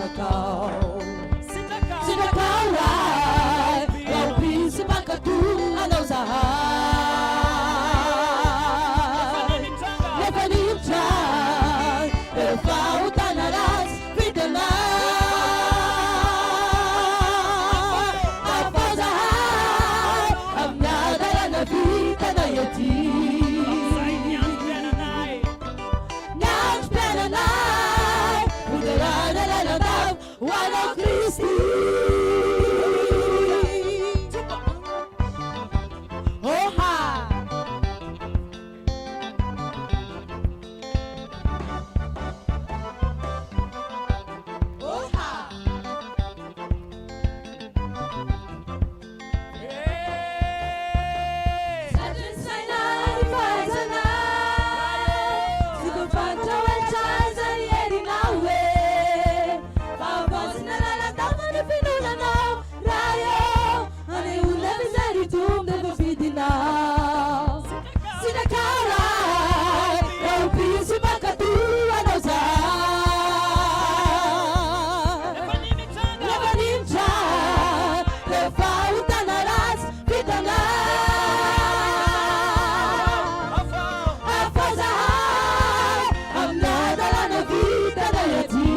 Zanakao. Sitrakao Ray, raha ho mpino sy mpankatò Anao zahay. Nefa ny mitranga, ireo fahotana ratsy vitanay. Afaho zahay amin'ny hadalana vitanay ety. Ny androm-piainanay ho derana lalandava ho Anao Kristy. Oha! Oha! Tratry ny saina ny fahaizana Tsy voafaritra hoe hatraiza ny herinao e Fa havaozina lalandava ny finoana anao Ray ô, anehoana izay ry Tompo dia voafidinao Sitrakao Ray, raha ho mpino sy mpankatò anao zahay Rehefa ny mitranga, ireo fahotana ratsy vitanay. Afaho zahay amin'ny hadalana vitanay aty.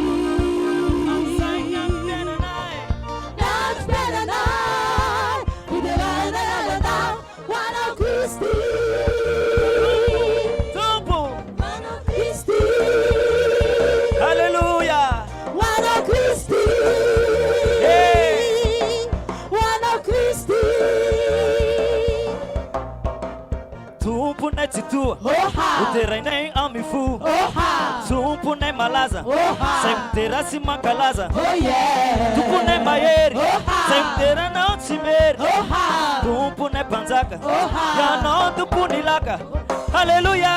Ny androm-piainanay, hoderana lalandava ho anao Kristy. Tompo. Ho anao Kristy. Haleloia. Ho anao Kristy. Hey. Ho anao Kristy. Tomponay Tsitoha, Oha. ho derainay amin'ny fo. Oha. Tomponay malaza, Oha. zay midera sy mankalaza. Oh yeah. Tomponay mahery, Oha. zay midera anao tsy mery. Oha. Tomponay mpanjaka, Oha. ianao tompony laka. Haleloia.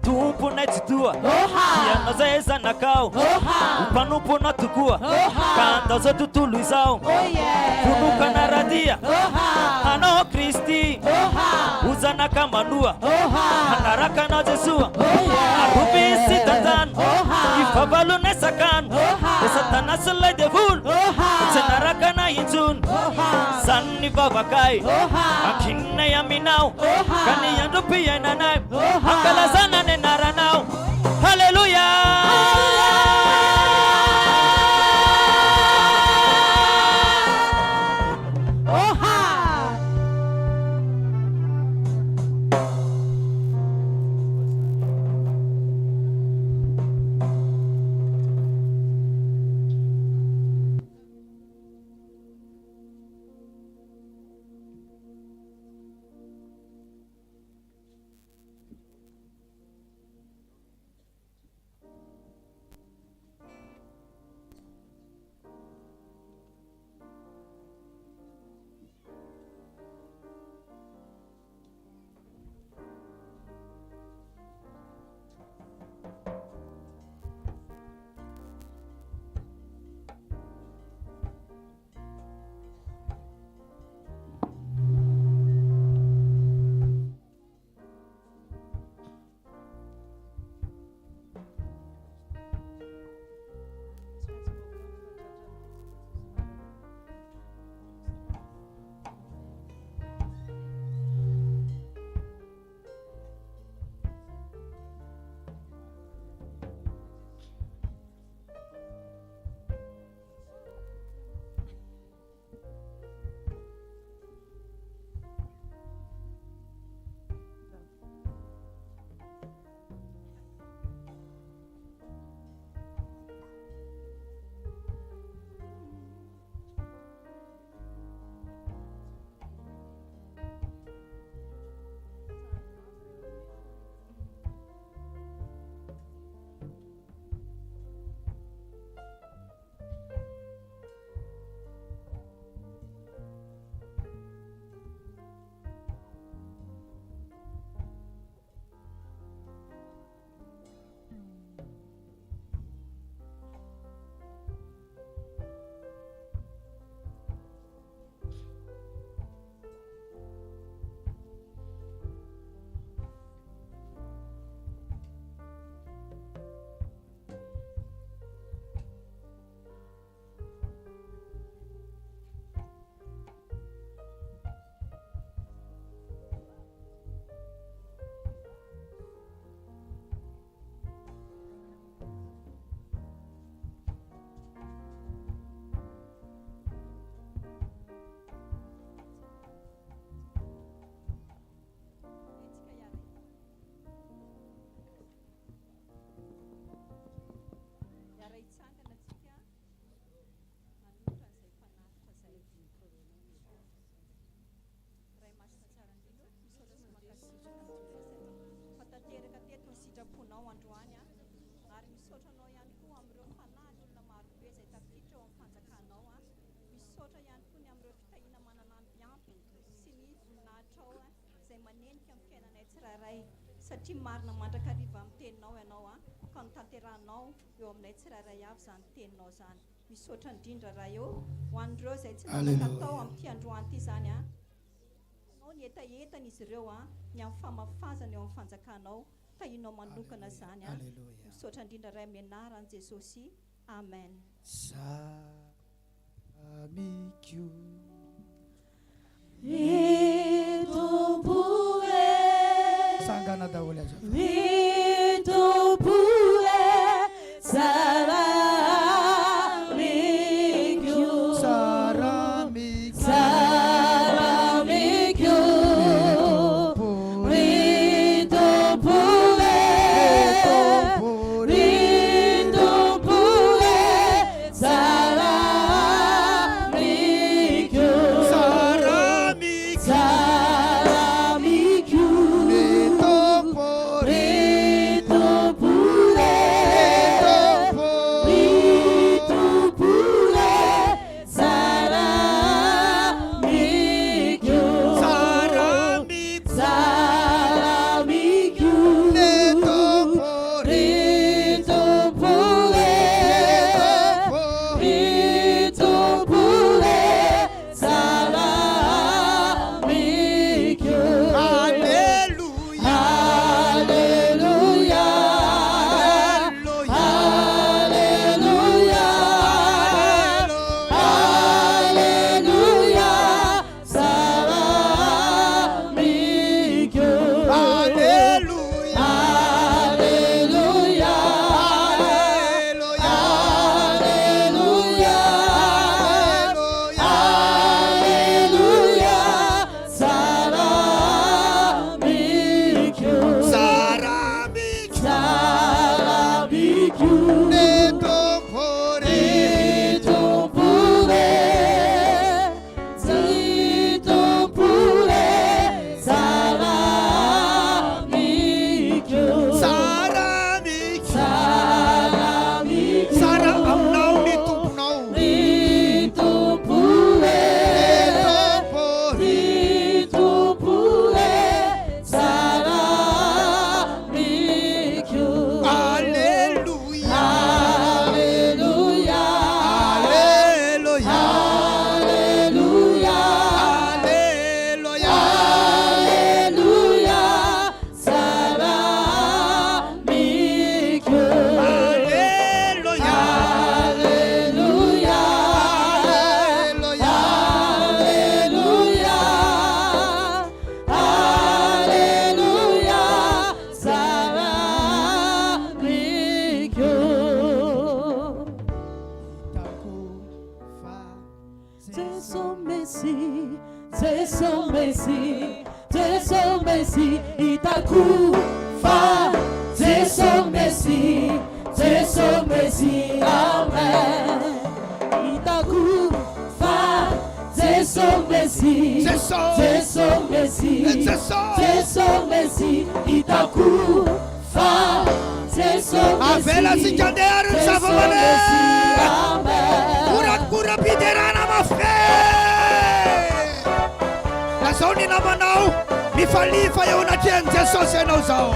Tomponay Tsitoha, Ianao izay zanakao, ho mpanomponao tokoa, ka handao izao tontolo izao, vonoka hanara-dia Anao Kristy, ho zanaka manoa, hanaraka Anao Jesoa, arovy sy tantano, ny fahavalonay sakano, dia Satana sy ilay devoly, tsy hanaraka anay intsony, izany ny vavakay, ankininay aminao, ka ny androm-piainanay, hankalazana ny anaranao. Haleloia! izay manenika ny fiainanay tsirairay satria marina mandrakariva amin'ny teninao ianao an, ka notanterahinao eo aminay tsirairay avy izany teninao izany. Misaotra indrindra Ray ô, ho an'ireo izay tsy nanan-katao amin'ity androany ity izany an, Hitanao ny hetahetan' izy ireo an, ny amin'ny famafazana eo amin'ny fanjakanao, tahinao manokana izany an. Misaotra indrindra Ray amin'ny anaran'i Jesosy. Amen. Zamiko. Ry Tompo e. Tsangana daholo azafady. Ry Tompo e, tsara amiko. Tsara amiko. Tsara amiko. Ry Tompo e. Ry Tompo e, tsara amiko. Tsara amiko. Tsara amiko. Ry Tompo. Ry Tompo e. Ry Tompo. Ry Tompo e, tsara amiko. Tsara amiko. Tsara amiko. Ry Tompo. Ry Tompo e. Ry Tompo e, tsara amiko. Alléluia. Alléluia. Alléluia. Alléluia. Alléluia. Tsara amiko. Alléluia. Alléluia. Alléluia. Alléluia. Alléluia. Alléluia. Tsara amiko. Tsara amiko. Tsara amiko. Ry Tompo. Ry Tompo e, ry Tompo e, tsara amiko. Tsara amiko. Tsara amiko. Tsara aminao ny Tomponao. Ry Tompo e, Ry Tompo. ry Tompo e, tsara amiko. Alléluia. Alléluia. Alléluia. Alléluia. Alléluia. Alléluia. Tsara amiko. Alléluia. Alléluia. Alléluia. Alléluia. Alléluia. Tsara amiko. Hitako fa Jeso Messie, Jeso Messie, Jeso Messie, hitako fa Jeso Messie, Jeso Messie, Amen. Hitako fa Jeso Messie, Jeso. Jeso Messie, Jeso. Jeso Messie, hitako fa Jeso Messie, Avelantsika andeha ary ny Jeso zava-maneno. Messie, Amen. Horakoram-piderana mafy be. Lazao ny namanao mifalifa eo anatrehan'i Jesosy ianao izao.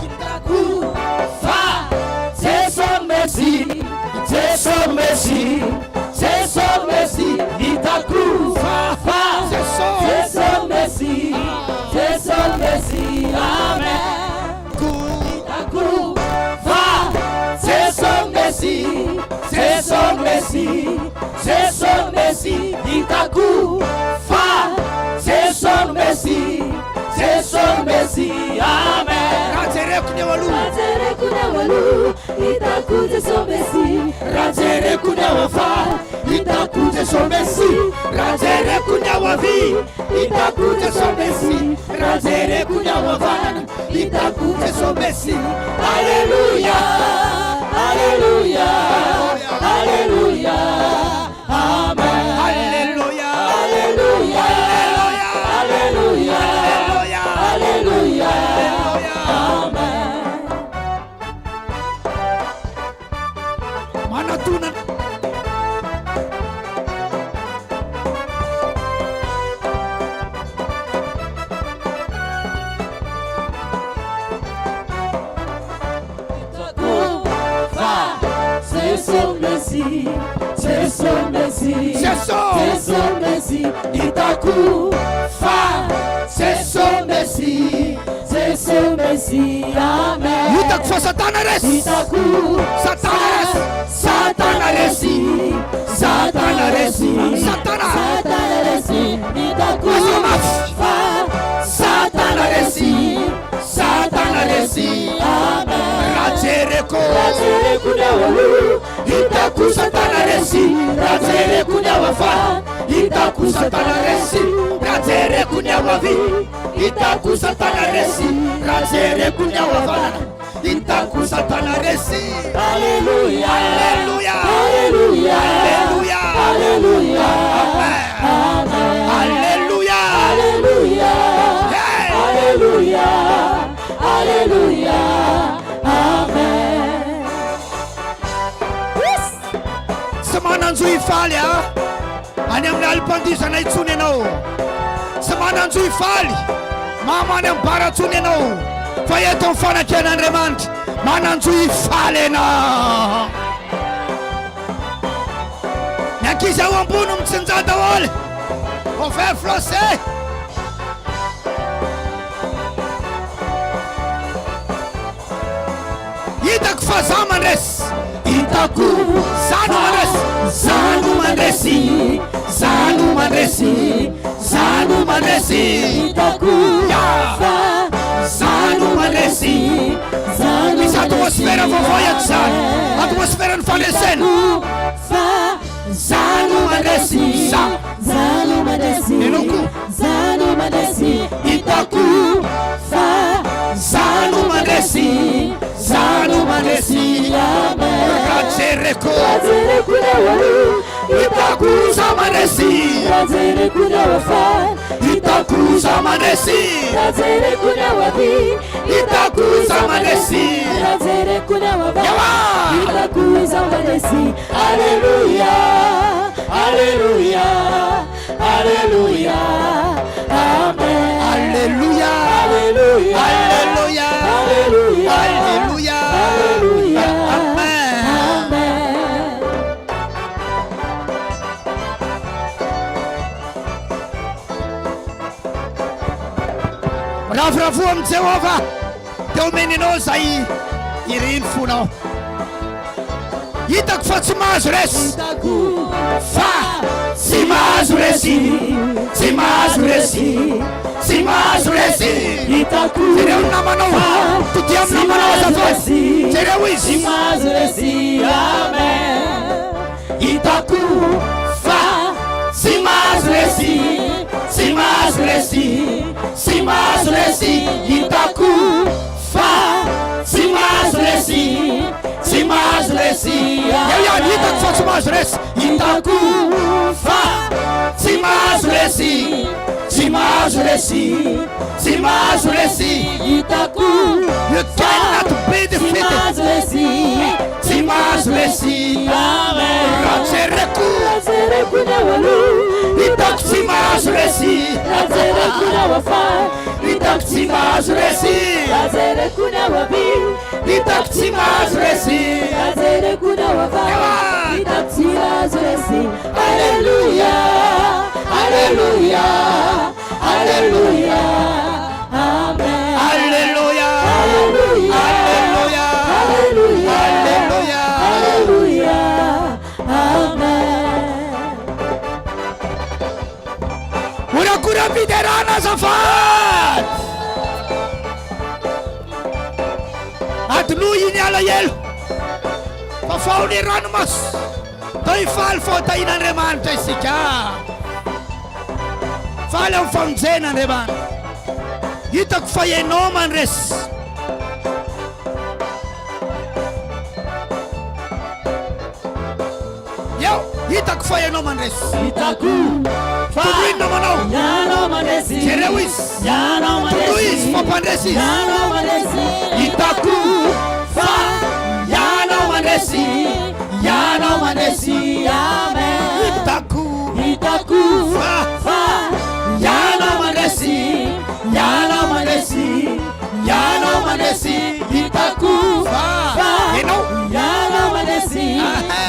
Hitako fa Jeso Messie, Jeso Messie, Jeso Messie, hitako fa Jeso. Jeso Messie, Jeso Messie, Amen. Hitako fa Jeso Messie, Jeso Messie, Jeso Messie, hitako fa Jeso Messie, Jeso Messie, Amen. Raha jereko ny eo aloha, Raha jereko ny ao aloha, hitako Jeso Messie. Raha jereko ny ao afara, hitako Jeso Messie. Raha jereko ny ao havia, hitako Jeso Messie. Raha jereko ny ao havanana, hitako Jeso Messie. Alléluia, Alléluia, Alléluia, Amen. Alléluia. Alléluia, Alléluia. Alléluia, Alléluia. Alléluia, Alléluia. Amen. Manatona. Jeso Mesia, Jeso Mesia, Jeso. Jeso Mesia, hitako fa Jeso Mesia, Jeso Mesia, Amen. Hitako fa Satana resy. Hitako Satana resy. Satana resy, Satana resy, Satana. Satana resy, hitako Aza mafy. fa Satana resy, Satana resy, Amen. Raha jereko. Raha jereko ny ao aloha, hitako Satana resy. Raha jereko ny ao afara, Hitako Satana resy. Raha jereko ny ao havia, hitako Satana resy. Raha jereko ny ao havanana, hitako Satana resy. Alléluia. Alléluia. Alléluia. Alléluia. Alléluia. Amen. Alléluia. Alléluia. Hey. Alléluia. Alléluia. Amen. Tsy manan-jo hifaly a any amin'ny alim-pandihizana intsony ianao. Tsy manan-jo hifaly mama any amin'ny bara intsony ianao. Fa eto amin'ny fanatrehan'Andriamanitra, manan-jo hifaly ianao. Ny ankizy ao ambony mitsinjaha daholo. Au flosé. Hitako fa za mandresy. Hitako Za no mandresy. Za no mandresy. Za no mandresy. Za no mandresy. Hitako Ya. fa Za no mandresy. Za no Misy atmosfera vaovao eto zany. Amen. Atmosfera ny fandresena. Hitako fa Za no mandresy. Za. Za no mandresy. Ianao koa. Za no mandresy. Hitako fa Za no mandresy. Za no mandresy. Amen. Raha jereko. Raha jereko ny ao aloha, Hitako za mandresy. Raha jereko ny ao afara, Hitako za mandresy. Raha jereko ny ao havia, Hitako za mandresy. Raha jereko ny ao havana, Yawa! hitako izaho mandresy. Alléluia, Alléluia, Alléluia, Amen. Alléluia. Alléluia, Alléluia. Alléluia, Alléluia. Alléluia, Amen. Amen. Ravoravoa amin'i Jehovah dia omeny anao izay iriny fonao. Hitako fa tsy mahazo resy. Hitako Fa tsy mahazo resy. Tsy mahazo resy. Tsy mahazo resy. Hitako Jereo ny namanao. Todia amin'ny namanao azafady. Jereo Tsy izy. mahazo resy. Amen. Hitako fa tsy mahazo resy. Tsy mahazo resy. Tsy mahazo resy. Hitako fa tsy mahazo resy. Tsy mahazo resy. Eo ihany hitako fa tsy mahazo resy. Hitako fa tsy mahazo resy. Tsy mahazo resy. Tsy mahazo resy. Hitako You cannot be tsy defeated. mahazo resy. Tsy mahazo resy. Amen. Raha jereko. Raha jereko ny ao aloha, Hitako tsy mahazo resy. Raha jereko ny ao afara, Hitako tsy mahazo resy. Raha jereko ny ao havia, Hitako tsy mahazo resy. Raha jereko ny ao havana, Ewa! hitako tsy mahazo resy. Alléluia, Alléluia, Alléluia, Amen. Alléluia. Alléluia, Alléluia. Alléluia, Alléluia. Alléluia, Amen. Horakoram-piderana azafady. Adinoy iny alahelo. Fafao ny ranomaso. Toy faly fa tahin'Andriamanitra isika. Faly amin'ny famonjena Andriamanitra. Hitako fa ianao mandresy. Eo, hitako fa ianao mandresy. Hitako fa Tondroy ny namanao. ianao mandresy. Jereo izy. Ianao Tondroy mandresy. izy fa mpandresy izy. Ianao mandresy. Hitako fa ianao mandresy. Ianao mandresy. Amen. Hitako Hitako fa fa ianao mandresy. Ianao mandresy. Ianao mandresy. Hitako fa fa ianao ianao mandresy. Ah.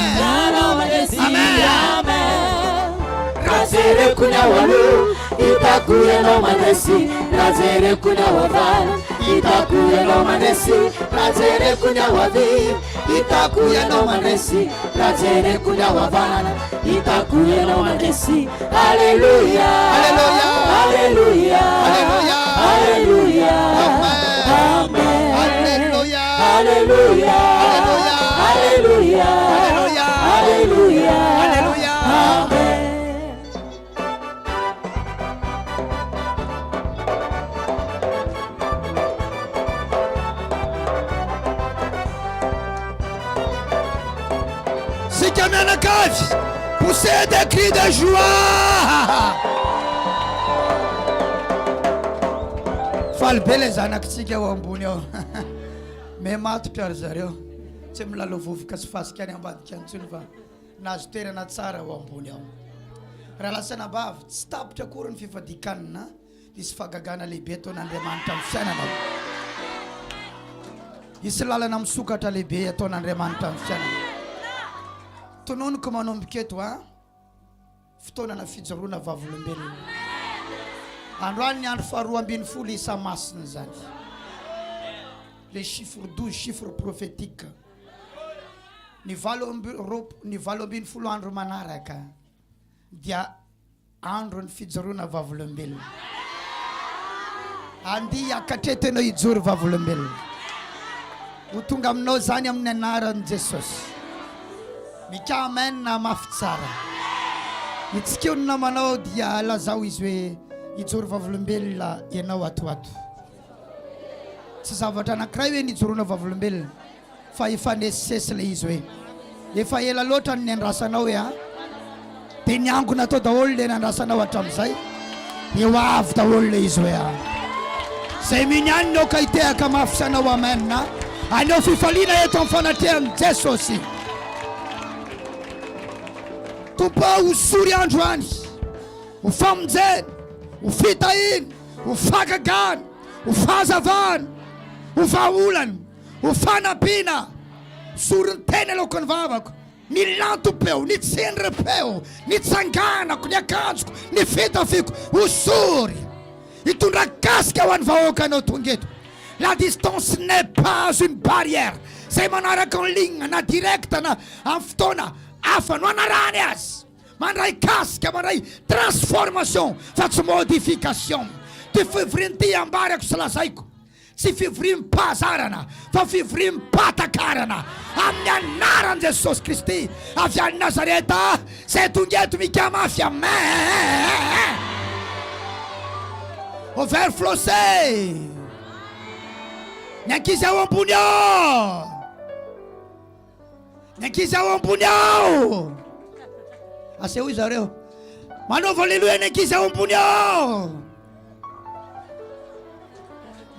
jereko ny ao aloha, hitako ianao mandresy. Raha jereko ny ao havanana, hitako ianao mandresy. Raha jereko ny ao havia, hitako ianao mandresy. Raha jereko ny ao havanana, hitako ianao mandresy. Aleloia, Aleloia, aleloia, Aleloia, aleloia, Amen. amen. Aleloia, Aleloia, Aleloia, aleloia, Aleloia, aleloia, Aleloia. amen. Sika mianakavy, poussez des cris de joie. Faly be le zanakitsika ao ambony ao. Me matotra ry zareo. Tsy milalao vovoka sy fasika any ambadika any intsony fa nahazo toerana tsara ao ambony ao. Rahalahy sy anabavy, tsy tapitra akory ny fifadian-kanina. Hisy fahagagana lehibe ataon'Andriamanitra amin'ny fiainanao. Hisy lalana misokatra lehibe ataon'Andriamanitra amin'ny fiainanao. Tononiko manomboka eto a fotoanana fijoroana vavolombelona. Androany ny andro faharoa ambin'ny folo isa masina izany. Le chiffre 12, chiffre prophétique. Ny valo amby roap- ny 18 andro manaraka dia Andron'ny fijoroana vavolombelona. Andia hiakatra eto ianao hijoro vavolombelona. Ho tonga aminao izany amin'ny anaran'i Jesosy. Mika amen mafy tsara. Itsikio ny namanao dia lazao izy hoe hijoro vavolombelona ianao ato ato. Tsy zavatra anankiray hoe nijoroana vavolombelona. Fa hifanesisesy ilay izy hoe efa ela loatra no niandrasanao hoe a! Dia niangona tao daholo ilay nandrasanao hatramin'izay, dia ho avy daholo ilay izy hoe a! Izay mino ihany no aoka hitehaka mafy sy hanao amen a! Haneho fifaliana eto amin'ny fanatrehan'i Jesosy. Tompo ô, hosory androany, ho famonjena, ho fitahiana, ho fahagagana, ho fahazavana, ho vahaolana. Ho fanampiana, soron-tena aloako ny vavako, ny lantom-peo, ny tsindrim-peo, ny tsanganako, ny akanjoko, ny fitafiako, hosory hitondra kasika ho an'ny vahoakanao tonga eto. La distance n'est pas une barrière. Izay manaraka en ligne na direct na amin'ny fotoana hafa no anarahany azy. Mandray kasika, mandray transformation fa tsy modification. Ity fivoriana ity ambarako sy lazaiko. Tsy fivoriam-pahazarana fa fivoriam-pahatakarana amin'ny anaran'i Jesosy Kristy avy any Nazareta izay tonga eto Mika mafy amen. Overflowse ny ankizy ao ambony ao. Ny ankizy ao ambony ao. Asehoy zareo. Manaova aleloia ny ankizy ao ambony ao.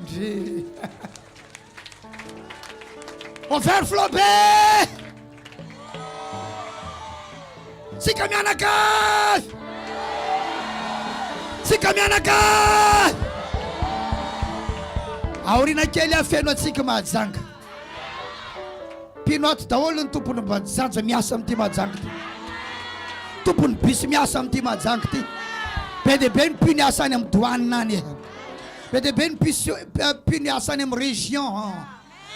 Ndry. Overflow be. Tsika mianaka. Tsika mianaka. Aoriana kely aho feno antsika Mahajanga. Mpino ato daholo ny tompon'ny Bajaj miasa amin'ity Mahajanga ity. Tompon'ny bus miasa amin'ity Mahajanga ity. Be dia be ny mpino hiasa any amin'ny douane any. Be dia be ny mpino hiasa any amin'ny région,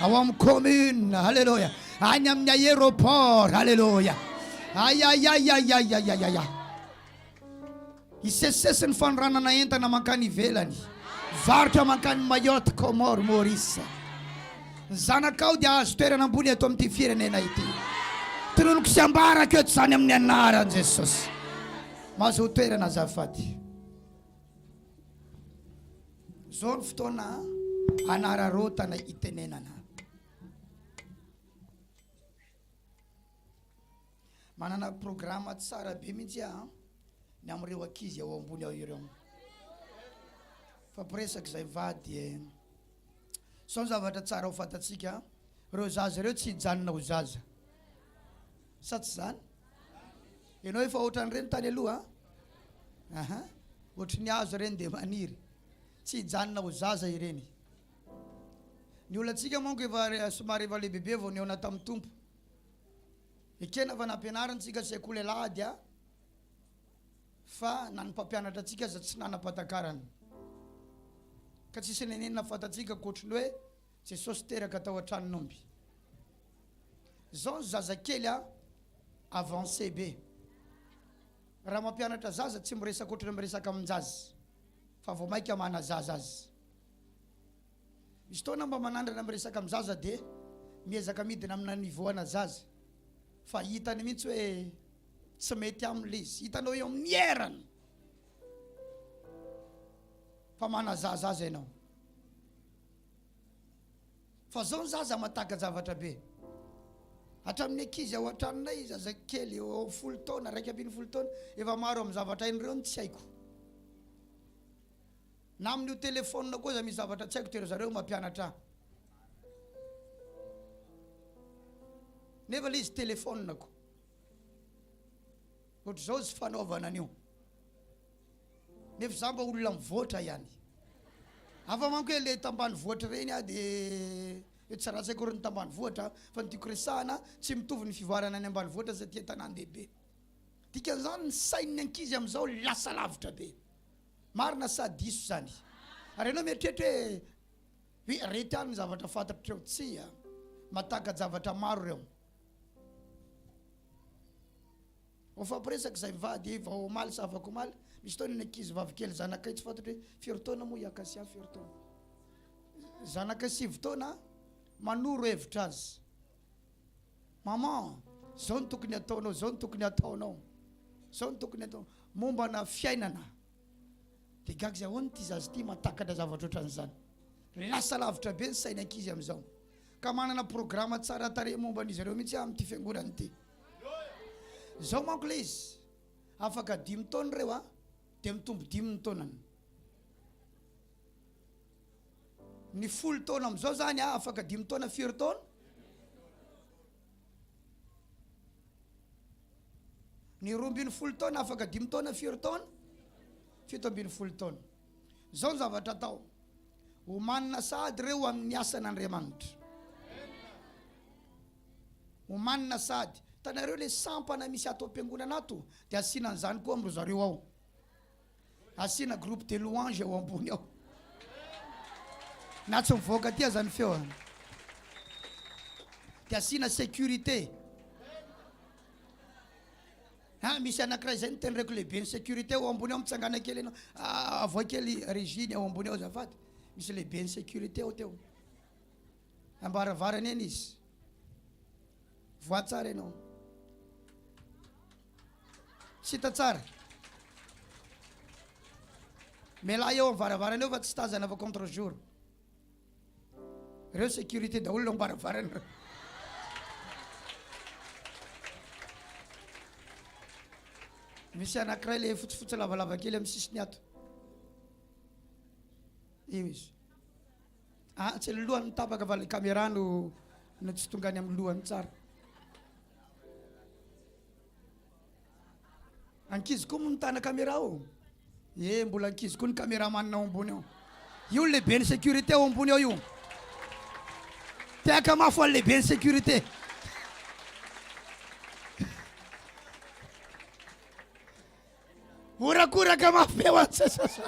ao amin'ny commune. Alléluia. Any amin'ny aéroport. Alléluia. Ay ay ay ay ay ay ay ay. Hisesisesy ny fanoranana entana mankany ivelany, varotra mankany Mayotte, Comores, Maurice. Ny zanakao dia hahazo toerana ambony eto amin'ity firenena ity. Tononiko sy ambarako eto izany amin'ny anaran'i Jesosy. Mahazoa toerana azafady. Izao ny fotoana hanararaotana hitenenana. Manana programa tsara be mihitsy aho ny amin'ireo ankizy ao ambony ao ireo. Fampiresaka izay mivady e. Sao ny zavatra tsara ho fantatsika, ireo zaza ireo tsy hijanona ho zaza. Sa tsy izany? Ianao efa ohatran'ireny tany aloha an? Aha. Ohatry ny hazo ireny dia maniry. Tsy hijanona ho zaza ireny. Ny olantsika manko efa somary efa lehibebe vao nihaona tamin'ny Tompo. Ekena fa nampianarina tsika sekoly alahady a! Fa na ny mpampianatra antsika aza tsy nanam-pahatakarana. Ka tsisy nenenina fantatsika ankoatry ny hoe Jesosy teraka tao an-tranon'omby. Zao ny zazakely a avancé be. Raha mampianatra zaza tsy miresaka ohatry ny miresaka amin-jaza fa vao maika manazaza azy. Misy fotoana mba manandrana miresaka amin'ny zaza dia miezaka midina amina niveau ana zaza fa hitany mihitsy hoe tsy mety aminy le izy. Hitanao eo amin'ny erany fa manazaza azy ianao. Fa zao ny zaza mataka-javatra be. Hatramin'ny ankizy ao an-tranonay, zazakely eo amin'ny folo taona, 11 taona, efa maro amin'ny zavatra hain'ireo no tsy haiko. Na amin'io telephone koa aza misy zavatra tsy haiko dia ry zareo mampianatra ahy. Nefa ilay izy telephone-ko. Ohatr'izao izy fanaovana an'io. Nefa za mba olona mivoatra ihany. Hafa manko hoe le tambanivohitra ireny aho dia hoe tsy ratsy akory ny tambanivohitra fa ny tiako resahana tsy mitovy ny fivoarana any ambanivohitra sy aty an-tanàn-dehibe. Dikan'izany ny sain'ny ankizy amin'izao lasa lavitra be. Marina sa diso izany? Ary ianao mieritreritra hoe hoe ireto ihany ny zavatra fantatr'ireo. Tsia, mahataka-javatra maro ireo. Mifampiresaka izay mivady vao omaly sa afaka omaly. Misy fotoana ny ankizy vavy kely zanakay tsy fantatro hoe firy taona moa i Acacia firy taona. Zanakay sivy taona manoro hevitra azy. Maman, zao no tokony ataonao, zao no tokony ataonao. Zao no tokony atao mombana fiainana. Dia gaga izy ahoana ity zaza ity mahatakatra zavatra ohatran'izany. Lasa lavitra be ny sain'ny ankizy amin'izao. Ka manana programa tsara tarehy momba an'izy ireo mihitsy aho amin'ity fiangonana ity. Zao manko le izy, afaka dimy taona ireo a, dia mitombo dimy ny taonany. Ny folo taona amin'izao zany a, afaka dimy taona firy taona? Ny 12 taona afaka dimy taona firy taona? 17 taona. Zao ny zavatra atao. Omanina sahady ireo amin'ny asan'Andriamanitra. Omanina sahady. Hitanareo le sampana misy ato am-piangonana ato dia asiana an'izany koa amin-dry zareo ao. Asiana groupe de louange ao ambony ao. Na tsy mivoaka aty aza ny feo. Dia asiana sécurité. Ha, misy anankiray izay notendreko lehiben'ny sécurité ao ambony ao, mitsangana kely ianao. Ah, avoay kely Régine ao ambony ao azafady. Misy lehiben'ny sécurité ao teo. Ambaravarana eny izy. Voa tsara ianao. Tsy hita tsara. Mialà eo amin'ny varavarana eo fa tsy tazana fa contre jour. Reo sécurité daholo eo am-baravarana reo. Misy anankiray le fotsifotsy lavalava kely amin'ny sisiny ato. Io izy. Ah, tsy ny lohany tapaka fa le caméra no no tsy tonga any amin'ny lohany tsara. Ankizy koa moa mitana caméra ao. Eh, mbola ankizy koa ny caméraman ao ambony ao. Io ny lehiben'ny sécurité ao ambony ao io. Tehaka mafy ho an'ny lehiben'ny sécurité. Horakoraka mafy be ho an'i Jesosy.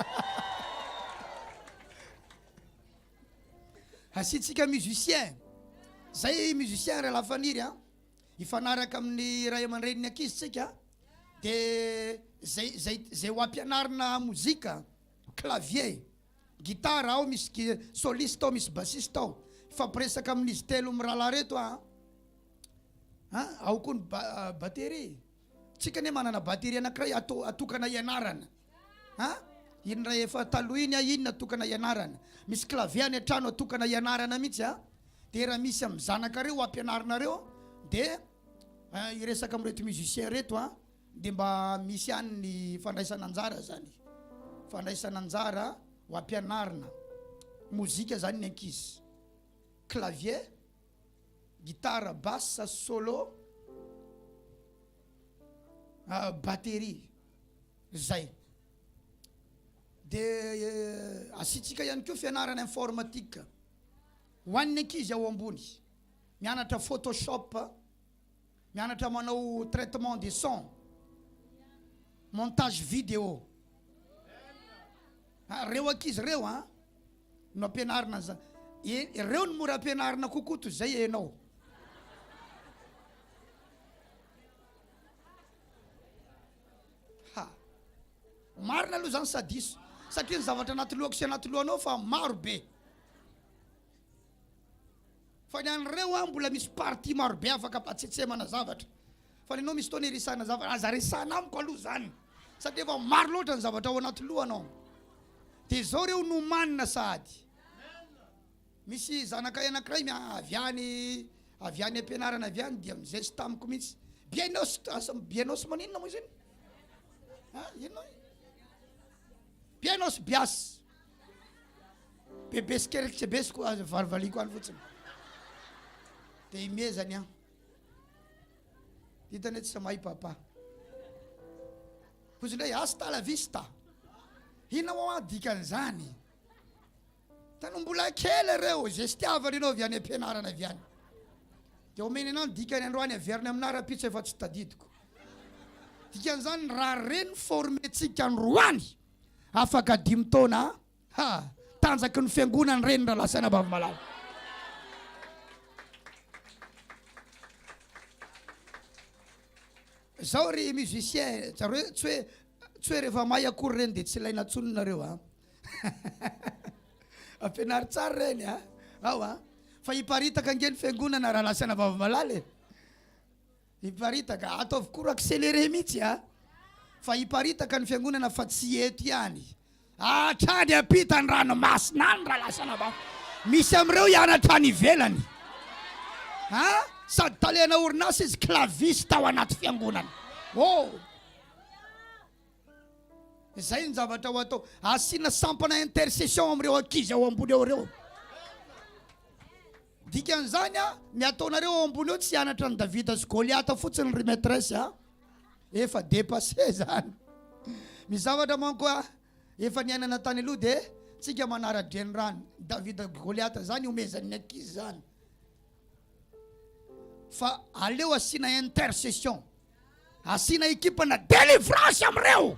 Asiantsika musicien. Zay musicien rahalahy Faniry a. Hifanaraka amin'ny ray aman-drenin'ny ankizy tsika de zay zay zay ho ampianarina mozika, clavier, guitare ao misy soliste ao misy bassiste ao. Hifampiresaka amin'izy telo mirahalahy reto a. An, ao koa ny batterie. Tsika anie manana batterie anakiray ato atokana hianarana a! Iny ray efa taloha iny a iny natokana hianarana. Misy clavier any an-trano atokana hianarana mihitsy a! De raha misy amin'ny zanakareo ampianarinareo de hiresaka amin'ireto musicien reto a! De mba misy ihany ny fandraisana anjara zany. Fandraisana anjara ho ampianarina mozika zany ny ankizy. Clavier. Guitare basse solo batterie zay de asiantsika ihany koa fianarana informatique ho an'ny ankizy ao ambony mianatra photoshop mianatra manao traitement de son. Montage vidéo. Ah, reo ankizy reo an no ampianarina an'izany. E, reo no mora ampianarina kokoa toy izay ianao. Ha. Marina aloha izany sa diso? Satria ny zavatra anaty lohako sy anaty lohanao fa maro be. Fa ny an'ireo an mbola misy partie maro be afaka ampatsetsemana zavatra. Fa ny anao misy fotoana iresahana zavatra, aza resahana amiko aloha izany satria efa maro loatra ny zavatra ao anaty lohanao. Dia izao ireo nomanina sahady. Misy zanakay anankiray avy any avy any am-pianarana avy any dia mizesta tamiko mihitsy. Biennos, asa biennos maninona moa izy iny? Ha, inona? Biennos bias. Bebe sy kerekitsebesiko aza valivaliako any fotsiny. Dia imezany aho. Hitany hoe tsy mahay papa. Hozy indray hasta la vista. Inona moa dikan'izany? Tany mbola kely ireo, zestiavana ianao avy any am-pianarana avy any. Dia omeny anao ny dikany androany averiny aminà rahampitso efa tsy tadidiko. Dikan'izany raha reny former-tsika androany afaka dimy taona, ha, tanjaky ny fiangonana ireny rahalahy sy anabavy malala. Zao ry musicien, zareo tsy hoe tsy hoe rehefa mahay akory ireny dia tsy ilaina intsony nareo a. Ampianaro tsara ireny a. Ao a. Fa hiparitaka ange ny fiangonana rahalahy sy anabavy malala e. Hiparitaka, ataovy cours accéléré mihitsy a. Fa hiparitaka ny fiangonana fa tsy eto ihany. Hatrany ampitan'ny ranomasina any rahalahy sy anabavy. Misy amin'ireo hianatra any ivelany. Ha? Sady talena orinasa izy claviste ao anaty fiangonana. Oh! Izay ny zavatra ho atao. Asiana sampana intercession amin'ireo ankizy ao ambony ao ireo. Dikan'izany a, ny ataonareo ao ambony ao tsy hianatra an'i Davida sy Goliata fotsiny ry maîtresse a. Efa dépassé zany. Misy zavatra manko a, efa niainana tany aloha dia tsika manara-drenirano. Davida Goliata zany omezan'ny ankizy zany. Fa aleo asiana intercession. Asiana ekipana délivrance amin'ireo.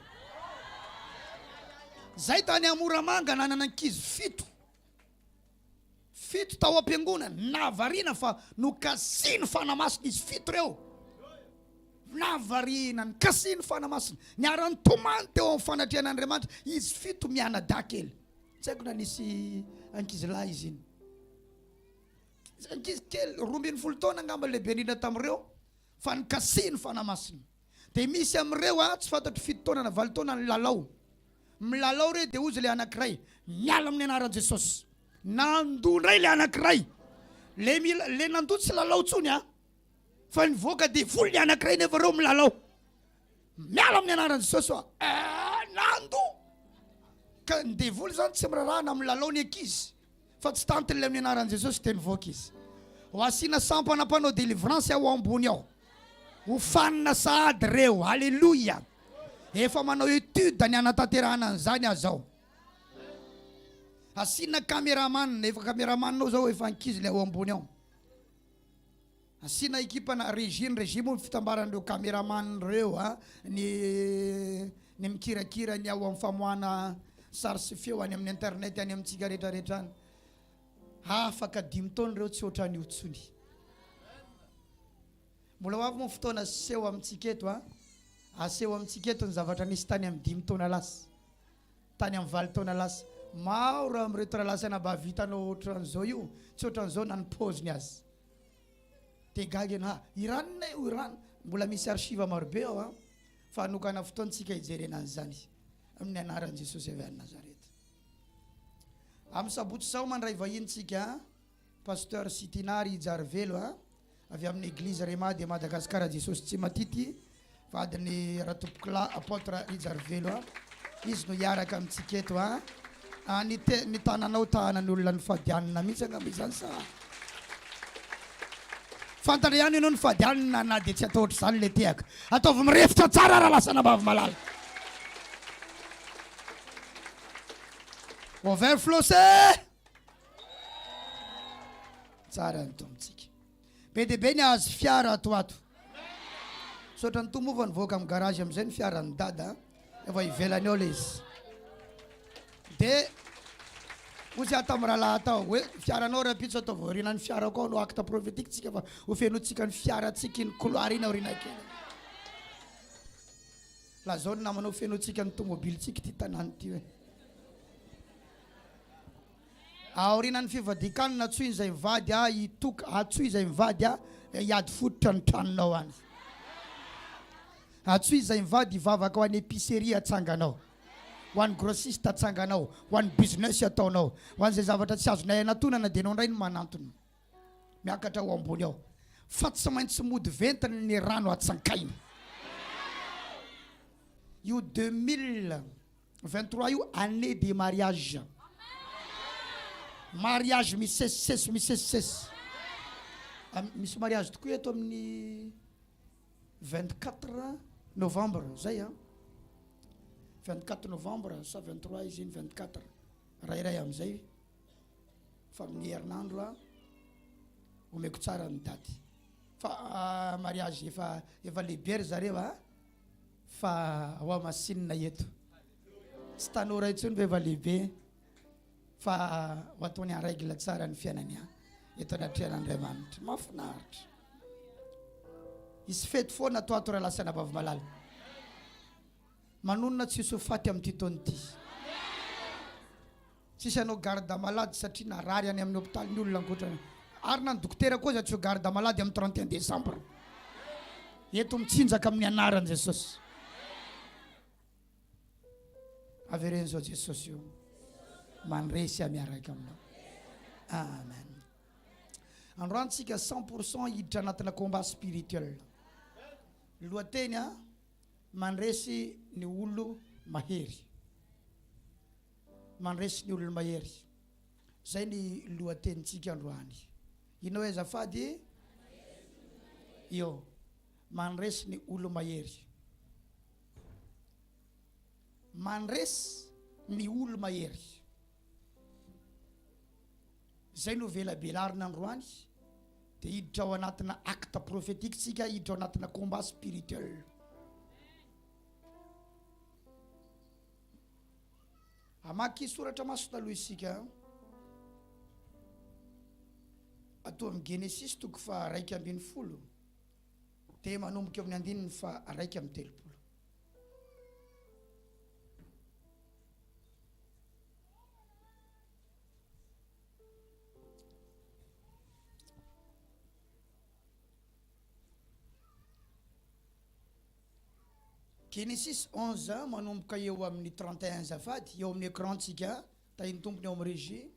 Zay tany Amoramanga nanana ankizy fito. Fito tao am-piangonana. Nahavariana fa nokasihin'ny Fanahy Masina izy fito ireo. Nahavariana, nokasihin'ny Fanahy Masina. Niara-nitomany teo amin'ny fanatrehan'Andriamanitra izy fito mianadahy kely. Tsy haiko na nisy ankizilahy izy iny. Ankizy kely, 12 taona angamba lehibe indrindra tamin'ireo, fa nokasihin'ny Fanahy Masina. Dia misy amin'ireo, tsy fantatro fito taona na valo taona, nilalao. Milalao re dia hozy ilay anankiray, miala amin'ny anaran'i Jesosy. Nandoa indray ilay anankiray. Le mila, le nandoa tsy lalao intsony a. Fa nivoaka devoly ny anankiray nefa ireo milalao. Miala amin'ny anaran'i Jesosy hoa. Eh, nandoa. Ka ny devoly zany tsy miraharaha na milalao ny ankizy. Fa tsy tantiny ilay amin'ny anaran'i Jesosy dia nivoaka izy. Ho asiana sampana mpanao délivrance ao ambony ao. Ho fanina sahady ireo. Alléluia. Efa manao étude ny hanatanterahana an'izany aho zao. Asiana cameraman, efa cameraman ao zao efa ankizy ilay ao ambony ao. Asiana ekipana régie, ny régie moa ny fitambaran'ireo cameraman ireo a, ny ny mikirakira ny ao amin'ny famoahana sary sy feo any amin'ny internet any amintsika rehetra rehetra any. Afaka dimy taona ireo tsy ohatran'io intsony. Mbola ho avy moa fotoana aseho amintsika eto a, aseho amintsika eto ny zavatra nisy tany amin'ny dimy taona lasa, tany amin'ny valo taona lasa. Maro amin'ireto rahalahy sy anabavy hitanao ohatran'izao io, tsy ohatran'izao na ny paoziny aza. Dia gaga ianao, ha, Iran io, Iran. Mbola misy archive marobe ao an, fa hanokana fotoana tsika hijerena an'izany amin'ny anaran'i Jesosy avy any Nazareta. Amin'ny sabotsy izao mandray vahiny tsika Pasteur Sitinary Ijarivelo a, avy amin'ny Eglise Rhema de Madagascar Jesosy Tsimatity, vadin'i Ratompokolahy Apôtre Rijarivelo a. Izy no hiaraka amintsika eto a. Ah, ny te, ny tananao tahanan'ny olona nifadianina mihitsy angamba izany sa? Fantatra ihany ianao nifadianina na dia tsy atao ohatr'izany le tehaka. Ataovy mirefotra tsara raha lasa anabavy malala. Overflow-se! Tsara ny Tompontsika. Be dia be ny ahazo fiara ato ho ato. Misaotra ny Tompo moa fa nivoaka amin'ny garage amin'izay ny fiaran'i Dada. Efa ivelany ao le izy. De hoy za tamin'ny rahalahy tao hoe fiaranao rahampitso ataovy aorianan'ny fiarako ao no acte prophétique tsika fa ho fenointsika ny fiarantsika iny couloir iny aoriana kely. Lazao ny namanao fenointsika ny tomobilintsika ity tanàna ity hoe. Aorianan'ny fivadian-kanina antsoy izay mivady aho hitoka antsoy izay mivady aho hiady fototra ny tranonao any. Antsoy izay mivady hivavaka ho an'ny épicerie atsanganao. Ho an'ny grossiste atsanganao, ho an'ny business ataonao, ho an'izay zavatra tsy azonay anatonana dia ianao indray no manantona. Miakatra ao ambony ao. Fa tsy maintsy mody ventiny ny rano atsankaina. Io 2023 io année de mariage. Mariage misesisesy misesisesy. Misy mariage tokoa eto amin'ny 24 novembre zay an. 24 novembre sa 23 izy iny 24. Raha iray amin'izay fa amin'ny herinandro a omeko tsara ny daty. Fa ah, mariage efa efa lehibe ry zareo a fa ho hamasinina eto. Tsy tanora intsony fa efa lehibe fa ho ataony en règle tsara ny fiainany a eto anatrehan'Andriamanitra. Mahafinaritra. Hisy fety foana ato ato rahalahy sy anabavy malala. Manonona tsy hisy ho faty amin'ity taona ity. Tsisy hanao garde malade satria narary any amin'ny hopitaly ny olona ankoatra ary na ny dokotera koa aza tsy ho garde malade amin'ny 31 décembre. Eto mitsinjaka amin'ny anaran'i Jesosy. Avereno izao Jesosy io. Mandresy aho miaraka aminao. Amen. Androany tsika 100 pourcent hiditra anatina combat spirituel. Lohateny a mandresy ny olo mahery. Mandresy ny olo mahery. Zay ny lohatenintsika androany. Inona hoe azafady? Io. Mandresy ny olo mahery. Mandresy ny olo mahery. Izay no velabelarina androany dia hiditra ao anatina acte prophétique tsika, hiditra ao anatina combat spirituel. Hamaky soratra masina aloha isika. Ato amin'ny Genesisy toko faha 11 dia manomboka eo amin'ny andininy faha 31. Genesis 11 manomboka eo amin'ny 31 azafady, eo amin'ny écran tsika, tahin'ny Tompo ny ao amin'ny régie.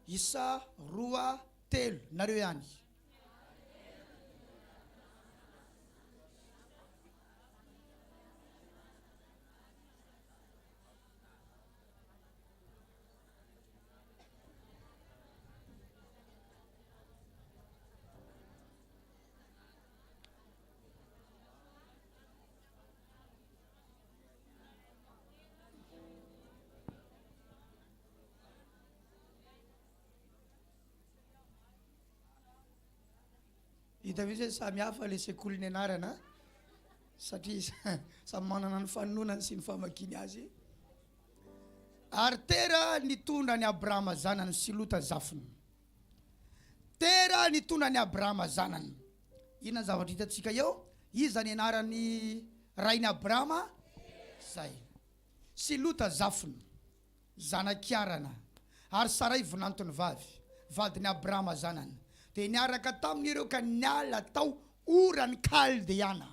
Isa roa telo, nareo ihany. Hita mihitsy hoe samy hafa le sekoly nianarana satria samy manana ny fanononany sy ny famakiany azy. Ary Tera nitondra an'i Abrama zanany sy Lota zafiny. Tera nitondra an'i Abrama zanany. Inona ny zavatra hitantsika eo? Iza ny anaran'ny rain'i Abrama? Zay. Sy Lota zafiny, zanak'i Harana, ary Saray vinantony vavy, vadin'i Abrama zanany. Dia niaraka taminy ireo ka niala tao Oran'ny Kaldeana.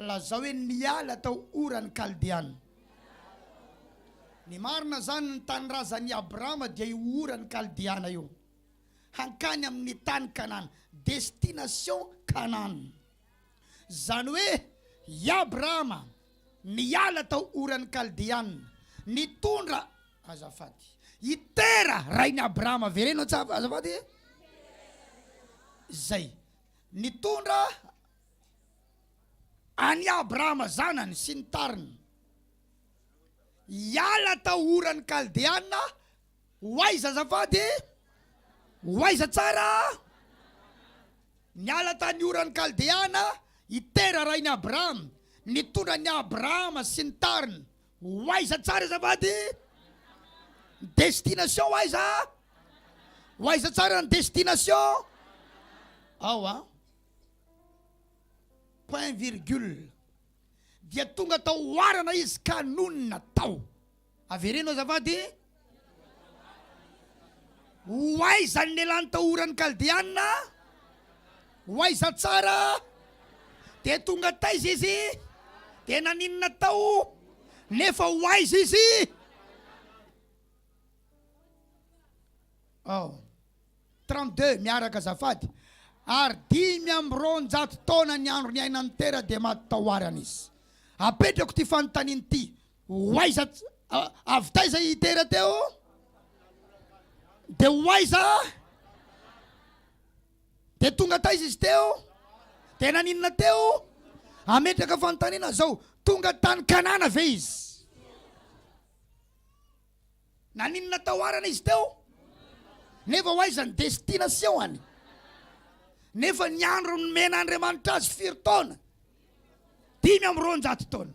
Lazao hoe niala tao Oran'ny Kaldeana. Ny marina izany, ny tanindrazan'i Abrama dia io Oran'ny Kaldeana io. Hankany amin'ny tany Kanana. Destination Canaan. Izany hoe i Abrahama niala tao Oran'ny Kaldeana, nitondra, azafady, i Tera rain'i Abrahama, avereno azafady, izay nitondra an'i Abrahama zanany sy ny tariny hiala tao Oran'ny Kaldeana ho aiza azafady? Ho aiza tsara? Niala tany Oran'ny Kaldeana i Tera rain'i Abrahama. Nitondra an'i Abrahama sy ny tariny ho aiza tsara azafady? Ny destination ho aiza? Ho aiza tsara ny destination? Ao an. Point virgule. Dia tonga tao Oharana izy ka nonina tao. Avereno azafady. Ho aiza ny lehilahy nitahoran'ny Kaldeana? Ho aiza tsara? Dia tonga taiza izy? Dia naninona tao? Nefa ho aiza izy? Oh. 32 miaraka azafady. Ary 285 taona ny andro niainan'i Tera dia maty tao Harana izy. Apetrako ity fanontaniana ity, Ho aiza avy taiza i Tera teo? Dia ho aiza? Dia tonga taiza izy teo? Dia naninona teo? Ametraka fanontaniana zao, tonga tany Kanana ve izy? Naninona tao Harana izy teo? Nefa ho aiza ny destination-any? Nefa ny andro nomen'Andriamanitra azy firy taona? 225 taona.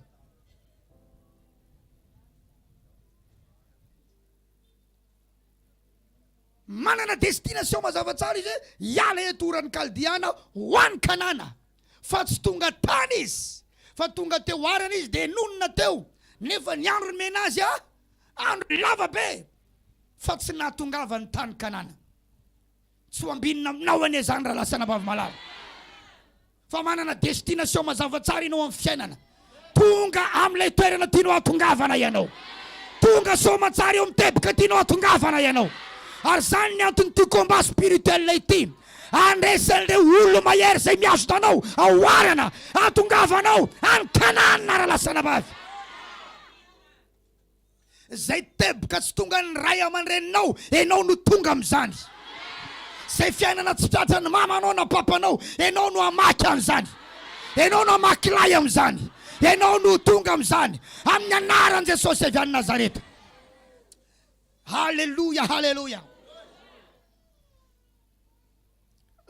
Manana destination mazava tsara izy hoe hiala eto Oran'ny Kaldeana ho any Kanana. Fa tsy tonga tany izy, fa tonga teo Harana izy dia nonina teo. Nefa ny andro nomena azy andro lava be fa tsy nahatongavany tany Kanana. Tsy ho ambinina aminao anie izany rahalahy sy anabavy malala. Fa manana destination mazava tsara ianao amin'ny fiainana. Tonga amin'ilay toerana tianao hatongavana ianao. Tonga soamantsara eo amin'ny teboka tianao hatongavana ianao. Ary izany ny anton'ity combat spirituel ity. Handresen'ireo olo-mahery izay mihazona anao aoharana hahatongavanao any Kanana rahalahy sy anabavy. Izay teboka tsy tongan'ny ray aman-dreninao, ianao no tonga amin'izany. Izay fiainana tsy tratran'ny mamanao na papanao, ianao no hamaky an'izany. Ianao no hamaky lay amin'izany. Ianao no ho tonga amin'izany. Amin'ny anaran'i Jesosy avy any Nazareta. Haleloia, haleloia.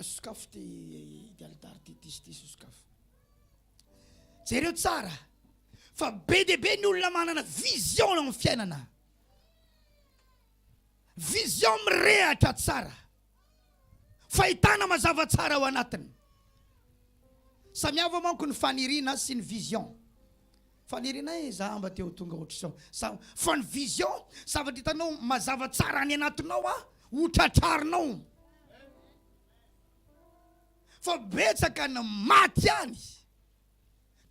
Sokafo ty alitara ty, ty sy ty, sokafo. Jereo tsara fa be dia be ny olona manana vision eo amin'ny fiainana. Vision mirehatra tsara. Fahitana mazava tsara ao anatiny. Samihafa manko ny faniriana sy ny vision. Faniriana e, za mba te ho tonga ohatr'izao. Za, fa ny vision, zavatra hitanao mazava tsara any anatinao a, ho tratrarinao. Fa betsaka ny maty any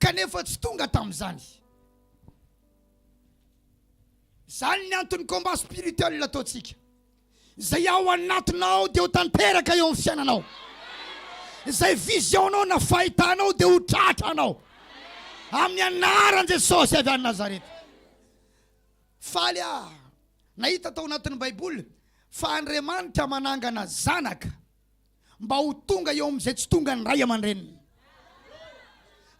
kanefa tsy tonga tamin'izany. Izany ny anton'ny combat spirituel ataontsika. Izay ao anatinao dia ho tanteraka eo amin'ny fiainanao. Izay vision-nao na fahitanao dia ho tratranao. Amin'ny anaran'i Jesosy avy any Nazareta. Faly aho nahita tao anatin'ny Baiboly fa Andriamanitra manangana zanaka. mba ho tonga eo amin'izay tsy tonga ny ray aman-dreniny.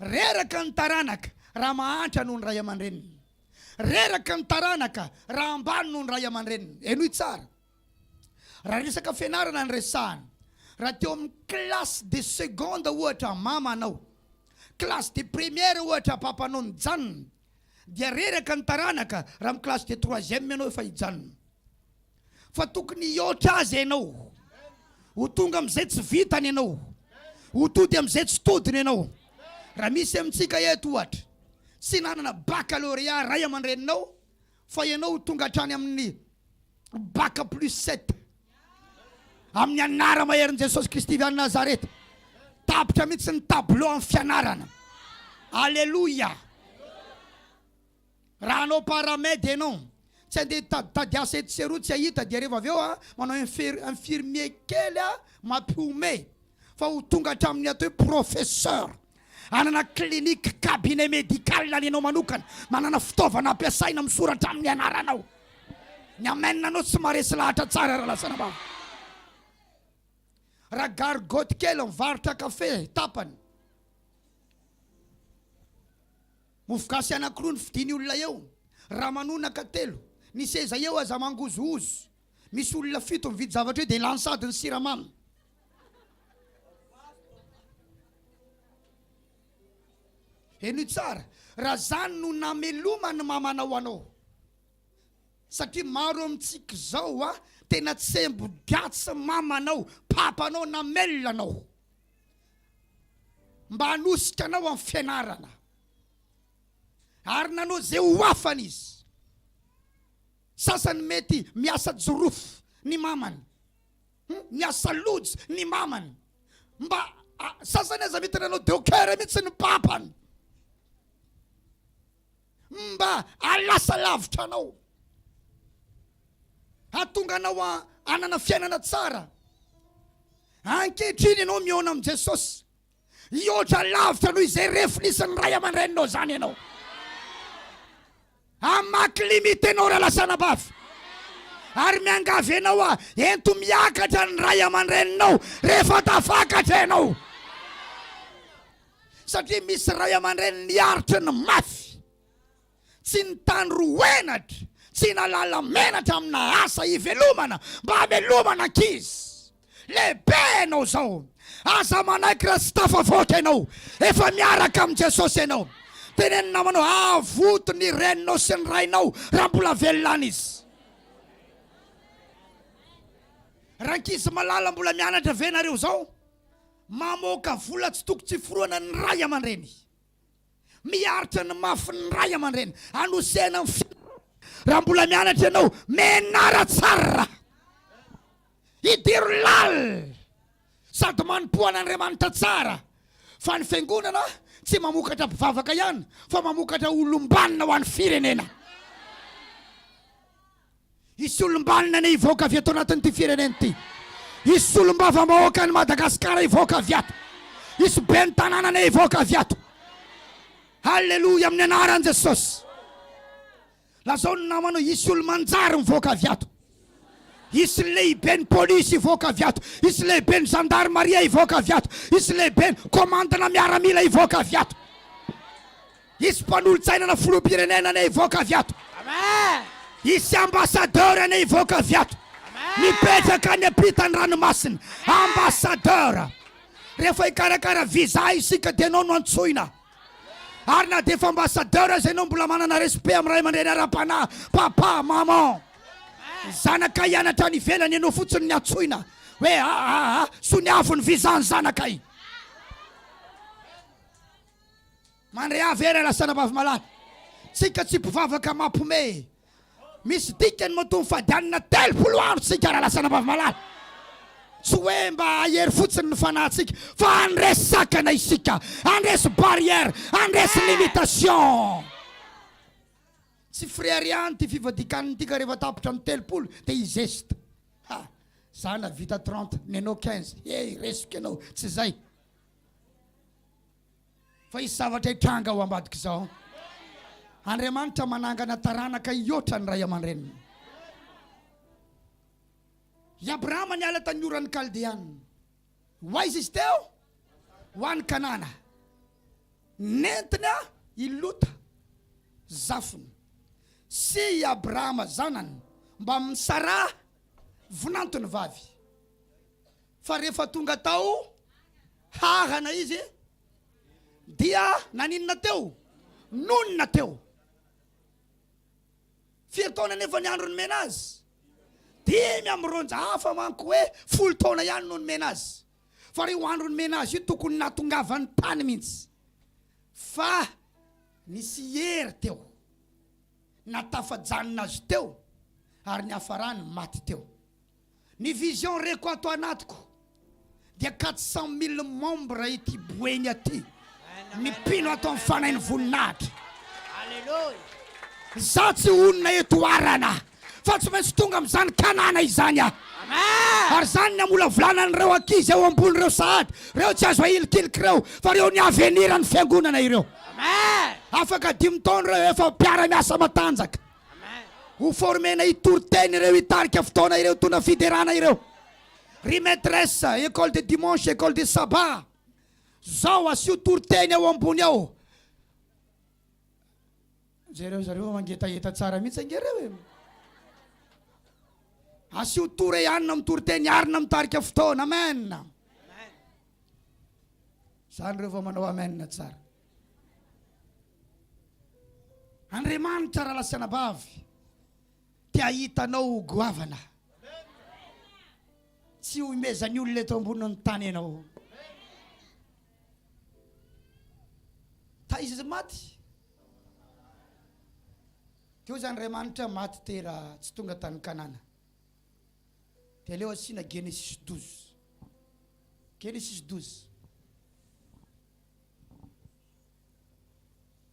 Reraka ny taranaka raha mahantra noho ny ray aman-dreniny. Reraka ny taranaka raha ambany noho ny ray aman-dreniny. Henoy tsara. Raha resaka fianarana no resahana, raha teo amin'ny classe de seconde ohatra mamanao, classe de première ohatra papanao nijanona, dia reraka ny taranaka raha amin'ny classe de troisième ianao efa hijanona. Fa tokony hihoatra azy ianao. Ho tonga amin'izay tsy vitany ianao. Ho tody amin'izay tsy todiny ianao. Raha misy amintsika eto ohatra, tsy nanana baccalauréat ray aman-dreninao, fa ianao ho tonga hatrany amin'ny bac plus sept. Amin'ny anara-maherin'i Jesosy Kristy avy any Nazareta. Tapitra mihitsy ny tableau amin'ny fianarana. Aleloia! Raha hanao paramed ianao, tsy handeha hitaditady asa etsy sy eroa tsy hahita dia rehefa avy eo a, manao infirmier kely a, mampihomehy fa ho tonga hatramin'ny atao hoe professeur. Hanana clinique, cabinet médical ny anao manokana, manana fitaovana ampiasaina misoratra amin'ny anaranao. Ny amen anao tsy maharesy lahatra tsara rahalahy sy anabavy. Raha gargotte kely mivarotra kafe tapany. Mofo gasy anakiroa no fidiny olona eo, ramanonaka telo, ny seza eo aza mangozohozo, misy olona fito mividy zavatra eo dia lany sady ny siramamy. Henoy tsara, raha zany no namelomany mamanao anao. Satria maro amintsika izao a, tena tsembo-dratsy mamanao, papanao namelona anao. Mba hanosika anao amin'ny fianarana. Ary nanao izay ho afany izy. Sasany mety miasa jirofo ny mamany. Miasa lojy ny mamany. Mba sasany aza mety nanao docker mihitsy ny papany. Mba ahalasa lavitra anao. Hahatonga anao hanana fiainana tsara. Ankehitriny ianao mihaona amin'i Jesosy. Hihoatra lavitra noho izay refy nisy ny ray aman-dreninao izany ianao. Hamaky limite ianao rahalahy sy anabavy. Ary miangavy anao aho, ento miakatra ny ray aman-dreninao rehefa tafakatra ianao. Satria misy ray aman-dreny niaritra ny mafy, tsy nitandro henatra, tsy nahalala menatra amina asa hivelomana mba hamelomana ankizy. Lehibe ianao izao. Aza manaiky raha tsy tafavoaka ianao. Efa miaraka amin'i Jesosy ianao. Teneno ny namanao, avoto ny reninao sy ny rainao raha mbola velona any izy. Rankizy malala mbola mianatra ve nareo izao? Mamoaka vola tsy toko tsy forohana ny ray aman-dreny. Miaritra ny mafy ny ray aman-dreny. Anosehana ny fianarana. Raha mbola mianatra ianao, mianara tsara. Idiro lalina. Sady manompoa an'Andriamanitra tsara. Fa ny fiangonana tsy mamokatra mpivavaka ihany fa mamokatra olom-banona ho an'ny firenena. Hisy olom-banona anie hivoaka avy eto anatin'ity firenena ity. Hisy solombavambahoakan'i Madagasikara hivoaka avy ato. Hisy ben'ny tanàna anie hivoaka avy ato. Haleloia amin'ny anaran'i Jesosy. Lazao ny namanao hisy olo-manjary mivoaka avy ato. Hisy lehiben'ny polisy hivoaka avy ato. Hisy lehiben'ny zandarimaria hivoaka avy ato. Hisy lehiben'ny komandina miaramila hivoaka avy ato. Hisy mpanolotsaina na filoham-pirenena anie hivoaka avy ato. Hisy ambassadeur anie hivoaka avy ato. Mipetraka any ampitan'ny ranomasina. Ambassadeur. Rehefa hikarakara visa isika dia ianao no antsoina. Ary na dia efa ambassadeur aza ianao mbola manana respect amin'ny ray aman-dreny ara-panahy, papa, maman. Zanakay hianatra any ivelany ianao fotsiny ny antsoina hoe ah ah ah soniavo ny visa ny zanakay. Mandre ahy ve ry Rasanabavy malala? Tsika tsy mpivavaka mampome. Misy dikany matoa mifady hanina 30 andro tsika Ralasanabavy malala. Tsy hoe mba hahery fotsiny ny fanahintsika fa handresy sakana isika, handresy barrière, handresy limitation. Tsy fireharehana ity fivadikanina ity ka rehefa tapitra ny 30 dia hizesta. Ha! Za nahavita 30, nenao 15, hey resiko ianao, tsy zay. Fa hisy zavatra hitranga ao ambadik'izao. Andriamanitra manangana taranaka hihoatra ny ray aman-dreniny. I Abrahama niala tany Oran'ny Kaldeana. Ho aiza izy teo? Ho any Kanana. Nentiny i Lota zafiny sy i Abrahama zanany mbamin'i Saraha vinantony vavy. Fa rehefa tonga tao Harana izy dia naninona teo? Nonina teo. Firy taona anefa ny andro nomena azy? 205. Hafa manko hoe 10 taona ihany no nomena azy. Fa io andro nomena azy io tokony nahatongavany tany mihitsy. Fa nisy hery teo. Nahatafajanona azy teo ary niafarany maty teo. Ny vision reko ato anatiko dia 400 mille membres ity Boeny aty, ny mpino ato amin'ny fanahin'ny voninahitra. Za tsy honina eto Arana fa tsy maintsy tonga amin'izany Kanana izany aho. Ary izany ny hamolavolana an'ireo ankizy ao ambony ireo sahady, ireo tsy azo ahilikiliky ireo fa ireo ny avenir ny fiangonana ireo. Afaka dimy taona ireo efa mpiara-miasa matanjaka. Ho former-na hitory teny ireo, hitarika fotoana ireo, hitondra fiderana ireo. Ry maitresse, école de dimanche, école de sabbat, zao asio toriteny ao ambony ao. Jereo zareo fa mangetaheta tsara mihitsy ange reo e. Asio tour e anina mitory teny, arina mitarika fotoana. Amen. Zany reo fa manao amen tsara. Andriamanitra rahalahy sy anabavy te hahita anao ho goavana. Tsy ho imezan'ny olona eto ambonin'ny tany ianao. Taiza izy maty? Teo izany Andriamanitra maty tera tsy tonga tany Kanana. Dia aleo asiana Genesis 12. Genesis 12.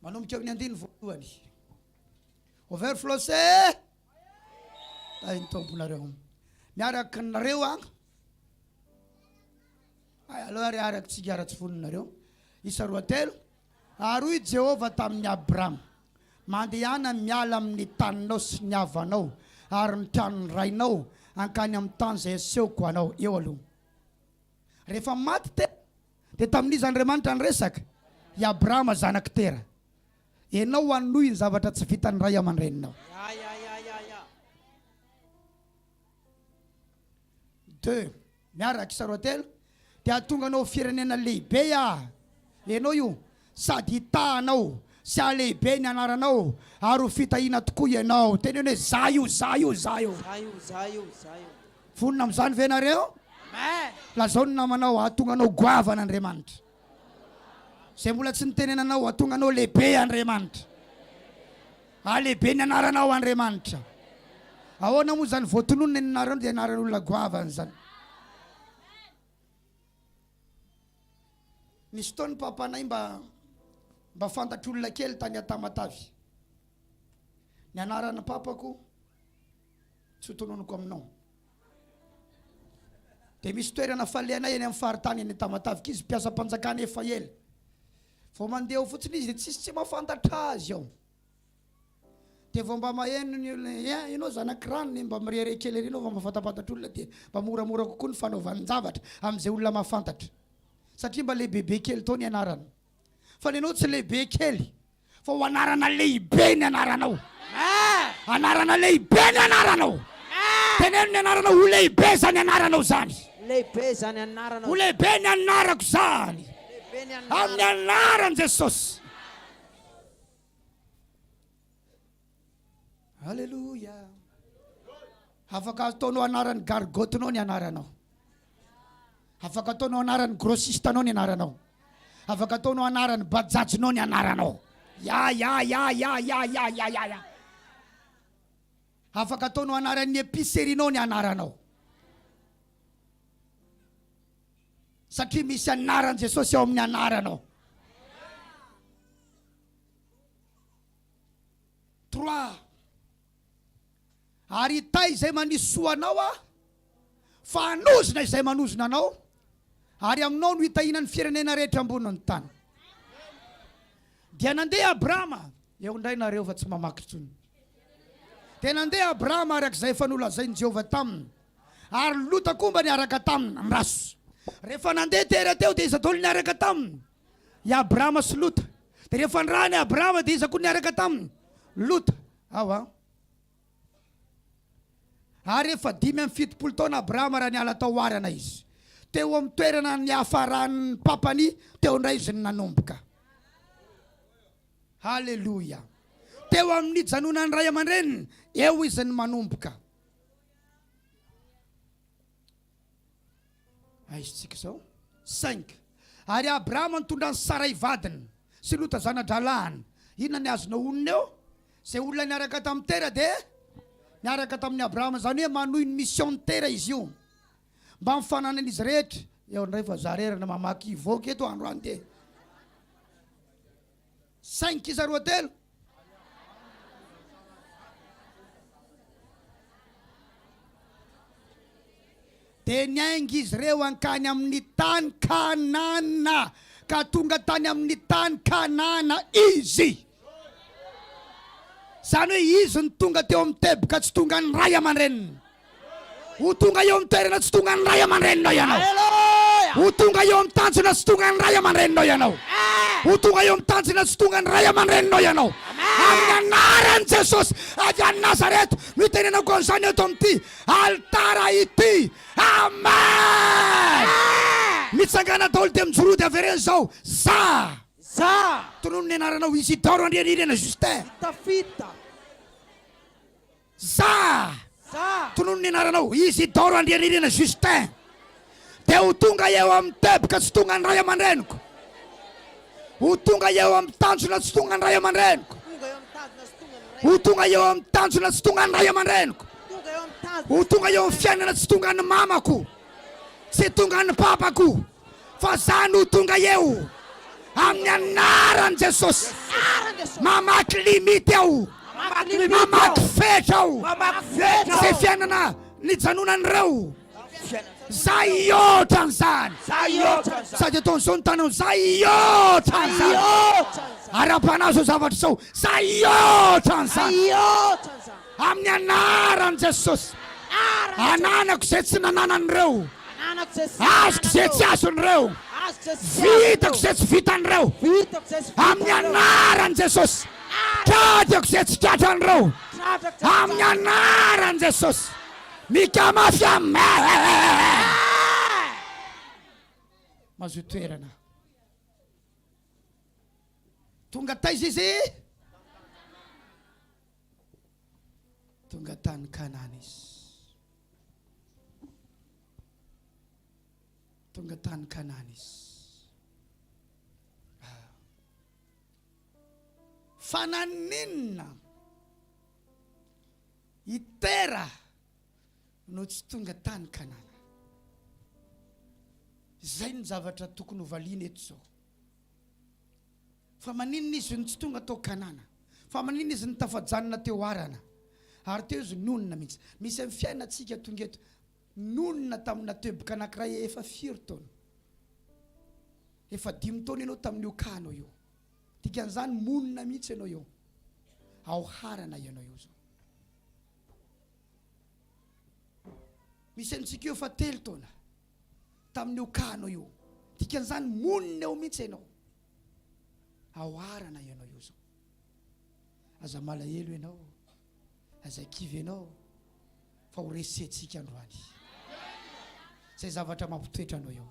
Manomboka eo amin'ny andininy voalohany. Overflose! Tahin'ny Tomponareo. Miaraka nareo an. Ay, aleo ary araka tsika ara tsy vononareo. Isa roa telo. Ary hoy Jehovah tamin'i Abrama, Mandehana miala amin'ny taninao sy ny havanao ary ny tranon'ny rainao hankany amin'ny tany izay asehoko anao. Eo aloha. Rehefa maty Tera, dia tamin'iza Andriamanitra niresaka? I Abrahama zanak'i Tera. Ianao hanohy ny zavatra tsy vitan'ny ray aman-dreninao. Deux, miaraka isa roa telo, dia hahatonga anao ho firenena lehibe Aho. Ianao io, sady hitaha anao sy hahalehibe ny anaranao ary ho fitahiana tokoa ianao. Teneno hoe, Za io, za io, za io. Za io, za io, za io. Vonona amin'izany ve nareo? Amen. Lazao ny namanao, hahatonga anao goavana Andriamanitra. Izay mbola tsy nitenenanao, hahatonga anao lehibe Andriamanitra. Hahalehibe ny anaranao Andriamanitra. Ahoana moa izany voatononina ny anaranao dia anaran'olona goavana izany. Nisy fotoana ny papanay mba mba fantatr'olona kely tany Tamatave. Ny anaran'ny papako tsy ho tononiko aminao. Dia misy toerana falehanay eny amin'ny faritany eny Tamatave k'izy mpiasam-panjakana efa ela. Vao mandeha ao fotsiny izy dia tsisy tsy mahafantatra azy ao. Dia vao mba maheno ny olona hoe eh, ianao zanak'i ranona e, mba mirehareha kely ery ianao vao mba fantapantatr'olona dia mba moramora kokoa ny fanaovan-javatra amin'izay olona mahafantatra. Satria mba lehibebe kely tao ny anarana. Fa ny anao tsy lehibe kely fa ho anarana lehibe ny anaranao. Anarana lehibe ny anaranao. Teneno ny anaranao ho lehibe izany anaranao izany. Lehibe izany anaranao Ho lehibe ny anarako izany. Lehibe ny Amin'ny anarako. anaran'i Jesosy. Aleloia. Afaka ataonao anaran'ny gargote-nao ny anaranao. Afaka ataonao anaran'ny grossiste-nao ny anaranao. Afaka ataonao anaran'ny bajaj-nao ny anaranao. Ya ya ya ya ya ya ya ya ya. Afaka ataonao anaran'ny épicerie-nao ny anaranao. Satria misy anaran'i Jesosy ao amin'ny anaranao. Trois. Ary hitahy izay manisy soa anao Aho, fa hanozona izay manozona anao, ary aminao no hitahiana ny firenena rehetra ambonin'ny tany. Dia nandeha Abrama, eo indray nareo fa tsy mamaky intsony. Dia nandeha Abrama araka izay efa nolazain'i Jehovah taminy, ary Lota koa mba niaraka taminy. Andraso. Rehefa nandeha tera teo dia iza daholo niaraka taminy? I Abrama sy Lota. Dia rehefa nirahana i Abrama dia iza koa niaraka taminy? Lota. Ao an. Ary efa 75 taona Abrama raha niala tao Harana izy. Teo amin'ny toerana niafaran'ny papany teo indray izy no nanomboka. Haleloia. Teo amin'ny nijanonan'ny ray aman-dreniny, eo izy no manomboka. Aiza tsika izao? Cinq. Ary Abrahama nitondra an'i Saray vadiny sy Lota zana-drahalahiny. Inona ny azonao honina eo? Izay olona niaraka tamin'i Tera dia niaraka tamin'i Abrahama. Izany hoe manohy ny mission-n'i Tera izy io. Mba amin'ny fananan'izy rehetra. Eo indray fa za rery no mamaky hivoaka eto androany dia. Cinq isa roa telo. Dia niainga izy ireo hankany amin'ny tany Kanana, ka tonga tany amin'ny tany Kanana izy. Izany hoe izy no tonga teo amin'ny teboka tsy tonga ny ray aman-dreniny. Ho tonga eo amin'ny toerana tsy tonga ny ray aman-dreninao ianao. Ho tonga eo amin'ny tanjona tsy tonga ny ray aman-dreninao ianao. Ho tonga eo amin'ny tanjona tsy tonga ny ray aman-dreninao ianao. Amin'ny anaran'i Jesosy avy any Nazareth no itenenako an'izany eto amin'ity alitara ity. Amen! Mitsangàna daholo dia mijoroa dia avereno izao, Za. Za! Tonony ny anaranao, Isidore Andrianirina Justin. Tafita. Za! Za! Tonony ny anaranao, Isidore Andrianirina Justin. Dia ho tonga eo amin'ny teboka tsy tonga ny ray aman-dreniko. Ho tonga eo amin'ny tanjona tsy tonga ny ray aman-dreniko. Ho tonga eo amin'ny tanjona tsy tonga ny ray aman-dreniko. Ho tonga eo amin'ny fiainana tsy tonga ny mamako. Tsy tonga ny papako. Fa za no tonga eo. Amin'ny anaran'i Jesosy. Mamaky limite aho. Mamaky fetra aho. Izay fiainana nijanonan'ireo. Za hihoatra an'izany. Sady ataon'izao ny tananao. Za hihoatra an'izany. Ary ampanahy izao zavatra izao. Za hihoatra an'izany. Amin'ny anaran'i Jesosy. Ananako izay tsy nananan'ireo. Azoko izay tsy azon'ireo. Vitako izay tsy vitan'ireo. Amin'ny anaran'i Jesosy. Tratrako izay tsy tratran'ireo. Amin'ny anaran'i Jesosy. Mika mafy amen. Mazoa toerana. Tonga taiza izy? Tonga tany Kanana izy. Tonga tany Kanana izy. Ah. Fa naninona i Tera no tsy tonga tany Kanana? Izay ny zavatra tokony hovaliana eto izao. Fa maninona izy no tsy tonga tao Kanana? Fa maninona izy no tafajanona teo Harana? Ary teo izy nonina mihitsy. Misy amin'ny fiainantsika tonga eto, nonina tamina teboka anankiray efa firy taona? Efa dimy taona ianao tamin'io cas-nao io. Dikan'izany monina mihitsy ianao eo. Ao Harana ianao io izao. Misy antsika eo efa telo taona. Tamin'io cas-nao io. Dikan'izany monina eo mihitsy ianao. Aoharana ianao io zao. Aza malahelo ianao, aza kivy ianao fa ho resentsika androany. Izay zavatra mampitoetra anao eo.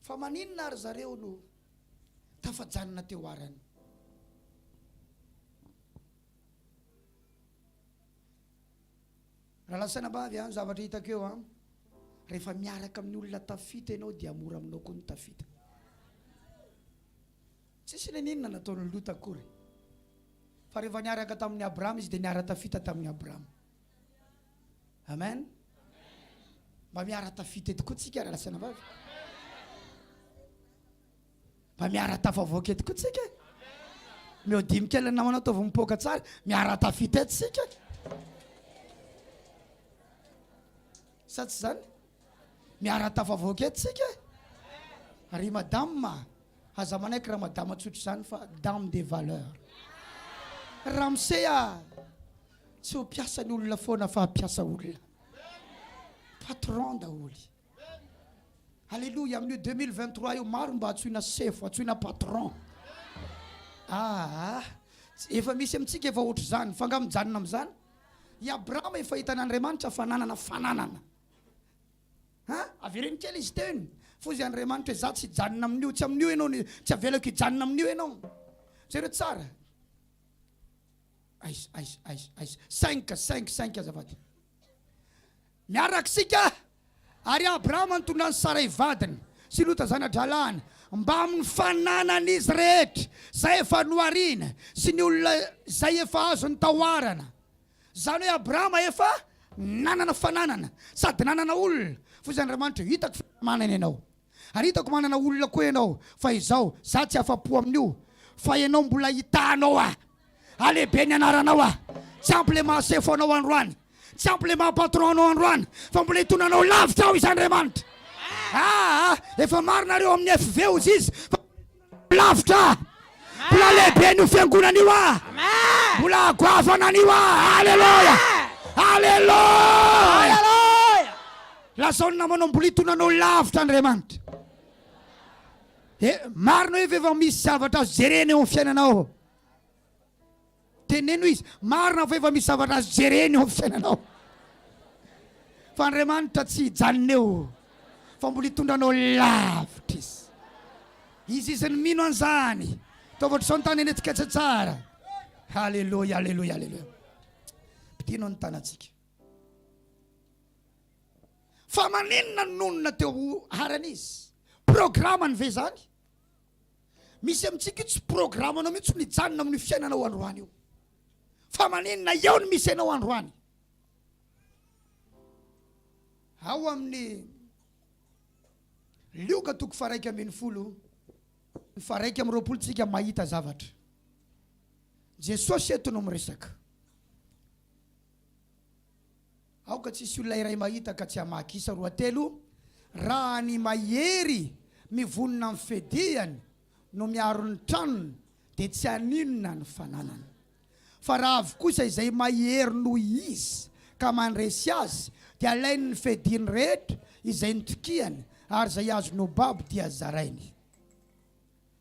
Fa maninona ary zareo no tafajanona teo arany? Rahalahy sy anabavy an, zavatra hitako eo an, rehefa miaraka amin'ny olona tafita ianao dia mora aminao koa ny tafita. Tsisy n'inona nataon'i Lota akory. Fa rehefa niaraka tamin'i Abrahama izy dia niara-tafita tamin'i Abrahama. Amen. Mba miara-tafita eto koa tsika rahalahy sy anabavy. Mba miara-tafavoaka eto koa tsika e. Meo dimy kely ny namanao ataovy mipoaka tsara. Miara-tafita eto tsika. Sa tsy zany? Miara-tafavoaka eto tsika e. Ry madame, aza manaiky raha madama tsotra izany fa dame de valeur. Ramose a! Tsy ho mpiasa ny olona foana fa hampiasa olona. Patron daholo. Alléluia, amin'io 2023 io maro mba antsoina sefo, antsoina patron. Ah, efa misy amintsika efa ohatr'izany, fa nga mijanona amin'izany? I Abrahama efa hitan'Andriamanitra fa nanana fananana. Ha? Avereno kely izy teo iny. Fozy Andriamanitra hoe za tsy hijanona amin'io, tsy amin'io ianao, tsy avelako hijanona amin'io ianao. Jereo tsara. Aiza, aiza, aiza, aiza. Cinq, cinq, cinq azafady. Miaraka isika. Ary Abrahama nitondra an'i Saray vadiny, sy Lota zana-drahalahiny, mbamin'ny fananan'izy rehetra izay efa nohariny, sy ny olona izay efa azony tao Harana. Izany hoe Abrahama efa nanana fananana, sady nanana olona. Fa hoy Andriamanitra, Hitako fa manana ianao. Ary hitako manana olona koa ianao, fa izao, za tsy afa-po amin'io, fa ianao mbola hitanao aho. Halehibe ny anaranao aho. Tsy ampy le maha sefo anao androany. Tsy ampy le maha patron anao androany, fa mbola hitondra anao lavitra aho izy Andriamanitra. Aa, efa maro nareo amin'ny FV hozy izy, fa lavitra. Mbola lehibe an'io fiangonana io aho. Mbola goavana an'io aho. Aleloia! Aleloia! Lazao ny namanao mbola hitondra anao lavitra Andriamanitra. Eh, marina hoe ve efa misy zavatra azo jerena eo amin'ny fiainanao? Teneno izy, marina fa efa misy zavatra azo jerena eo amin'ny fiainanao. Fa Andriamanitra tsy hijanona eo fa mbola hitondra anao lavitra Izy. Izy izy ny mino an'izany. Ataovy ohatr'izao ny tanana hetsiketsy tsara. Haleloia, haleloia, haleloia. Ampidino ny tanantsika. Fa maninona no nonina teo harana izy? Programany ve izany? Misy amintsika io tsy programanao mihitsy no hijanona amin'io fiainanao androany io. Fa maninona eo no misy anao androany? Ao amin'ny Lioka toko faharaika ambinifolo, ny faharaika amby roapolo tsika mahita zavatra. Jesosy eto no miresaka. Aoka tsy hisy olona iray mahita ka tsy hamaky. Isa roatelo, Raha ny mahery mivonona amin'ny fediany no miaro ny tranony dia tsy haninona ny fananany. Fa raha avy kosa izay mahery noho izy ka mandresy azy dia alainy ny fediany rehetra izay nitokiany ary izay azony ho babo dia zarainy.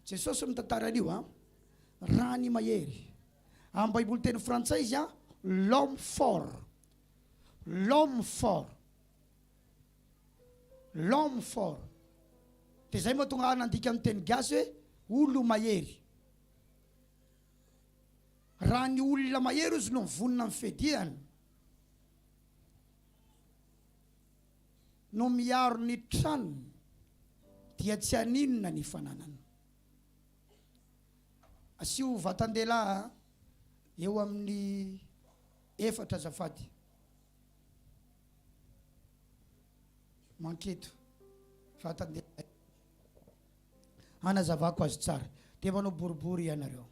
Jesosy mitantara an'io an! Raha ny mahery. Amin'ny baiboly teny frantsay izy an, l'homme fort. L'homme fort. L'homme fort. Dia izay mahatonga ahy nandika amin'ny teny gasy hoe olo-mahery. Raha ny olona mahery ozy no mivonona amin'ny fiadiana, no miaro ny tranony dia tsy haninona ny fananana. Asio vatan-dehilahy eo amin'ny efatra azafady. Manketo vatan-dehilahy. Hanazavako azy tsara. Dia manao boribory ianareo.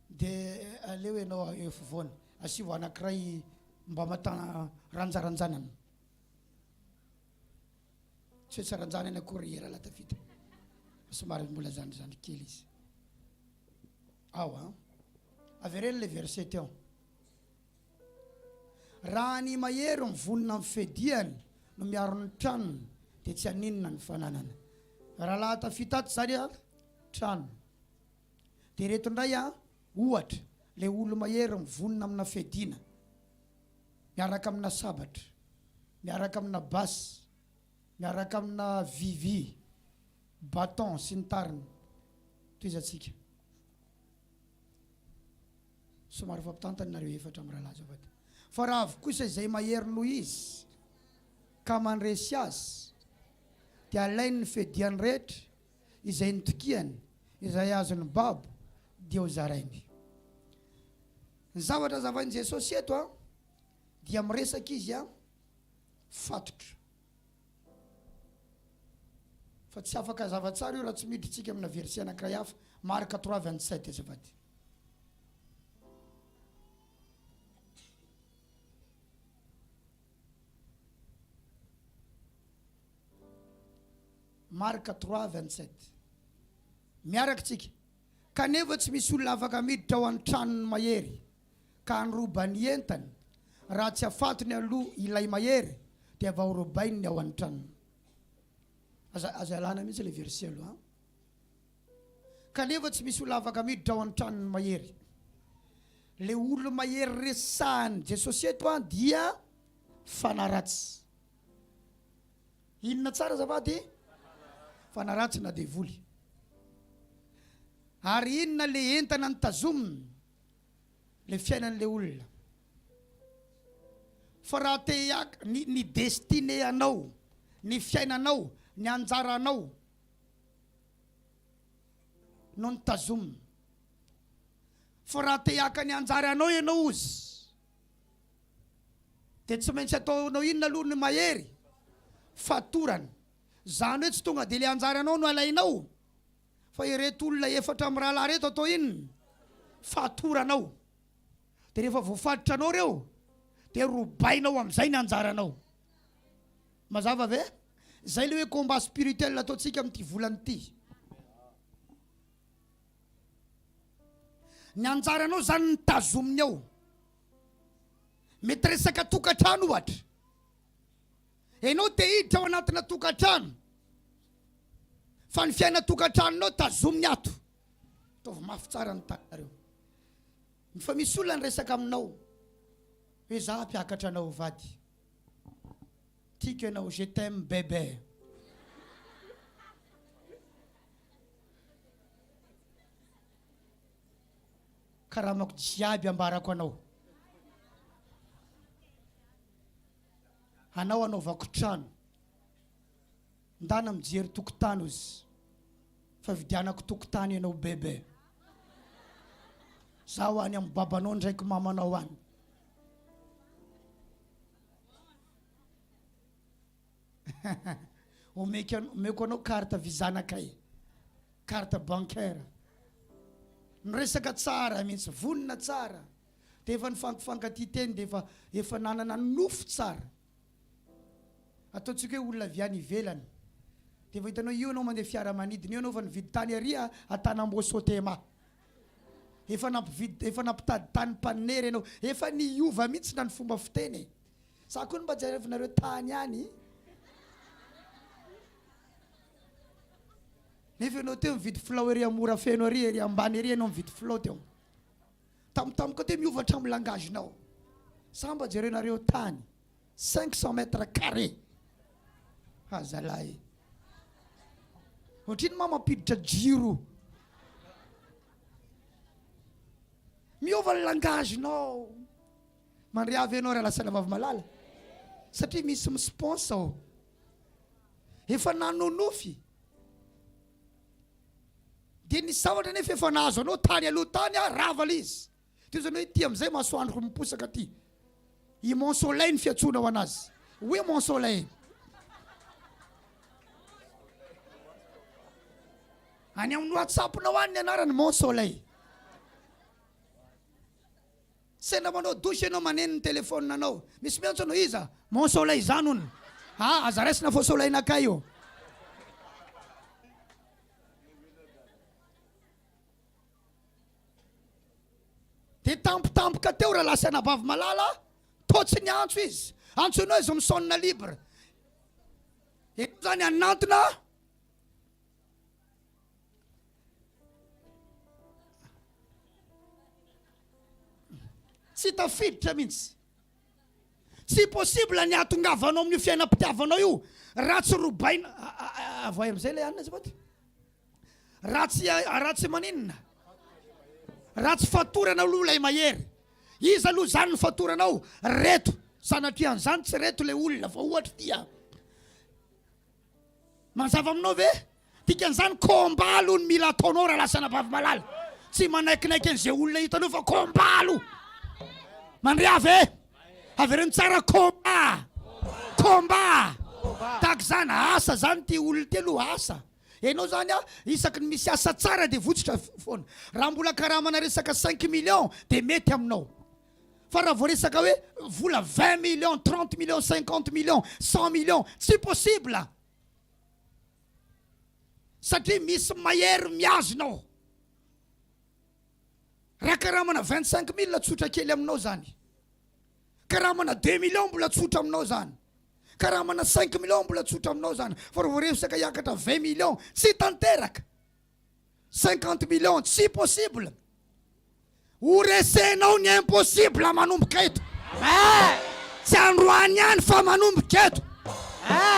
Dia aleo ianao eo afovoany. Asivo anankiray mba mata ranjaranjanana. Tsy hoe tsy ranjanana akory i Rahalahy Davida. Fa somary mbola zandrizandry kely izy. Ao an. Avereno ilay verset teo. Raha ny mahery mivonona amin'ny fiadiany no miaro ny tranony dia tsy haninona ny fananana. Rahalahy tafita ato izany an, trano. Dia ireto indray an, ohatra, ilay olo-mahery mivonona amina fiadiana, miaraka amina sabatra, miaraka amina basy, miaraka amina vy vy, bâton sy ny tariny. Tohizantsika. Somary fampitantana nareo efatra mirahalahy azafady. Fa raha avy kosa izay mahery noho izy ka mandresy azy dia alainy ny fiadiany rehetra izay nitokiany, izay azony babo dia ho zarainy. Ny zavatra azavain'i Jesosy eto an dia miresaka izy an fatotra. Fa tsy afaka hazava tsara io raha tsy miditra tsika amina verset anankiray hafa, Marc 3 27 azafady. Marc 3 27. Miaraka tsika. Kanefa tsy misy olona afaka miditra ao an-tranon'ny mahery ka handroba ny entany raha tsy afatony aloha ilay mahery dia vao robainy ny ao an-tranony. Aza aza ialana mihitsy ilay verset aloha an. Kanefa tsy misy olona afaka miditra ao an-tranon'ny mahery. Ilay olo-mahery resahan'i Jesosy eto an dia fanahy ratsy. Inona tsara azafady? Fanahy ratsy na devoly. Ary inona le entana notazominy? Le fiainan'le olona. Fa raha te hiaka, ny, ny destinée anao, ny fiainanao, ny anjaranao no notazominy. Fa raha te hiaka ny anjaranao ianao ozy, dia tsy maintsy ataonao inona aloha ny mahery? Fatorana. Zany hoe tsy tonga dia le anjaranao no alainao. Fa ireto olona efatra mirahalahy ireto atao inona? Fatoranao. Dia rehefa voafatotra anao ireo, dia robainao amin'izay ny anjaranao. Mazava ve? Izay ilay hoe combat spirituel ataontsika amin'ity volana ity. Ny anjaranao izany no tazominy ao. Mety resaka tokantrano ohatra. Enao te hiditra ao anatina tokantrano fa ny fiainan-tokantranonao tazominy ato. Ataovy mafy tsara ny tananareo. Fa misy olona niresaka aminao. Hoe za hampiakatra anao ho vady. Tiako ianao, je t'aime bebe. Karamako jiaby ambarako anao. Anao anaovako trano. Ndana mijery tokotany ozy fa vidianako tokotany ianao bebe. Zaho any amin'ny babanao ndraiky mamanao any. Omeko omeko anao carte visa-nakay, carte bancaire. Niresaka tsara mihitsy, vonona tsara. Dia efa nifankifankatia teny dia efa efa nanana nofy tsara. Ataontsika hoe olona avy any ivelany. Dia efa hitanao io ianao mandeha fiaramanidina io ianao efa nividy tany ary Antanambo Sotema. Efa nampividy efa nampitady tany mpanery ianao. Efa niova mihitsy na ny fomba fiteny e. Za koa no mba jerevinareo tany any. Nefa ianao teo mividy filao ery Morafeno ary ery ambany ery ianao mividy filao teo. Tampotampoka teo miova hatramin'ny langage-nao. Za mba jerenareo tany. 500 mètres carrés. Ha zalahy. Ohatrino ma mampiditra jiro. Miova ny langage-nao. Mandre avy ianao raha lasa vavy malala. Satria misy mi-sponsor ao. Efa nanonofy. Dia nisy zavatra nefa efa nahazo anao tany aloha tany ah, rava ilay izy. Toy izany hoe ity amin'izay masoandroko miposaka aty. I mon soleil ny fiantsoanao anazy. Oui mon soleil. Any amin'ny WhatsApp-nao any ny anarany mon soleil. Sendra manao douche ianao maneno ny téléphone anao. Misy miantso anao iza? Mon soleil izany hono. Ah, aza raisina fa soleil nakay io. Dia tampotampoka teo rahalahy sy anabavy malala, toa tsy niantso izy. Antsoinao izy mi-sonne libre. Ianao izany hanantona Tsy tafiditra mihitsy. Tsy possible ny hahatongavanao amin'io fiainam-pitiavanao io raha tsy robaina. Avoay amin'izay ilay anona azafady. Raha tsy raha tsy maninona? Raha tsy fatorana aloha ilay mahery. Iza aloha izany ny fatoranao? Reto. Sanatria an'izany tsy reto ilay olona fa ohatra ity a. Mazava aminao ve? Dikan'izany combat aloha ny mila ataonao raha lasa anabavy malala. Tsy manaikinaiky an'izay olona hitanao fa combat aloha. Mandre avy e? Avereno tsara combat. Combat. Tahaka izany asa zany ity olona ity aloha asa. Ianao zany a isaky ny misy asa tsara dia votsotra foana. Raha mbola karamana resaka cinq millions dia mety aminao. Fa raha vao resaka hoe vola 20 millions, 30 millions, 50 millions, 100 millions, tsy possible. Satria misy mahery mihazona ao. Raha karamana 25 mille tsotra kely aminao zany. Karamana 2 millions mbola tsotra aminao zany. Karamana 5 millions mbola tsotra aminao zany. Fa raha vao resaka hiakatra 20 millions, tsy tanteraka. 50 millions tsy possible. Ho resenao ny impossible manomboka eto. Tsy androany ihany fa manomboka eto.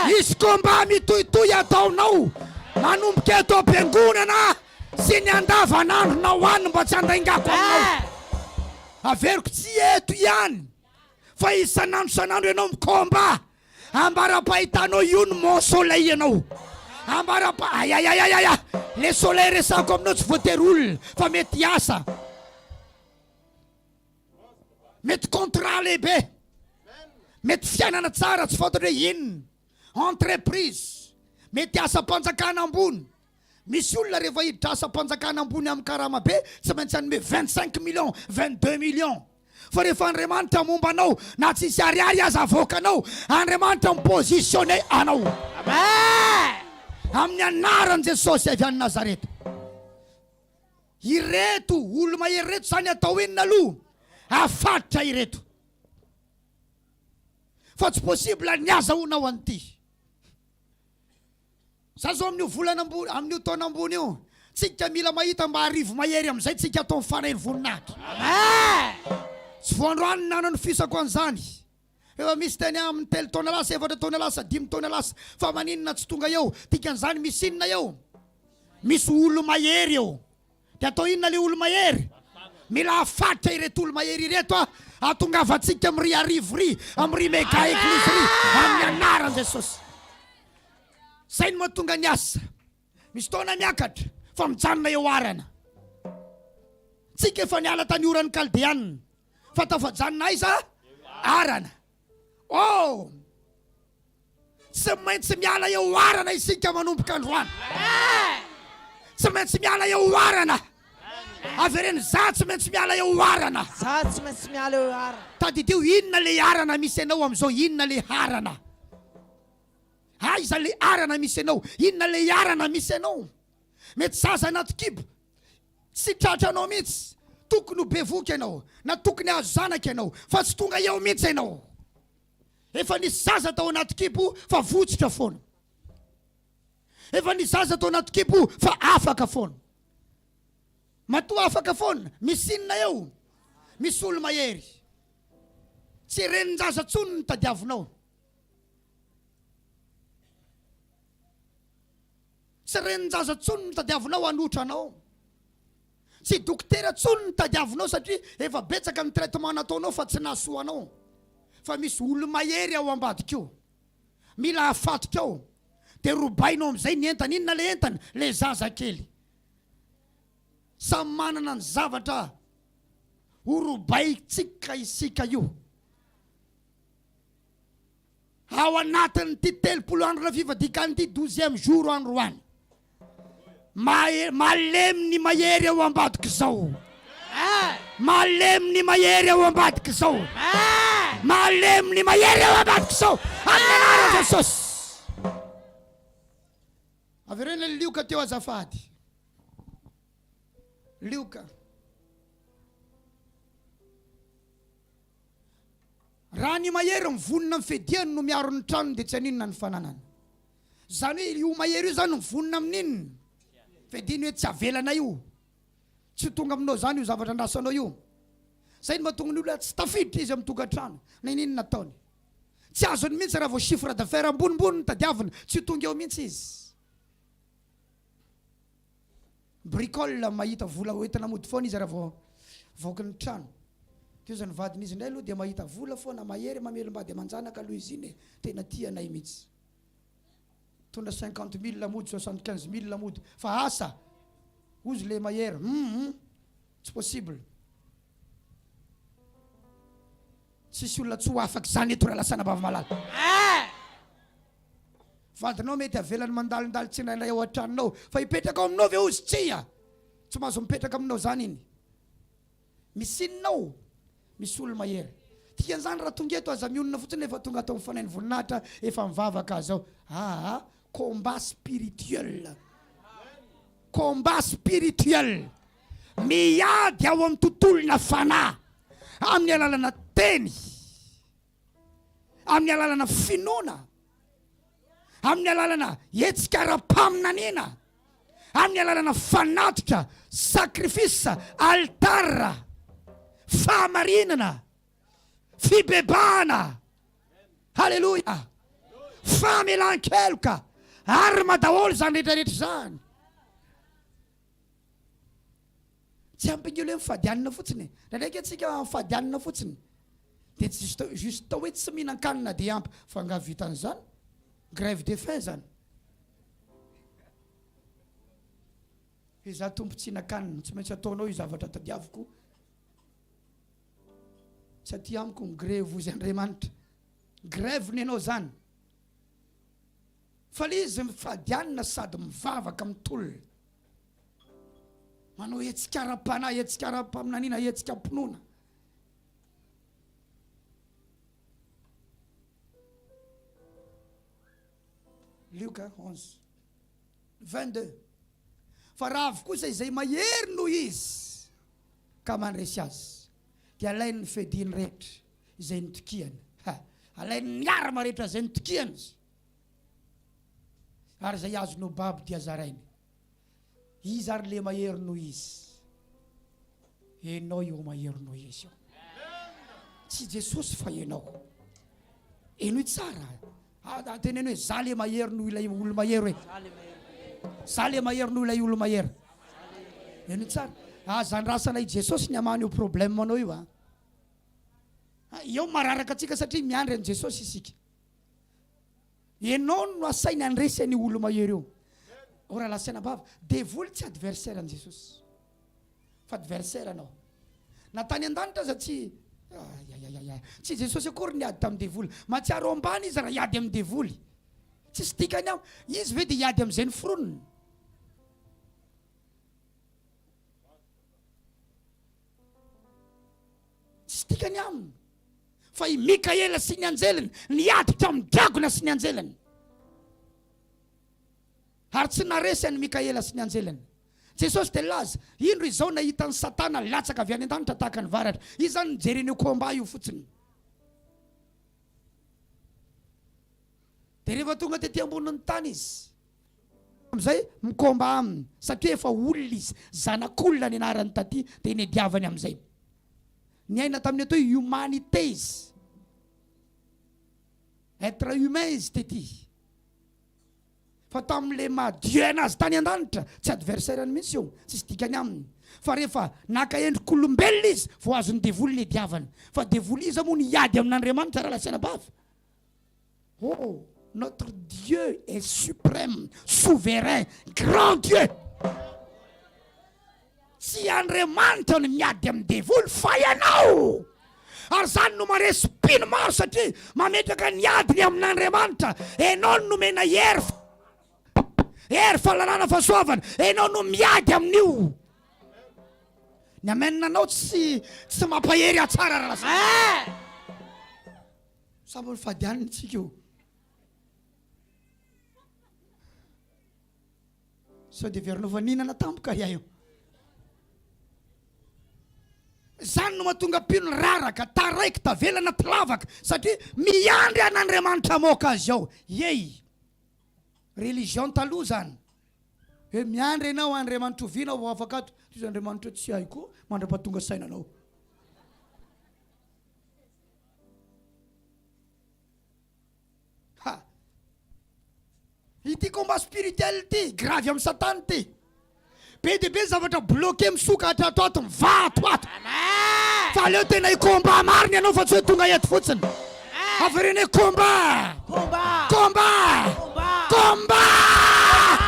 Hisy combat mitohitohy ataonao manomboka eto am-piangonana sy ny andavanandronao any mba tsy handaingako aminao. Averiko tsy eto ihany fa isan'andro isan'andro ianao mi-combat. Ambara-pahitanao io ny mon soleil ianao. Ambara-pa ayayayaya le soleil resahako aminao tsy voatery olona fa mety asa. Mety contrat lehibe. Mety fiainana tsara tsy fantatra hoe inona. Entreprise. Mety asam-panjakana ambony. Misy olona rehefa hiditra asam-panjakana ambony amin'ny karama be tsy maintsy hanome 25 millions, 22 millions. Fa rehefa Andriamanitra momba anao na tsisy ariary aza avoakanao, Andriamanitra mi-positionner anao. Amen. Amin'ny anaran'i Jesosy avy any Nazareta. Ireto olo-mahery ireto izany atao inona aloha? Afatotra ireto. Fa tsy possible ny azahoanao an'ity. Za zao amin'io volana ambony, amin'io taona ambony io, tsika mila mahita mba arivo mahery amin'izay tsika atao mifanay ny voninahitra. Amen. Tsy vao androany no nananofisako an'izany. Efa misy teny aminy telo taona lasa, efatra taona lasa, dimy taona lasa. Fa maninona tsy tonga eo? Dikan'izany misy inona eo? Misy olo-mahery eo. Dia atao inona ilay olo-mahery? Mila hafaritra ireto olo-mahery ireto ah, hahatongavantsika amin'ry arivo ry, amin'ry mega eglise ry, amin'ny anaran'i Jesosy. Izay no mahatonga ny asa. Misy taona miakatra fa mijanona eo arana. Tsika efa niala tany oran'ny Kaldeanina fa tafajanona aiza? Arana. Oh! Tsy maintsy miala eo arana isika manomboka androany. Tsy maintsy miala eo arana. Avereno za tsy maintsy miala eo arana. Za tsy maintsy miala eo arana. Tadidio inona le arana misy anao amin'izao, inona le harana. Aiza le arana misy anao? Inona le arana misy anao? Mety zaza anaty kibo tsy tratranao mihitsy, tokony ho bevoka ianao na tokony hahazo zanaka ianao fa tsy tonga eo mihitsy ianao. Efa nisy zaza tao anaty kibo fa votsitra foana. Efa nisy zaza tao anaty kibo fa afaka foana. Matoa afaka foana, misy inona eo? Misy olo-mahery. Tsy renin-jaza tsony no tadiavinao. Tsy renin-jaza tsony no tadiavinao hanotra anao. Tsy dokotera tsony no tadiavinao satria efa betsaka ny traitement nataonao fa tsy nahasoa anao. Fa misy olo-mahery ao ambadika io. Mila hafatotra ao. Dia robainao amin'izay ny entana. Inona ilay entana? Ilay zaza kely. Samy manana ny zavatra ho robaintsika isika io. Ao anatin'ity 30 androna fivadikan'ity ity douzième jour androany. Malemy ny mahery ao ambadik'izao. Malemy ny mahery ao ambadik'izao. Malemy ny mahery ao ambadik'izao. Amin'ny anaran'i Jesosy. Avereno ilay lioka teo azafady. Lioka. Raha ny mahery mivonona amin'ny fiadiany no miaro ny tranony dia tsy haninona ny fananany. Izany hoe io mahery io izany mivonona amin'inona? Fiadiany hoe tsy avelanay io. Tsy ho tonga aminao izany io zavatra andrasanao io. Izay no mahatonga ny olona tsy tafiditra izy amin'ny tokantrano na inona ataony. Tsy azony mihitsy raha vao chiffre d'affaires ambonimbony no tadiavina, tsy ho tonga eo mihitsy izy. Bricole, mahita vola hoentina mody foana izy raha vao voky ny trano. Teo izany vadin'izy indray aloha dia mahita vola foana, mahery mamelom-bady aman-janaka aloha izy iny e, tena tia anay mihitsy. Mitondra 50 mille mody, 75 mille mody, fa asa, hozy le mahery, hum, tsy possible. Tsisy olona tsy ho afaka izany eto Ralasanabavy malala. Vadinao mety avelany mandalondalo tsindraindray ao an-tranonao fa hipetraka ao aminao ve ozy? Tsia! Tsy mahazo mipetraka aminao zany iny. Misy inona ao? Misy olo mahery. Dikan'izany raha tonga eto aza mionona fotsiny efa tonga ato amin'ny fanahin'ny voninahitra efa mivavaka zao. Aa combat spirituel. Combat spirituel. Miady ao amin'ny tontolona fanahy amin'ny alalana teny. Amin'ny alalana finoana, amin'ny alalana hetsika ara-paminaniana, amin'ny alalana fanatitra, sacrifice, alitara, fahamarinana, fibebahana, haleloia, famelan-keloka, arma daholo izany rehetra rehetra izany. Tsy ampy ange le mifady hanina fotsiny e. Ndraindraiky antsika mifady hanina fotsiny de tsy juste juste hoe tsy mihinan-kanina de ampy. Fa angaha vitan'izany? Grève de faim zany. Hoe za tompo tsy hihinan-kanina, tsy maintsy ataonao io zavatra tadiaviko. Tsy aty amiko ny grevy hozy Andriamanitra. Grève ny anao zany. Fa le izy mifady hanina sady mivavaka mitolona. Manao hetsika ara-panahy, hetsika ara-paminaniana, hetsika am-pinoana. Lioka 11 22 Fa raha avy kosa izay mahery noho izy ka mandresy azy, dia alainy ny fiadiany rehetra izay nitokiany. Ha! Alainy ny arma rehetra izay nitokiany izy. Ary izay azony ho babo dia zarainy. Iza ary le mahery noho izy? Enao io mahery noho izy io. Tsy Jesosy fa ianao. Henoy tsara. Ah, teneno hoe za le mahery noho ilay olo-mahery hoe. Za le mahery noho ilay olo-mahery. Henoy tsara. Aza andrasana i Jesosy ny hamaha an'io problème anao io a. Eo mararaka antsika satria miandry an'i Jesosy isika. Ianao no asainy handresy an'io olo-mahery io. O rahalahy sy anabavy, devoly tsy adversaire an'i Jesosy. Fa adversaire anao. Na tany an-danitra aza tsy Ayayayaya. Tsy Jesosy akory niady tamin'ny devoly. Mahatsiaro ambany izy raha hiady amin'ny devoly. Tsisy dikany aminy. Izy ve dia hiady amin'izay noforoniny? Tsisy dikany aminy. Fa i Mikaela sy ny anjeliny niady tamin'ny dragona sy ny anjeliny. Ary tsy naharesy an'i Mikaela sy ny anjeliny. Jesosy dia nilaza, Indro izao nahita an'i Satana latsaka avy any an-danitra tahaka ny varatra. Izy izany nijery an'io combat io fotsiny. Dia rehefa tonga tety ambonin'ny tany izy, amin'izay mi-combat aminy, satria efa olona izy, zanak'olona ny anarany taty, dia niadiavany amin'izay. Niaina tamin'ny atao hoe humanité izy. Être humain izy tety. Fa tamin'ilay maha Dieu anazy tany an-danitra, tsy adversaire-ny mihitsy io, tsisy dikany aminy. Fa rehefa naka endrik'olombelona izy vao azon'ny devoly niadiavana. Fa devoly iza moa no hiady amin'Andriamanitra rahalahy sy anabavy? Oh, notre Dieu est suprême, souverain, grand Dieu. Tsy Andriamanitra no miady amin'ny devoly fa ianao! Ary izany no maharesy mpino maro satria mametraka ny adiny amin'Andriamanitra. Ianao no nomena hery hery fahalalana fahasoavana. Ianao no miady amin'io. Ny amen anao tsy tsy mampahery hatsara raha lasa. Samy mifady hanina tsika io. Sao dia heverinao fa nihinana tampoka ahy io. Izany no mahatonga mpino raraka, taraiky, tavela anaty lavaka satria miandry an'Andriamanitra hamoaka azy ao. Iey! Religion taloha izany. Hoe miandry ianao Andriamanitra oviana aho vao afaka ato. Toy izay Andriamanitra hoe tsy haiko mandra-pahatonga saina anao. Ha! Ity combat spirituel ity, gravy amin'i satana ity. Be dia be ny zavatra bloqué misokatra ato ato, mivaha ato ato. Fa aleo tena hi combat marina ianao fa tsy hoe tonga eto fotsiny. Avereno hoe combat! Combat! Combat! Combat! Combat!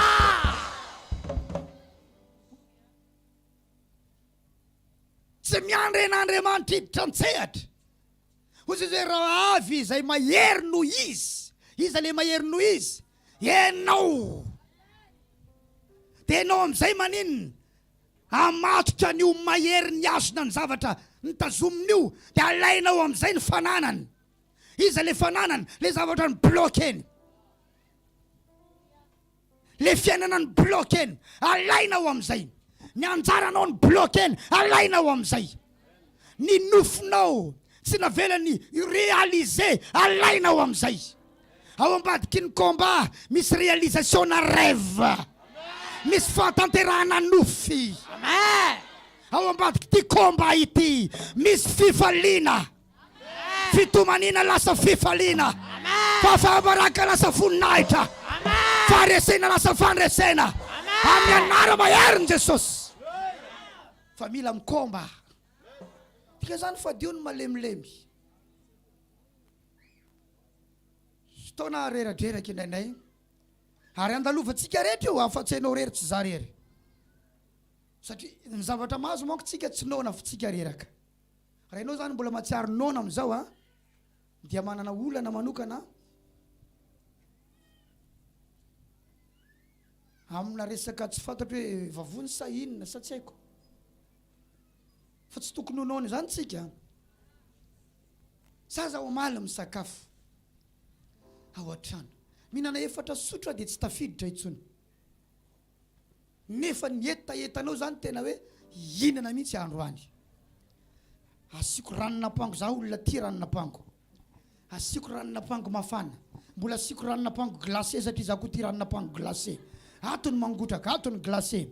Tsy miandry an'Andriamanitra hiditra an-tsehatra. Hoy Jesosy hoe raha avy izay mahery noho izy. Iza le mahery noho izy? Ianao. Dia ianao amin'izay maninona? Hamatotra an'io mahery nihazona ny zavatra notazominy io, dia alainao amin'izay ny fananany. Iza le fananany? Le zavatra ni-bloquer-ny. Le fiainana ny bloquer-ny, alaina ao amin'izay. Ny anjaranao ny bloquer-ny, alaina ao amin'izay. Ny nofinao tsy navelany réaliser, alaina ao amin'izay. Ao ambadiky ny combat misy réalisation na rêve. Misy fahatanterahana nofy. Ao ambadik'ity combat ity misy fifaliana. Fitomaniana lasa fifaliana. Fahafahambaraka lasa voninahitra. Faharesena lasa fandresena. Amin'ny anara-maherin'i Jesosy. Fa mila mikomba. Dika zany fadio ny malemilemy. Fotoana reradreraka indraindray. Ary andalovantsika rehetra io, afa-tsy ianao rery tsy za rery. Satria ny zavatra mahazo manko tsika tsy noana fa tsika reraka. Raha ianao izany mbola mahatsiaro noana amin'izao an, dia manana olana manokana amina resaka tsy fantatro hoe vavony sa inona sa tsy haiko. Fa tsy tokony ho noana izany tsika. Zaza omaly misakafo ao an-trano. Mihinana efatra sotro aho dia tsy tafiditra intsony. Nefa ny hetahetanao zany tena hoe hihinana mihitsy androany. Asiako ranon'ampango, za olona tia ranon'ampango. Asiako ranon'ampango mafana. Mbola asiako ranon'ampango glacé satria za koa tia ranon'ampango glacé. Ato ny mangotraka, ato ny glacé.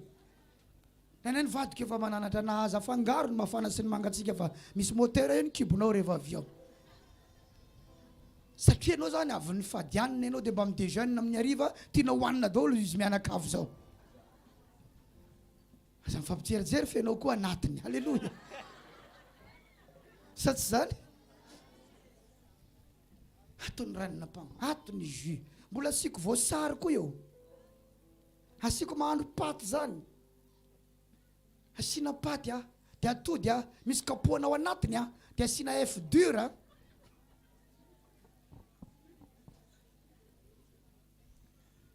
Indraindray ny vadiko efa mananatra anah aza afangaro ny mafana sy ny mangatsiaka fa misy moteur eo ny kibonao rehefa avy eo. Satria ianao zany avy nifady hanina ianao dia mba mi-dejeune amin'ny hariva tianao hohanina daholo izy mianakavy zao. Aza mifampijerijery fa ianao koa anatiny. Aleloia. Sa tsy zany? Ato ny ranon'ampango, ato ny jus. Mbola asiako voasary koa eo. Asiako mahandro paty zany. Asiana paty a, de atody a, misy kapohana ao anatiny a, de asiana oeuf dur a.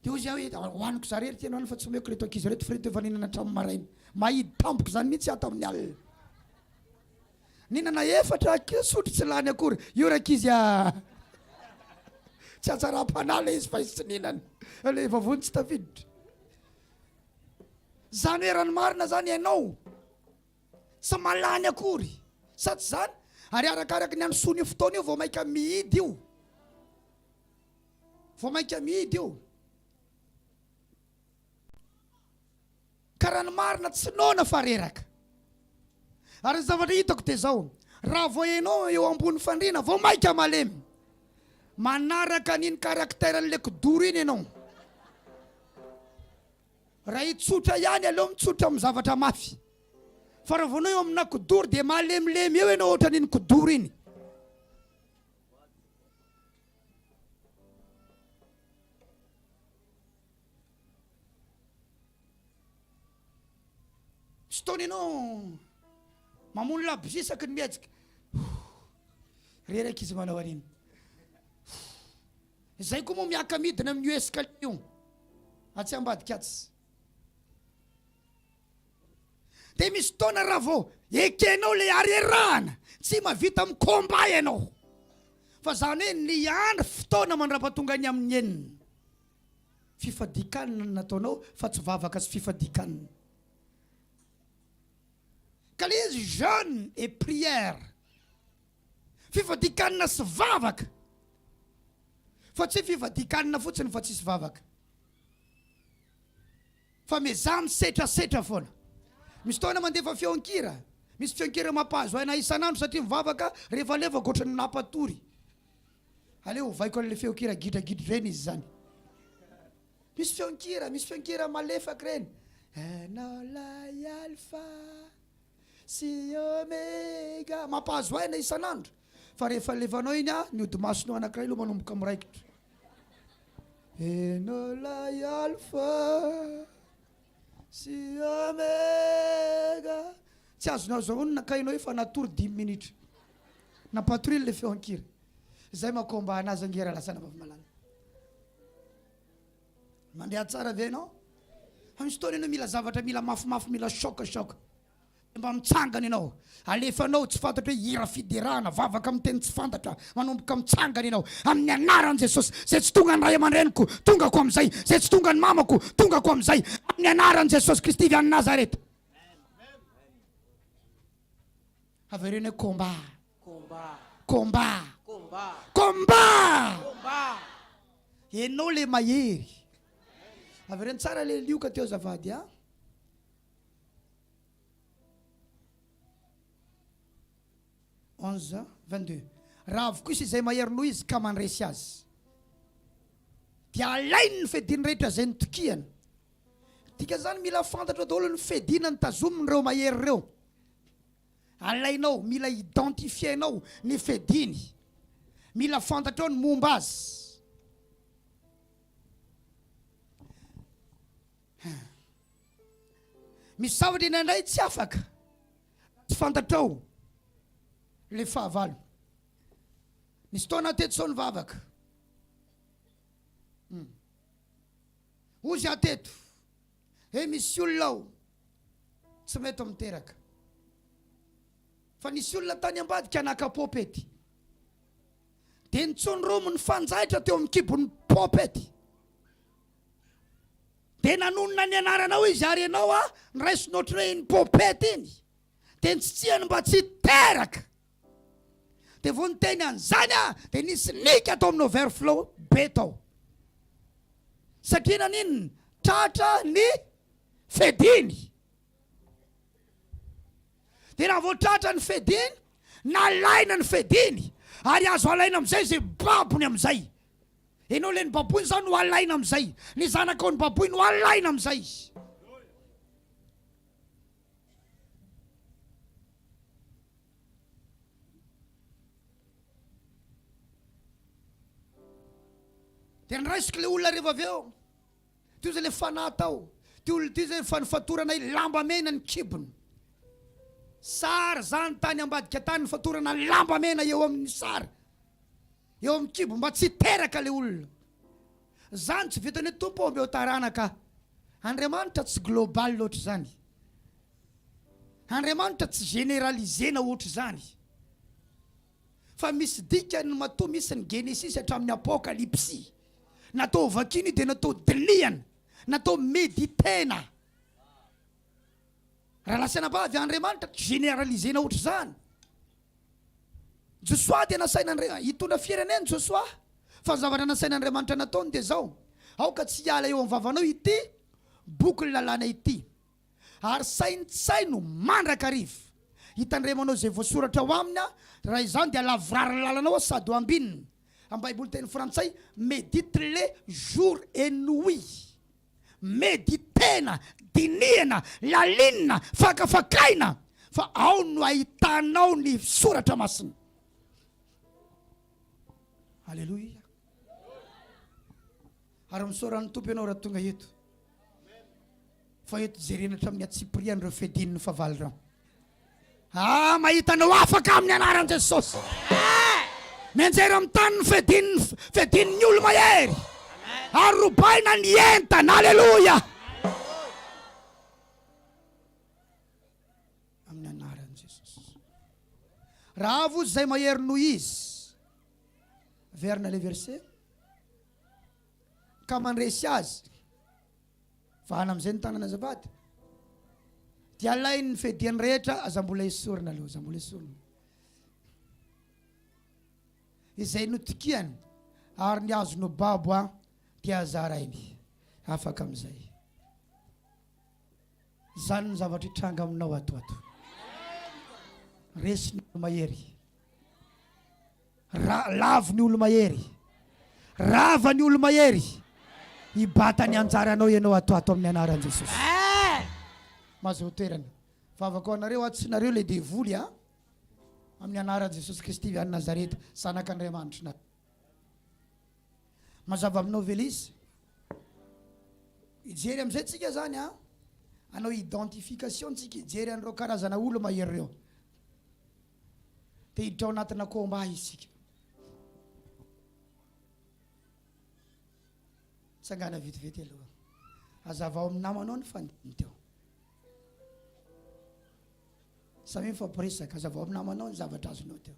De hoy izy hoe hohaniko za rery ty androany fa tsy omeko reto ankizy reto fa reto efa nihinana hatramin'ny maraina. Mahidy tampoka zany mihitsy aho tamin'ny alina. Nihinana efatra sotro tsy lany akory. Io rankizy a! Tsy hatsaram-panahy ilay izy fa izy tsy nihinana. Ilay vavony tsy tafiditra. Zany hoe raha ny marina zany ianao tsy malany akory. Sa tsy zany? Ary arakaraky ny androsoan'io fotoana io vao mainka mihidy io. Vao mainka mihidy io. Ka raha ny marina tsy noana fa reraka. Ary ny zavatra hitako dia izao, raha vao ianao eo ambony fandriana vao maika malemy. Manaraka an'iny caractère an'ilay kidoro iny ianao. Raha hitsotra ihany aleo mitsotra amin'ny zavatra mafy. Fa raha vao anao eo amina kidoro dia malemilemy eo ianao ohatran'iny kidoro iny. Tsy taona ianao mamono labozia isaky ny mihetsika. Reraka izy manao an'iny. Izay koa moa miaka-midina amin'io escalier io. Atsy ambadika atsy. Dia misy fotoana raha vao ekenao ilay harerahana, tsy mahavita mi-combat ianao. Fa izany hoe niandry fotoana mandrapatonga ny amin'ny enina. Fifadian-kanina no nataonao fa tsy vavaka sy fifadian-kanina. Ka le izy jeune et prière. Fifadian-kanina sy vavaka. Fa tsy hoe fifadian-kanina fotsiny fa tsisy vavaka. Fa miezaha misetrasetra foana. Misy fotoana mandefa feon-kira. Misy feon-kira mampahazo aina isan'andro satria mivavaka rehefa alefako ohatran'ny nampatory. Aleo ovaiko an'ilay feon-kira gidragidra ireny izy izany. Misy feon-kira, misy feon-kira malefaka ireny. Ianao ilay Alpha sy Omega. Mampahazo aina isan'andro. Fa rehefa alefanao iny ah, ny hodimasonao anankiray aloha manomboka miraikitra. Ianao ilay Alpha sy Omega. Tsy azonao azahoana ka ianao efa natory dimy minitra. Nampatoriany le feon-kira. Zay ma combat anazy ange Ralasana Vavimalala. Mandeha tsara ve ianao? Fa misy fotoana ianao mila zavatra mila mafimafy, mila choc choc. Dia mba mitsangana ianao. Alefanao tsy fantatra hoe hira fiderana, vavaka amin'ny teny tsy fantatra. Manomboka mitsangana ianao. Amin'ny anaran'i Jesosy. Izay tsy tonga ny ray aman-dreniko, tongako amin'izay. Izay tsy tonga ny mamako, tongako amin'izay. Amin'ny anaran'i Jesosy Kristy avy any Nazareta. Avereno hoe combat. Combat. Combat. Combat. Combat. Combat. Enao le mahery. Avereno tsara le lioka teo azafady a. 11 22 Raha avy kosa izay mahery noho izy ka mandresy azy, dia alainy ny fediny rehetra izay nitokiany. Dikan'izany mila fantatrao daholo ny fedina nitazomin'ireo mahery ireo. Alainao, mila identifier-nao ny fediny. Mila fantatrao ny momba azy. Misy zavatra indraindray tsy afaka, tsy fantatrao le fahavalo. Nisy fotoana teto zao nivavaka. Hmm. Hozy aho teto, hoe misy olona ao tsy mety miteraka. Fa nisy olona tany ambadika naka popety. Dia nitsondromo ny fanjaitra teo amin'ny kibon'ny popety. Dia nanonona ny anaranao izy ary ianao a, niraisiny ohatran'ny hoe iny popety iny. Dia nitsitsihany mba tsy hiteraka. Dia vao niteny an'izany aho dia nisy nika tao amin'ny overflow be tao. Satria naninona? Tratra ny fediny. Dia raha vao tratra ny fediny, nalaina ny fediny, ary azo alaina amin'izay izay babony amin'izay. Ianao ilay nobaboina izany no alaina amin'izay. Ny zanakao nobaboiny no alaina amin'izay. Dia niraisiko ilay olona rehefa avy eo. Teo izay ilay fanahy tao. Ty olona ity izay efa nifatoranay lamba mena ny kibony. Sary izany tany ambadika tany nifatorana lamba mena eo amin'ny sary. Eo amin'ny kibo mba tsy hiteraka ilay olona. Izany tsy vitan'ny hoe Tompo ô omeo taranaka aho. Andriamanitra tsy global ohatr'izany. Andriamanitra tsy generaliser-na ohatr'izany. Fa misy dikany matoa misy ny Genesisy hatramin'ny Apokalypsy. Natao hovakiana io dia natao dinihana, natao mediter-na. Rahalahy sy anabavy, Andriamanitra tsy generaliser-na ohatr'izany. Josoa dia nasain'Andria-, hitondra firenena Josoa, fa ny zavatra nasain'Andriamanitra nataony dia izao, Aoka tsy hiala eo amin'ny vavanao ity bokin'ny lalàna ity, ary saintsaino mandrakariva, hitandremanao izay voasoratra ao aminy, raha izany dia lavorary ny lalanao sady ho ambinina. Amin'ny Baiboly teny frantsay, Médite-les jour et nuit. Meditena, dinihana, lalinina, fakafakaina fa ao no ahitanao ny soratra masina. Aleloia. Ary misaora ny Tompo ianao raha tonga eto. Fa eto jerena hatramin'ny antsipiriany ireo fiadian'ny fahavalo ireo. Ah, mahita anao afaka amin'ny anaran'i Jesosy. Mianjera amin'ny tany ny fiadian'ny fiadian'ny olo-mahery. Ary robaina ny entana. Aleloia. Amin'ny anaran'i Jesosy. Raha avo izay mahery noho izy. Verina le verset. Ka mandresy azy. Vahana amin'izay ny tanana azafady. Dia alainy ny fiadiany rehetra, aza mbola esorina aloha, aza mbola esorina. Izay notokiany ary ny azony ho babo a, dia zarainy. Afaka amin'izay. Izany no zavatra hitranga aminao ato ato. Resy ny olo-mahery. Ra, lavo ny olo-mahery. Rava ny olo-mahery. Hibata ny anjaranao ianao ato ato amin'ny anaran'i Jesosy. Mahazoa toerana. Vavaka ho anareo aho, tsy nareo ilay devoly a. Amin'ny anaran'i Jesosy Kristy avy any Nazareta, Zanak'Andriamanitra. Mazava aminao ve ilay izy? Hijery amin'izay tsika zany a. Hanao identification tsika, hijery an'ireo karazana olo-mahery ireo. Te hiditra ao anatina combat isika. Tsangana vetivety aloha. Hazavao amin'ny namanao ny fandihany teo. Samy mifampiresaka, hazavao amin'ny namanao ny zavatra azonao teo.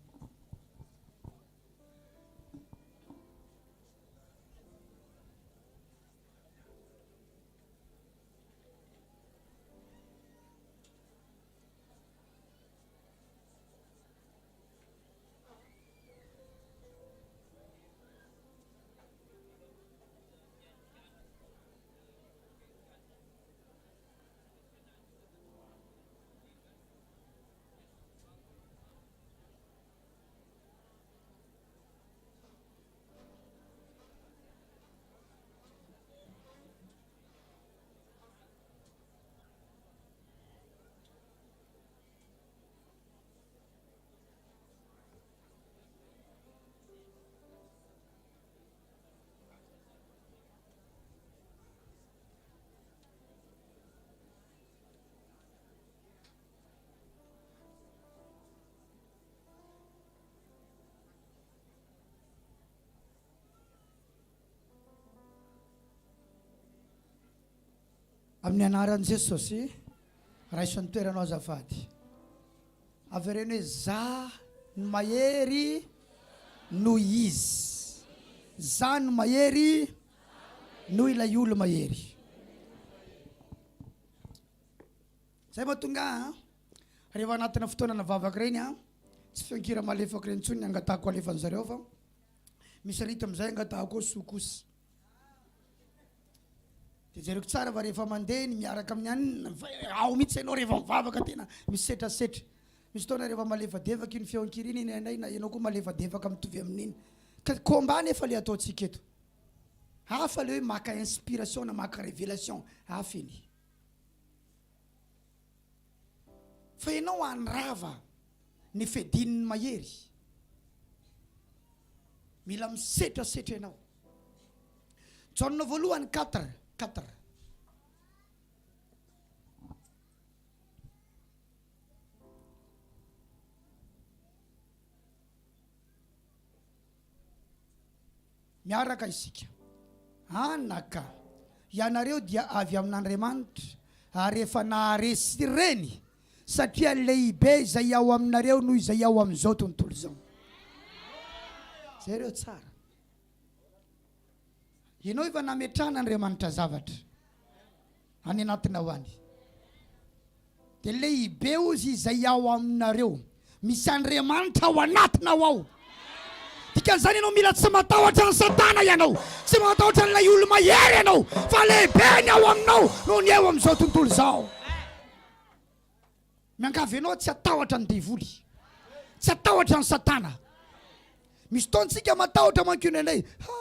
Amin'ny anaran'i Jesosy, raiso ny toeranao azafady. Avereno hoe za no mahery noho izy. Za no mahery noho ilay olo mahery. Zay mahatonga ahy an, rehefa anatina fotoana navavaka ireny an, tsy feon-kira malefaka ireny intsony ny angatahako alefan'zareo fa misy rythme zay angatahako ao soukous. Dia jereko tsara fa rehefa mandeha ny miaraka amin'ny anona, ao mihitsy ianao rehefa mivavaka tena misetrasetra. Misy fotoana rehefa malefadefaka iny feon-kira iny indraindray na ianao koa malefadefaka mitovy amin'iny. Ka combat nefa le ataontsika eto. Hafa le hoe maka inspiration na maka révélation, hafa iny. Fa ianao handrava ny fiadian'ny mahery. Mila misetrasetra ianao. Jaona voalohany quatre, quatre. Miaraka isika. Anaka, ianareo dia avy amin'Andriamanitra ary efa naharesy ireny, satria lehibe izay ao aminareo noho izay ao amin'izao tontolo izao. Jereo tsara. Ianao efa nametrahan'Andriamanitra zavatra any anatinao any. Dia lehibe ozy izay ao aminareo. Misy Andriamanitra ao anatinao ao. Dikan'izany ianao mila tsy matahotra an'i Satana ianao. Tsy matahotra an'ilay olo-mahery ianao. Fa lehibe ny ao aminao noho ny eo amin'izao tontolo izao. Miangavy anao tsy hatahotra ny devoly. Tsy hatahotra an'i Satana. Misy fotoana tsika matahotra manko indraindray. Ha!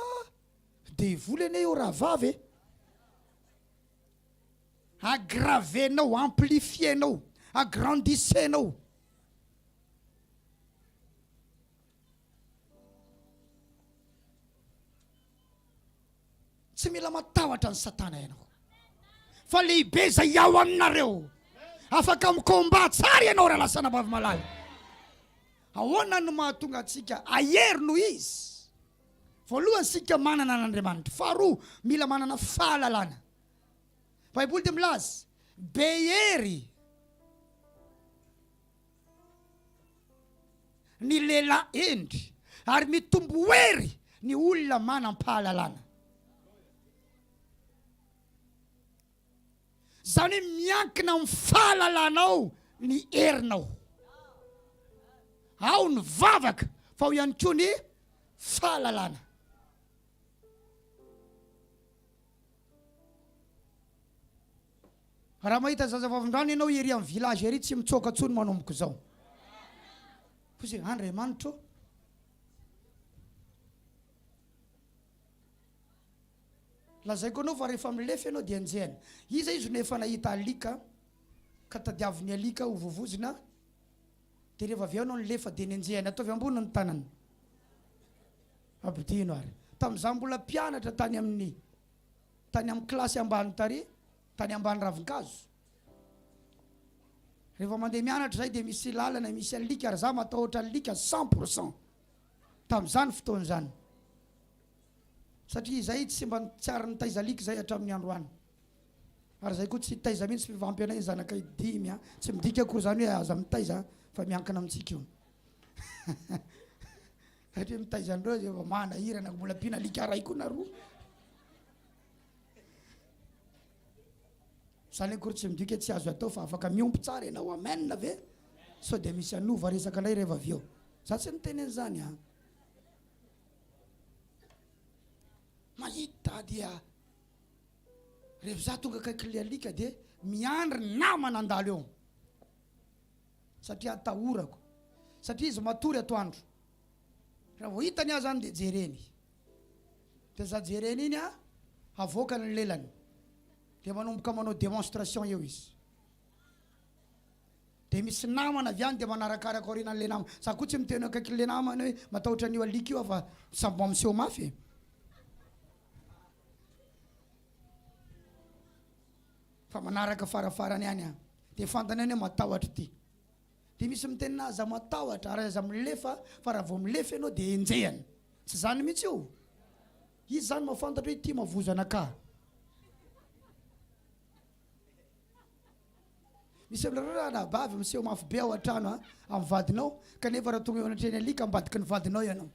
Devoly anie io rahavavy e. Aggraver-nao, amplifier-nao, agrandisser-nao. Tsy mila matahotra an'i Satana ianao. Fa lehibe izay ao aminareo. Afaka mi-combat tsara ianao rahalahy sy anabavy malala. Ahoana no mahatonga antsika hahery noho izy? Voalohany isika manana an'Andriamanitra. Faharoa, mila manana fahalalana. Baiboly dia milaza, be hery ny lehilahy hendry ary mitombo hery ny olona manam-pahalalana. Izany hoe miankina amin'ny fahalalanao ny herinao. Ao ny vavaka fa ao ihany koa ny fahalalana. Raha mahita zazavavindrano ianao ery amin'ny village ery tsy mitsoaka intsony manomboka izao. Hoy izy, Andriamanitra ô. Lazaiko anao fa rehefa milefa ianao dia enjehina. Iza izy no efa nahita alika ka tadiavin'ny alika ho vovozina dia rehefa avy eo ianao nilefa dia nenjehiny. Ataovy ambony ny tanana. Ampidino ary. Tamin'izaho mbola mpianatra tany amin'ny tany amin'ny kilasy ambany tary, tany ambany ravinkazo. Rehefa mandeha mianatra izahay dia misy lalana misy alika ary izaho matahotra alika 100% tamin'izany fotoana izany. Satria izay tsy mba tsy ary nitaiza alika izay hatramin'ny androany. Ary izay koa tsy hitaiza mihitsy fa ampy anay ny zanakay dimy a. Tsy midika akory izany hoe aza mitaiza fa miankina amintsika io. Satria mitaiza an'ireo zay vao manahirana mbola ampiana alika iray koa na roa. Izany akory tsy midika tsy azo atao fa afaka miompy tsara ianao. Amen ve? Sao dia misy hanova resaka indray rehefa avy eo. Za tsy niteny an'izany an. Mahita dia rehefa za tonga akaikin'ilay alika dia miandry namana handalo eo. Satria atahorako. Satria izy matory atoandro. Raha vao hitany aho zany dia jereny. Dia za jereny iny a, avoakany ny lelany. Dia manomboka manao démonstration eo izy. Dia misy namana avy any dia manarakaraka aorianan'ilay namana. Za koa tsy miteny eo akaikin'ilay namana hoe matahotra an'io alika io aho fa samy mba miseho mafy e. Fa manaraka farafarany ihany aho. Dia fantany ihany hoe matahotra ity. Dia misy miteny na aza matahotra ary aza milefa fa raha vao milefa ianao dia enjehany. Tsy izany mihitsy io. Izy izany mahafantatra hoe ity mavozo anakahy. Misy aminareo raha anabavy miseho mafy be ao an-trano a, amin'ny vadinao, kanefa raha tonga eo anatrehan'ny alika ambadiky ny vadinao ianao.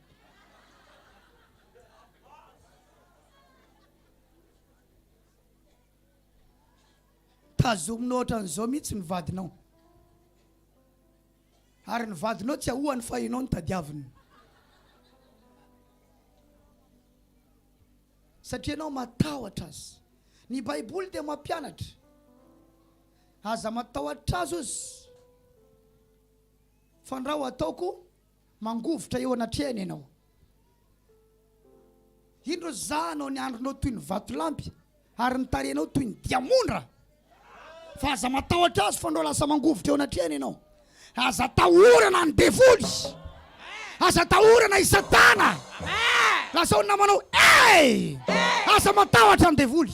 Tazominao ohatran'izao mihitsy ny vadinao. Ary ny vadinao tsy ahoany fa ianao no tadiaviny. Satria ianao matahotra azy. Ny Baiboly dia mampianatra. Aza matahotra azy ozy. Fandrao ataoko mangovitra eo anatrehany ianao. Indro zahanao ny andronao toy ny vatolampy ary ny tarehinao toy ny diamondra. Fa aza matahotra azy fandrao lasa mangovitra eo anatrehany ianao. Aza atahorana ny devoly. Aza atahorana i Satana. Lazao ny namanao, Hey! Aza matahotra ny devoly.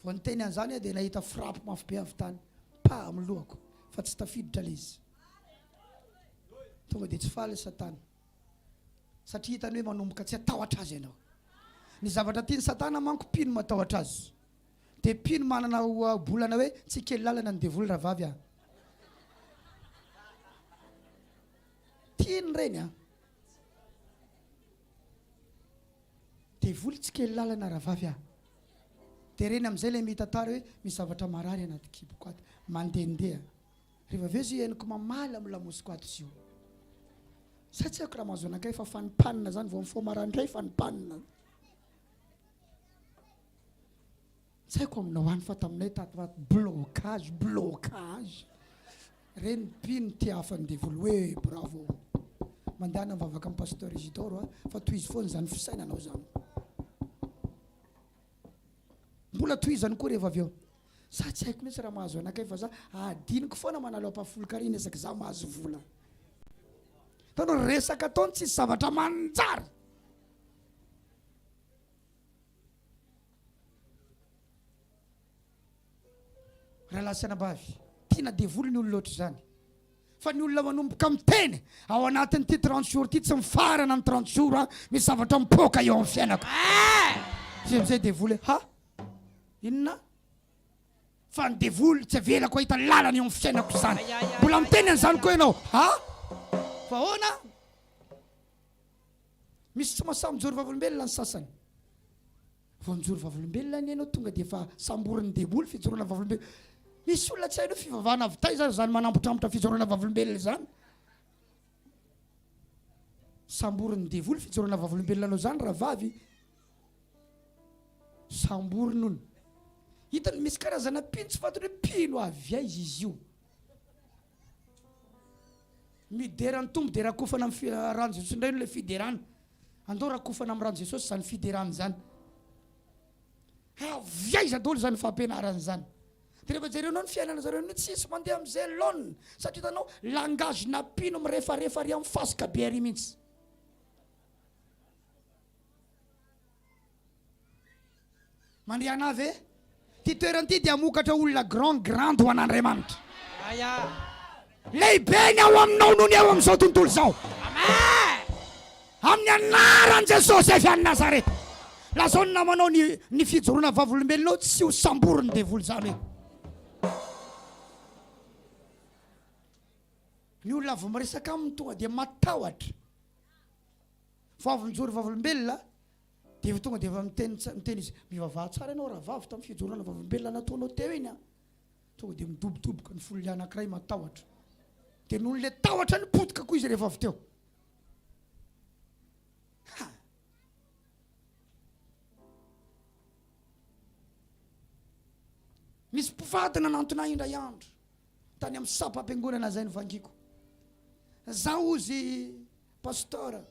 Vao niteny an'izany aho dia nahita frappe mafy be avy tany. Pa amin'ny lohako fa tsy tafiditra ilay izy. Tonga dia tsy faly Satana. Satria hitany hoe manomboka tsy hatahotra azy ianao. Ny zavatra tian'i Satana manko mpino matahotra azy. Dia mpino manana ohabolana hoe tsy kely lalana ny devoly rahavavy a. Tiany ireny a. Devoly tsy kely lalana rahavavy a. Dia ireny amin'izay ilay mitantara hoe misy zavatra marary anaty kiboko ato. Mandehandeha. Rehefa avy eo izy henoko mamaly amin'ny lamosiko ato izy io. Sa tsy haiko raha mahazo anakay fa fanimpanina zany vao mifoha maraindray fanimpanina. Tsy haiko aminao any fa taminay tato ato blocage blocage. Reny mpino tia hafan'ny devoly hoe bravo. Mandehana mivavaka amin'ny pasteur Isidore a fa tohizo foana izany fisainanao izany. Mbola tohizany koa rehefa avy eo. Za tsy haiko mihitsy raha mahazo anakay fa za adinoko foana manalo ampahafolon-karena isaky za mahazo vola. Hitanao resaka ataony tsisy zavatra manjary. Rahalahy sy anabavy, tiana devoly ny olona ohatr'izany. Fa ny olona manomboka miteny ao anatin'ity 30 jours ity tsy mifarana ny 30 jours an, misy zavatra mipoaka eo amin'ny fiainako. Zay amizay devoly ha! Inona? Fa ny devoly tsy avelako hahita lalana eo amin'ny fiainako izany. Mbola miteny an'izany koa ianao ha! Fa ahoana? Misy tsy mahasahy mijoro vavolombelona ny sasany. Vao nijoro vavolombelona anie ianao tonga dia efa samborin'ny devoly fijoroana vavolombelona. Misy olona tsy hainy hoe fivavahana avy taiza ary izany manambotrambotra fijoroana vavolombelona izany. Samborin'ny devoly fijoroana vavolombelona anao izany rahavavy. Samboriny hono. Hitany misy karazana mpino tsy fantany hoe mpino avy aiza izy io. Midera ny Tompo dia rakofana amin'ny rano Jesosy indray ilay fiderana. Andao rakofana amin'ny rano Jesosy izany fiderana izany. Avy aiza daholo izany fampianarana izany? Dia rehefa jerenao ny fiainana zareo ny tsisy mandeha amin'izay laoniny satria hitanao langage na mpino mirefarefa ary amin'ny fasika be ary mihitsy. Mandriana ve? Ity toerana ity dia hamokatra olona grand grande ho an'Andriamanitra. Lehibe ny ao aminao noho ny eo amin'izao tontolo izao. Amin'ny anaran'i Jesosy avy any Nazareta. Lazao ny namanao ny ny fijoroana vavolombelonao tsy ho samborin'ny devoly izany hoe. Ny olona vao miresaka aminy tonga dia matahotra. Vao avy nijoro vavolombelona Dia efa tonga dia efa miteny miteny izy, mivavaha tsara ianao rahavavy tamin'ny fijoroana vavolombelona nataonao teo iny an! Tonga dia midobodoboka ny fon'ilay anankiray matahotra. Dia noho ilay tahotra nipotika koa izy rehefa avy teo. Ha! Misy mpivady nanantona ahy indray andro tany amin'ny sampam-piangonana izay nivangiko. Zaho hozy pasteur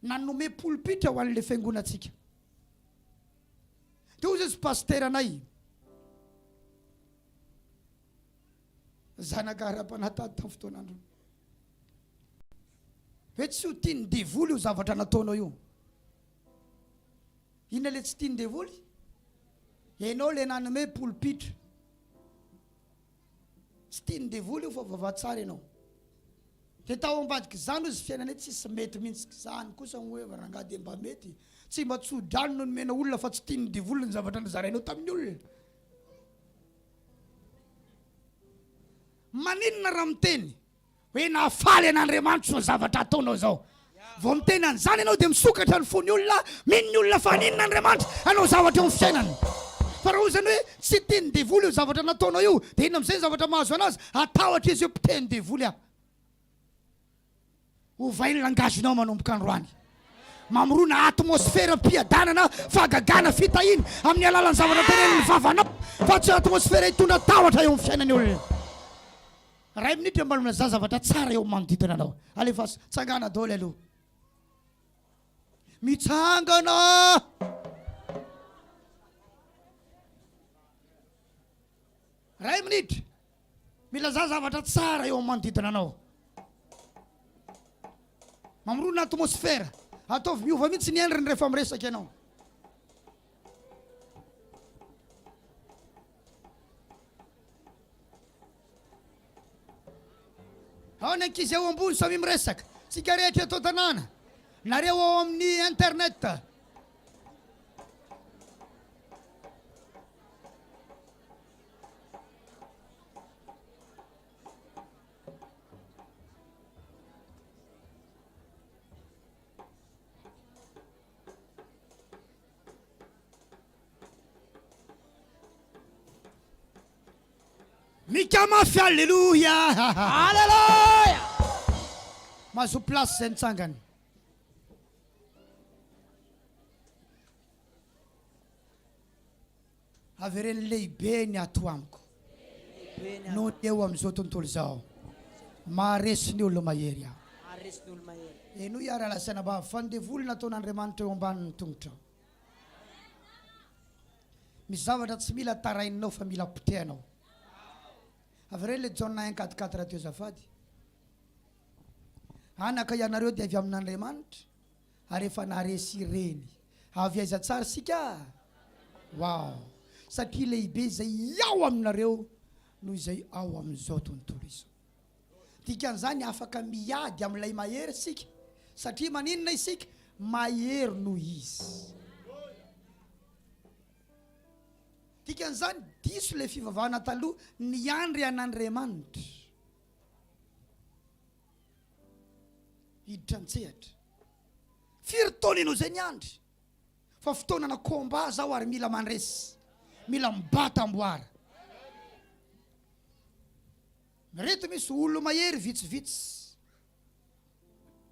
Nanome polipitra ho an'ilay fiangonantsika. Dia hoy izy pasiteranay, zanaka ara-panahy tady tamin'ny fotoan'androny, hoe tsy ho tian'ny devoly io zavatra nataonao io. Inona ilay tsy tian'ny devoly? Ianao ilay nanome polipitra. Tsy tian'ny devoly io fa vava tsara ianao. Dia tao ambadik'izany hozy fiainanay tsisy mety mihitsy. Zany kosa moa hoe rangahy dia mba mety. Tsy mba tso-drano no nomena olona fa tsy tian'ny devoly ny zavatra nozarainao tamin'ny olona. Maninona raha miteny Hoe nahafaly an'Andriamanitra izao zavatra ataonao izao. Vao miteny an'izany ianao dia misokatra ny fon'ny olona, mino ny olona fa haninona Andriamanitra hanao zavatra eo amin'ny fiainany. Fa raha hoy izany hoe tsy tian'ny devoly io zavatra nataonao io, dia inona amin'izay ny zavatra mahazo anazy? Hatahotra izy hoe mpiteny devoly aho. Ovay ny langage-nao manomboka androany. Mamorona atmosferam-piadanana, fahagagana, fitahiana amin'ny alalan'ny zavatra tenenin'ny vavanao, fa tsy atmosfera hitondra tahotra eo amin'ny fiainan'ny olona. Ray minitra mba milazà zavatra tsara eo amin'ny manodidina anao. Alefaso. Tsangana daholo aloha. Mitsangana! Ray minitra. Milazà zavatra tsara eo amin'ny manodidina anao. Mamorona atmosfera. Ataovy miova mihitsy ny endriny rehefa miresaka ianao. Ao ny ankizy ao ambony samy miresaka. Tsika rehetra eto an-tanàna. Nareo ao amin'ny internet. Mika mafy Alléluia. Alléluia. Mahazoa place izay nitsangana. Avereno lehibe ny ato amiko noho ny eo amin'izao tontolo izao. Maharesy ny olo-mahery aho. Henoy aho rahalahy sy anabavy fa ny devoly nataon'Andriamanitra eo ambanin'ny tongotrao. Misy zavatra tsy mila taraininao fa mila potehanao. Avereno le Jaona un quatre quatre teo azafady. Anaka ianareo dia avy amin'Andriamanitra. Ary efa naharesy ireny. Avy aiza tsara isika? Wow! Satria lehibe izay ao aminareo noho izay ao amin'izao tontolo izao. Dikan'izany afaka miady amin'ilay mahery isika. Satria maninona isika? Mahery noho izy. Dikan'izany diso ilay fivavahana taloha niandry an'Andriamanitra. Hiditra an-tsehatra. Firy taona ianao izay niandry? Fa fotoanana combat zao ary mila mandresy. Mila mibata amboara. Reto misy olo-mahery vitsivitsy.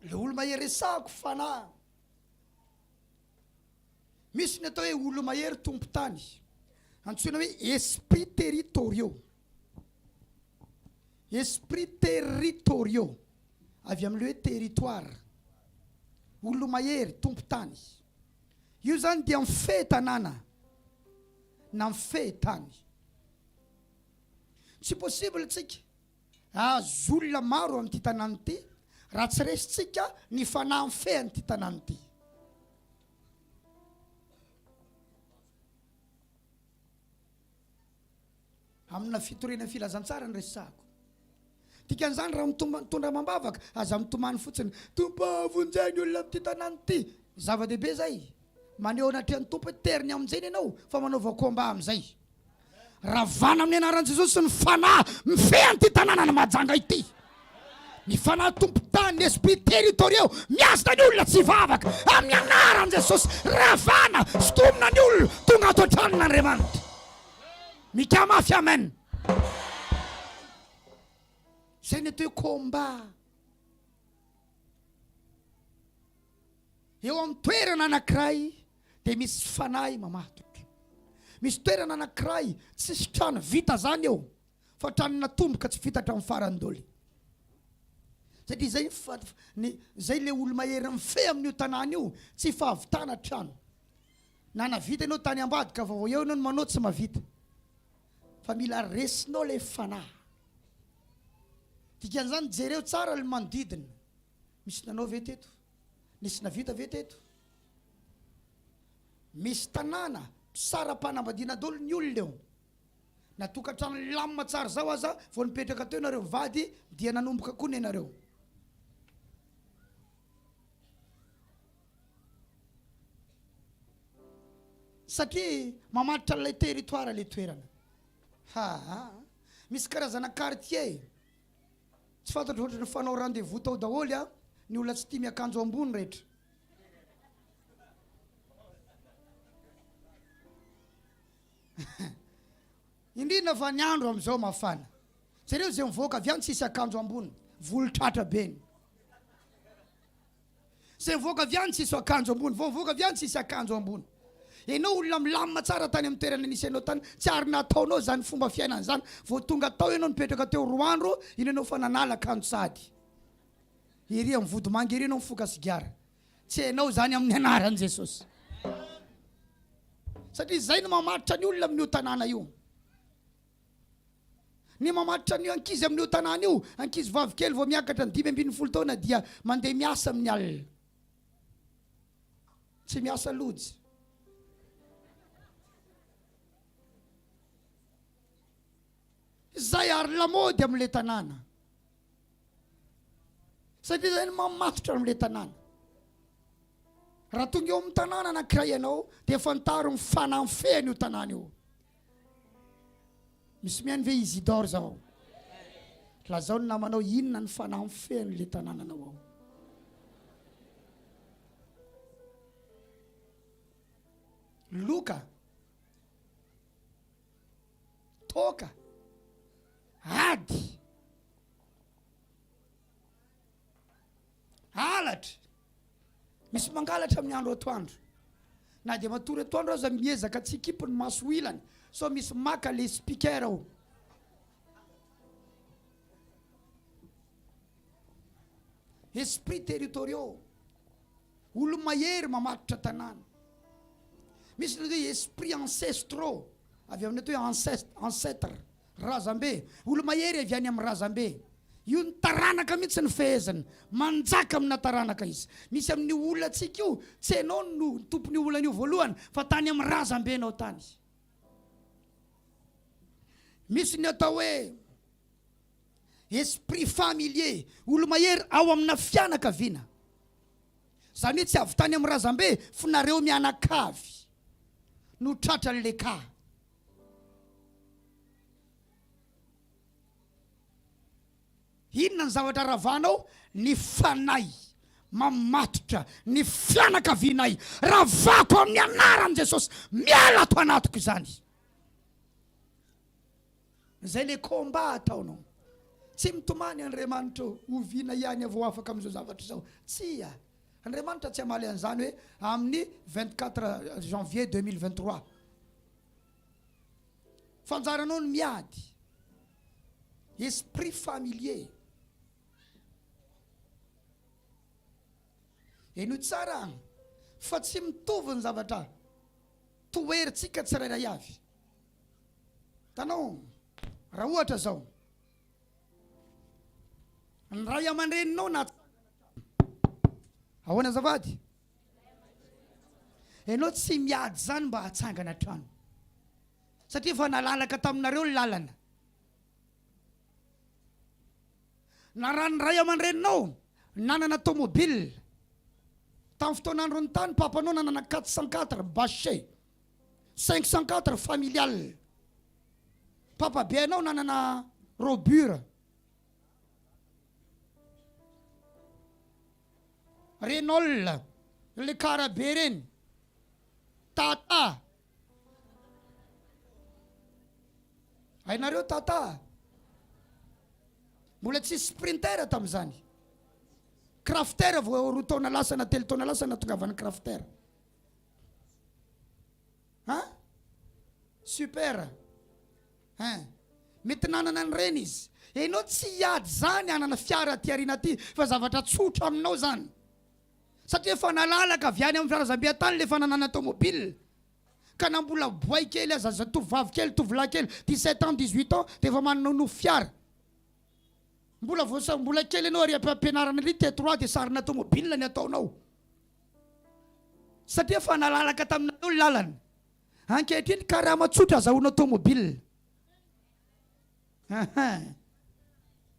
Le olo-mahery resahako fanahy. Misy ny atao hoe olo-mahery tompon-tany. Antsoina hoe esprit territoriaux. Esprit territoriaux, avy amin'ilay hoe territoire, olo-mahery, tompon-tany. Io izany dia mifehy tanàna na mifehy tany. Tsy possible tsika hahazo olona maro amin'ity tanàna ity raha tsy resintsika ny fanahy mifehy an'ity tanàna ity. Amina fitoriana filazantsara no resahako. Dikan'izany raha mitondra amam-bavaka, aza mitomany fotsiny, Tompo ô, vonjeo ny olona amin'ity tanàna ity. Zava-dehibe izay. Maneho anatrehan'ny Tompo hoe teriny hamonjena ianao fa manaova combat amin'izay. Ravana amin'ny anaran'i Jesosy ny fanahy mifehy an'ity tanànan'i Mahajanga ity. Ny fanahy tompon-tany, esprit territoriaux, mihazona ny olona tsy hivavaka. Amin'ny anaran'i Jesosy, ravana, sintomina ny olona tonga ato an-tranon'Andriamanitra. Mika mafy amen. Zay ny atao hoe combat. Eo amin'ny toerana anankiray dia misy fanahy mamatotra. Misy toerana anankiray tsisy trano vita zany eo fa trano natomboka tsy vita hatramin'ny farany daholo. Satria zay ny zay le olo-mahery mifehy amin'io tanàna io tsy fahavitana trano. Na navita ianao tany ambadika fa vao eo ianao no manao tsy mavita. Fa mila resinao ilay fanahy. Dikan'izany jereo tsara ny manodidina. Misy nanao ve teto? Nisy navita ve teto? Misy tanàna mpisara-panambadiana daholo ny olona eo. Na tokantrano lamina tsara zao aza vao nipetraka teo nareo mivady dia nanomboka koa nenareo. Satria mamatotra an'ilay territoire ilay toerana. Haa. Misy karazana quartier. Tsy fantatro ohatry ny fanao rendez-vous tao daholo an, ny olona tsy tia miakanjo ambony rehetra. Indrindra fa ny andro amin'izao mafana. Jereo izay mivoaka avy any tsisy akanjo ambony, volo tratra be ny. Zay mivoaka avy any tsisy akanjo ambony, vao mivoaka avy any tsisy akanjo ambony. Ianao olona milamina tsara tany amin'ny toerana nisy anao tany, tsy ary nataonao izany fomba fiainana izany. Vao tonga tao ianao nipetraka teo roa andro, iny ianao fa nanala akanjo sahady. Ery amin'ny vodimanga ery ianao mifoka sigara. Tsy ianao izany amin'ny anaran'i Jesosy. Satria izay no mamaritra ny olona amin'io tanàna io. Ny mamaritra ny ankizy amin'io tanàna io, ankizy vavy kely vao miakatra ny 15 taona dia mandeha miasa amin'ny alina. Tsy miasa lojy. Izay ary lamaody amin'ilay tanàna. Satria izay no mamatotra amin'ilay tanàna. Raha tonga eo amin'ny tanàna anankiray ianao dia fantaro ny fanahy mifehy an'io tanàna io. Misy mihaino ve Isidore zao? Lazao ny namanao inona ny fanahy mifehy an'ilay tanànanao ao. Loka, toaka, ady, halatra. Misy mangalatra amin'ny andro atoandro. Na dia matory atoandro aza miezaka tsy hikipy ny maso ilany sao misy maka le speaker ao. Esprit territoriaux. Olo-mahery mamatotra tanàna. Misy ny hoe esprit ancestraux avy amin'ny atao hoe ancestre, ancêtre. Razambe, olo-mahery avy any amin'ny razambe. Io ny taranaka mihitsy no feheziny. Manjaka amina taranaka izy. Misy amin'io olantsika io, tsy ianao no tompon'io olana io voalohany fa tany amin'ny razambenao tany. Misy ny atao hoe esprit familier, olo-mahery ao amina fianakaviana. Izany hoe tsy avy tany amin'ny razambe f'nareo mianakavy no tratran'ilay cas. Inona ny zavatra ravanao? Ny fanahy mamatotra ny fianakavianay. Ravako amin'ny anaran'i Jesosy. Miala ato anatiko izany. Izay le combat ataonao. Tsy mitomany Andriamanitra ô, oviana ihany aho vao afaka amin'izao zavatra izao. Tsia. Andriamanitra tsy hamaly an'izany hoe amin'ny 24 janvier 2023. Fa anjaranao ny miady. Esprit familier. Henoy tsara an! Fa tsy mitovy ny zavatra toherintsika tsirairay avy. Hitanao, raha ohatra izao, ny ray aman-dreninao nahatsangana trano. Ahoana azafady? Ianao tsy miady izany mba hatsangana trano. Satria efa nalalaka taminareo ny lalana. Na raha ny ray aman-dreninao nanana tomobile, tamin'ny fotoan'androny tany papanao nanana 404 bâché, 504 familial. Papa be anao nanana robure. Renault, le car be reny, Tata. Hainareo Tata? Mbola tsisy sprinter tamin'izany. Crafter vao roa taona lasa na telo taona lasa nahatongavan'ny crafter. Hein? Super. Hein. Mety nanana an'ireny izy. Enao tsy hiady zany hanana fiara aty aoriana aty fa zavatra tsotra aminao zany. Satria efa nalalaka avy any amin'ny fiarazambe tany le fananana tomobile. Ka na mbola boay kely aza zatovovavy kely, tovolahy kely, 17 ans, 18 ans dia efa manana nofy fiara. Mbola vao mbola kely ianao ary am-pianarana ery T3 dia sarina tomobile ny ataonao. Satria efa nalalaka taminareo ny lalana. Ankehitriny karama tsotra azahoana tomobile. Ahin.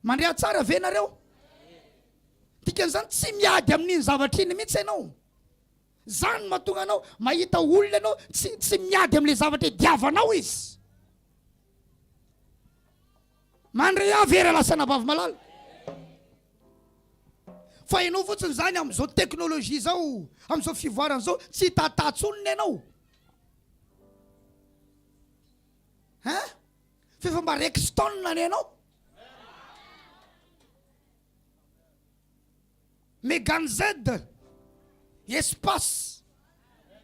Mandre tsara ve nareo? Dikan'izany tsy miady amin'iny zavatra iny mihitsy ianao. Zany no mahatonga anao mahita olona ianao tsy tsy miady amin'ilay zavatra idiavanao izy. Mandre ahy ve rahalahy sy anabavy malala? Fa ianao fotsiny izany amin'izao teknolojia izao, amin'izao fivoarana izao, tsy hita intsony ny anao. Hein? Fa efa mba Rexton ny anao. Megane Z, Espace.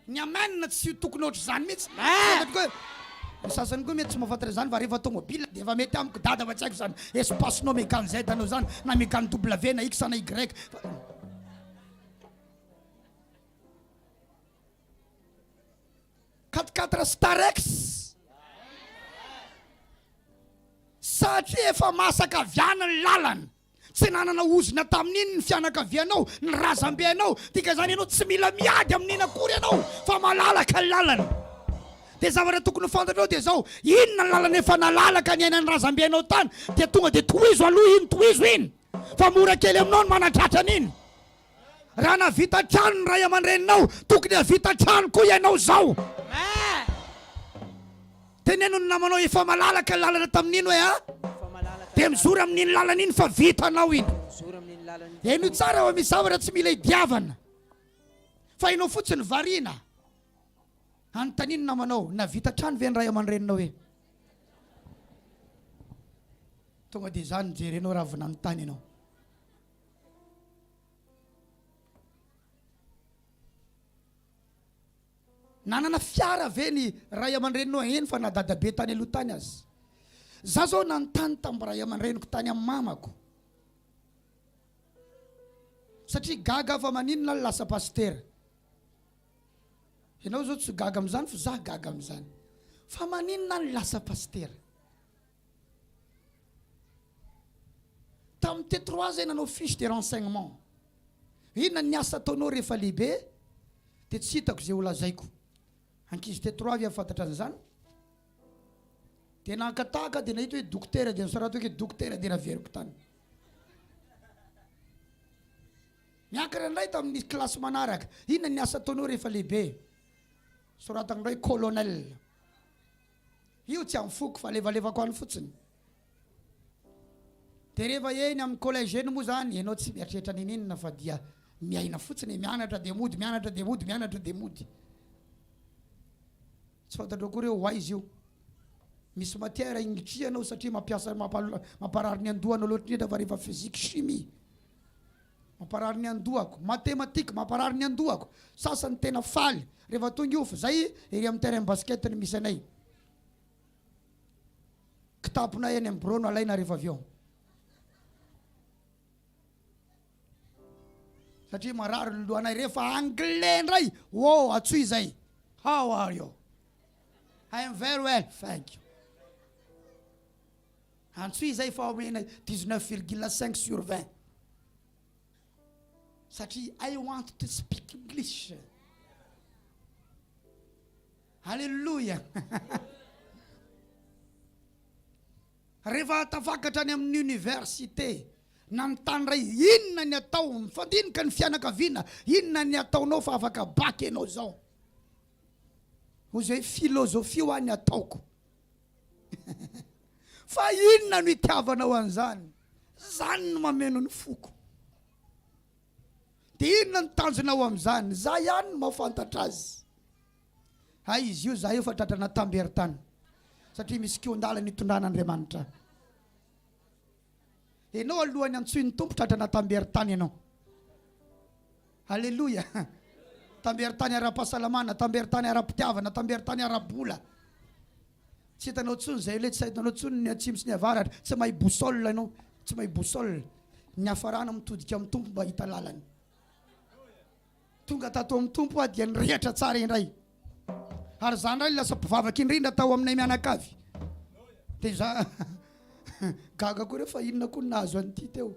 Ny amen tsy tokony ohatr'izany mihitsy. Fantatro koa hoe ny sasany koa mety tsy mahafantatra izany fa rehefa tomobile dia efa mety amiko dada fa tsy haiko izany espace-nao Megane Z anao izany na Megane W na X na Y. Fa... Quatre quatre Starex. Satria efa masaka avy any ny lalana. Tsy nanana ozona tamin'iny ny fianakavianao, ny razambenao, dikan'izany ianao tsy mila miady amin'iny akory ianao fa malalaka ny lalana. Dia zavatra tokony ho fantatrao dia izao, inona ny lalana efa nalalaka niainan'ny razambenao tany dia tonga dia tohizo aloha iny, tohizo iny fa mora kely aminao ny manatratra an'iny. Raha nahavita trano ny ray aman-dreninao, tokony hahavita trano koa ianao izao. Teneno ny namanao efa malalaka ny lalana tamin'iny hoe a! Dia mizora amin'iny lalana iny fa vitanao iny. Henoy tsara fa misy zavatra tsy mila idiavana fa ianao fotsiny variana. Anontanio ny namanao, nahavita trano ve ny ray aman-dreninao e? Tonga dia izany jerenao raha vao nanontany ianao. Nanana fiara ve ny ray aman-dreninao eny fa na dadabe tany aloha tany aza? Za zao nanontany tamin'ny ray aman-dreniko tany amin'ny mamako. Satria gaga aho fa maninona aho lasa pasitera. Ianao zao tsy gaga amin'izany fa za gaga amin'izany. Fa maninona aho lasa pasitera? Tamin'ny T3 zay nanao fiche de renseignement. Inona ny asa ataonao rehefa lehibe? Dia tsy hitako izay ho lazaiko. Ankizy T3 ve hahafantatra an'izany? Dia naka tahaka dia nahita hoe dokotera dia nosoratako hoe dokotera dia naveriko tany. Niakatra indray tamin'ny kilasy manaraka. Inona ny asa ataonao rehefa lehibe? Soratako indray colonel. Io tsy amin'ny foko fa alevalevako any fotsiny. Dia rehefa eny amin'ny collège eny moa zany ianao tsy mieritreritra ninininona fa dia miaina fotsiny e, mianatra dia mody, mianatra dia mody, mianatra dia mody. Tsy fantatrao akory hoe ho aiza io. Misy matière ingitrihanao satria mampiasa mamparary ny andohanao loatra indrindra fa rehefa physique chimie. Mamparary ny andohako. Mathématique, mamparary ny andohako. Sasany tena faly rehefa tonga io fa zay ery amin'ny terrain basket no misy anay. Kitaponay any amin'ny birao no alaina rehefa avy eo. Satria marary ny lohanay rehefa anglais indray. Oh, atsoy izay. How are you? I am very well, thank you. Antsoy izay fa omena 19 virgule 5 sur 20 satria I want to speak English. Alléluia. Rehefa tafakatra any amin'ny université nanontany ray inona ny atao, mifandinika ny fianakaviana, inona ny ataonao fa afaka bac ianao izao. Hoy izay philosophie hoa ny ataoko. Fa inona no itiavanao an'izany? Zany no mameno ny foko. Dia inona ny tanjonao amin'izany? Za ihany no mahafantatra azy. Hay izy io za io fa tratrana tamberin-tany. Satria misy kihon-dalana itondran'Andriamanitra ahy. Ianao alohan'ny antsoin'ny Tompo tratrana tamberin-tany ianao. Aleloia! Tamberin-tany ara-pahasalamana, tamberin-tany ara-pitiavana, tamberin-tany ara-bola. Tsy hitanao intsony izay ilay, tsy hitanao intsony ny atsimo sy ny avaratra, tsy mahay boussole ianao, tsy mahay boussole. Ny hafarana mitodika amin'ny Tompo mba hahita lalana. Tonga tato amin'ny Tompo aho dia nirehatra tsara indray. Ary za indray lasa mpivavaka indrindra tao aminay mianakavy. Dia za gaga koa reo fa inona koa no nahazo an'ity teo.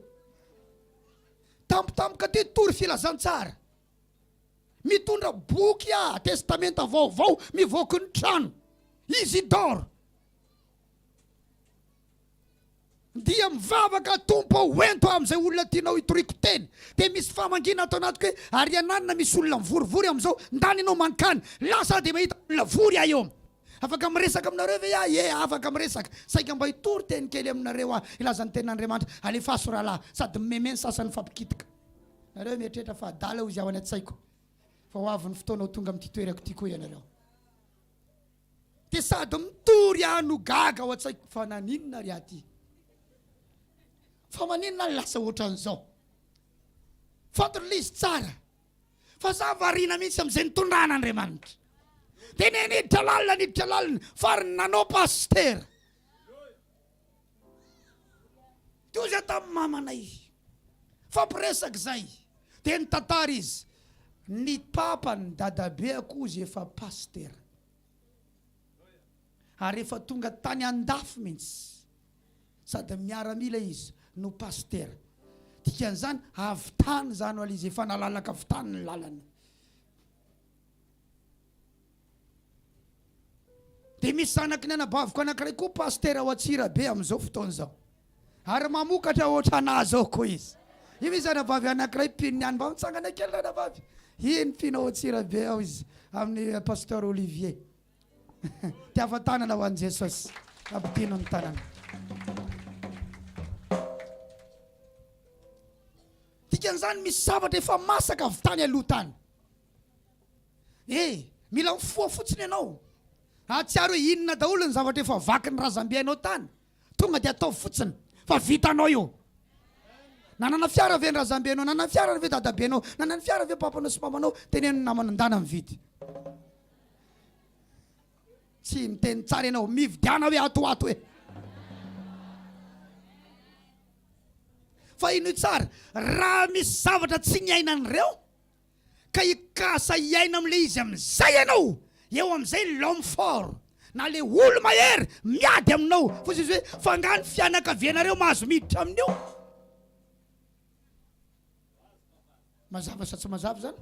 Tampotampoka teo tory filazantsara. Mitondra boky aho, testamenta vaovao mivoaky ny trano. Isidore. Dia mivavaka Tompo ô hoento aho amin'izay olona tianao hitoriako teny. Dia misy famangiana ato anatiko hoe ary ananona misy olona mivorivory amin'izao, ndany ianao mankany. Lasa aho dia mahita olona vory aho eo. Afaka miresaka aminareo ve aho? Ie, afaka miresaka. Saika mba hitory teny kely aminareo aho, hilaza ny tenin'Andriamanitra. Alefaso rahalahy. Sady mimeme ny sasany mifampikitika. Nareo mieritreritra fa adala hoy izy ao any an-tsaiko. Fa ho avy ny fotoana ho tonga amin'ity toerako ity koa ianareo. Dia sady mitory aho no gaga ao an-tsaiko fa naninona ry aho ity? Fa maninona aho lasa ohatran'izao? Fantatro ilay izy tsara. Fa za variana mihitsy amin'izay nitondran'Andriamanitra. Dia niditra lalina, niditra lalina, fa ry nanao pasitera. Teo zay tamin'ny mamanay. Fampiresaka izay. Dia nitantara izy. Ny papany, dadabeako hozy efa pasitera. Ary efa tonga tany andafy mintsy. Sady miaramila izy no pasitera. Dikan'izany avy tany izany ho'a izy, efa nalalaka avy tany ny lalana. Dia misy zanaky ny anabaviko anankiray koa pasitera ao Antsirabe amin'izao fotoana izao. Ary mamokatra ohatranà zao koa izy. Io misy anabavy anankiray mpino ny any mba mitsangana kely ranabavy. Iny mpino ao Antsirabe ao izy amin'ny pasteur Olivier. Tiava tanana ho an'i Jesosy. Ampidino ny tanana. Dikan'izany misy zavatra efa masaka avy tany aloha tany. Eh, mila mifoha fotsiny ianao. Hahatsiaro hoe inona daholo ny zavatra efa vakin'ny razambenao tany. Tonga dia ataovy fotsiny fa vitanao io. Nanana fiara ve ny razambenao? Nanana fiara ve dadabenao? Nanana fiara ve papanao sy mamanao? Teneno ny namana ndana mividy. Tsy miteny tsara ianao, mividiana hoe ato ato e. Fa ino tsara, raha misy zavatra tsy niainan'ireo, ka hikasa hiaina amin'ilay izy amin'izay ianao, eo amin'izay l'homme fort na ilay olo-mahery miady aminao, fa izy hoe fa angaha ny fianakavianareo mahazo miditra amin'io? Mazava sa tsy mazava izany?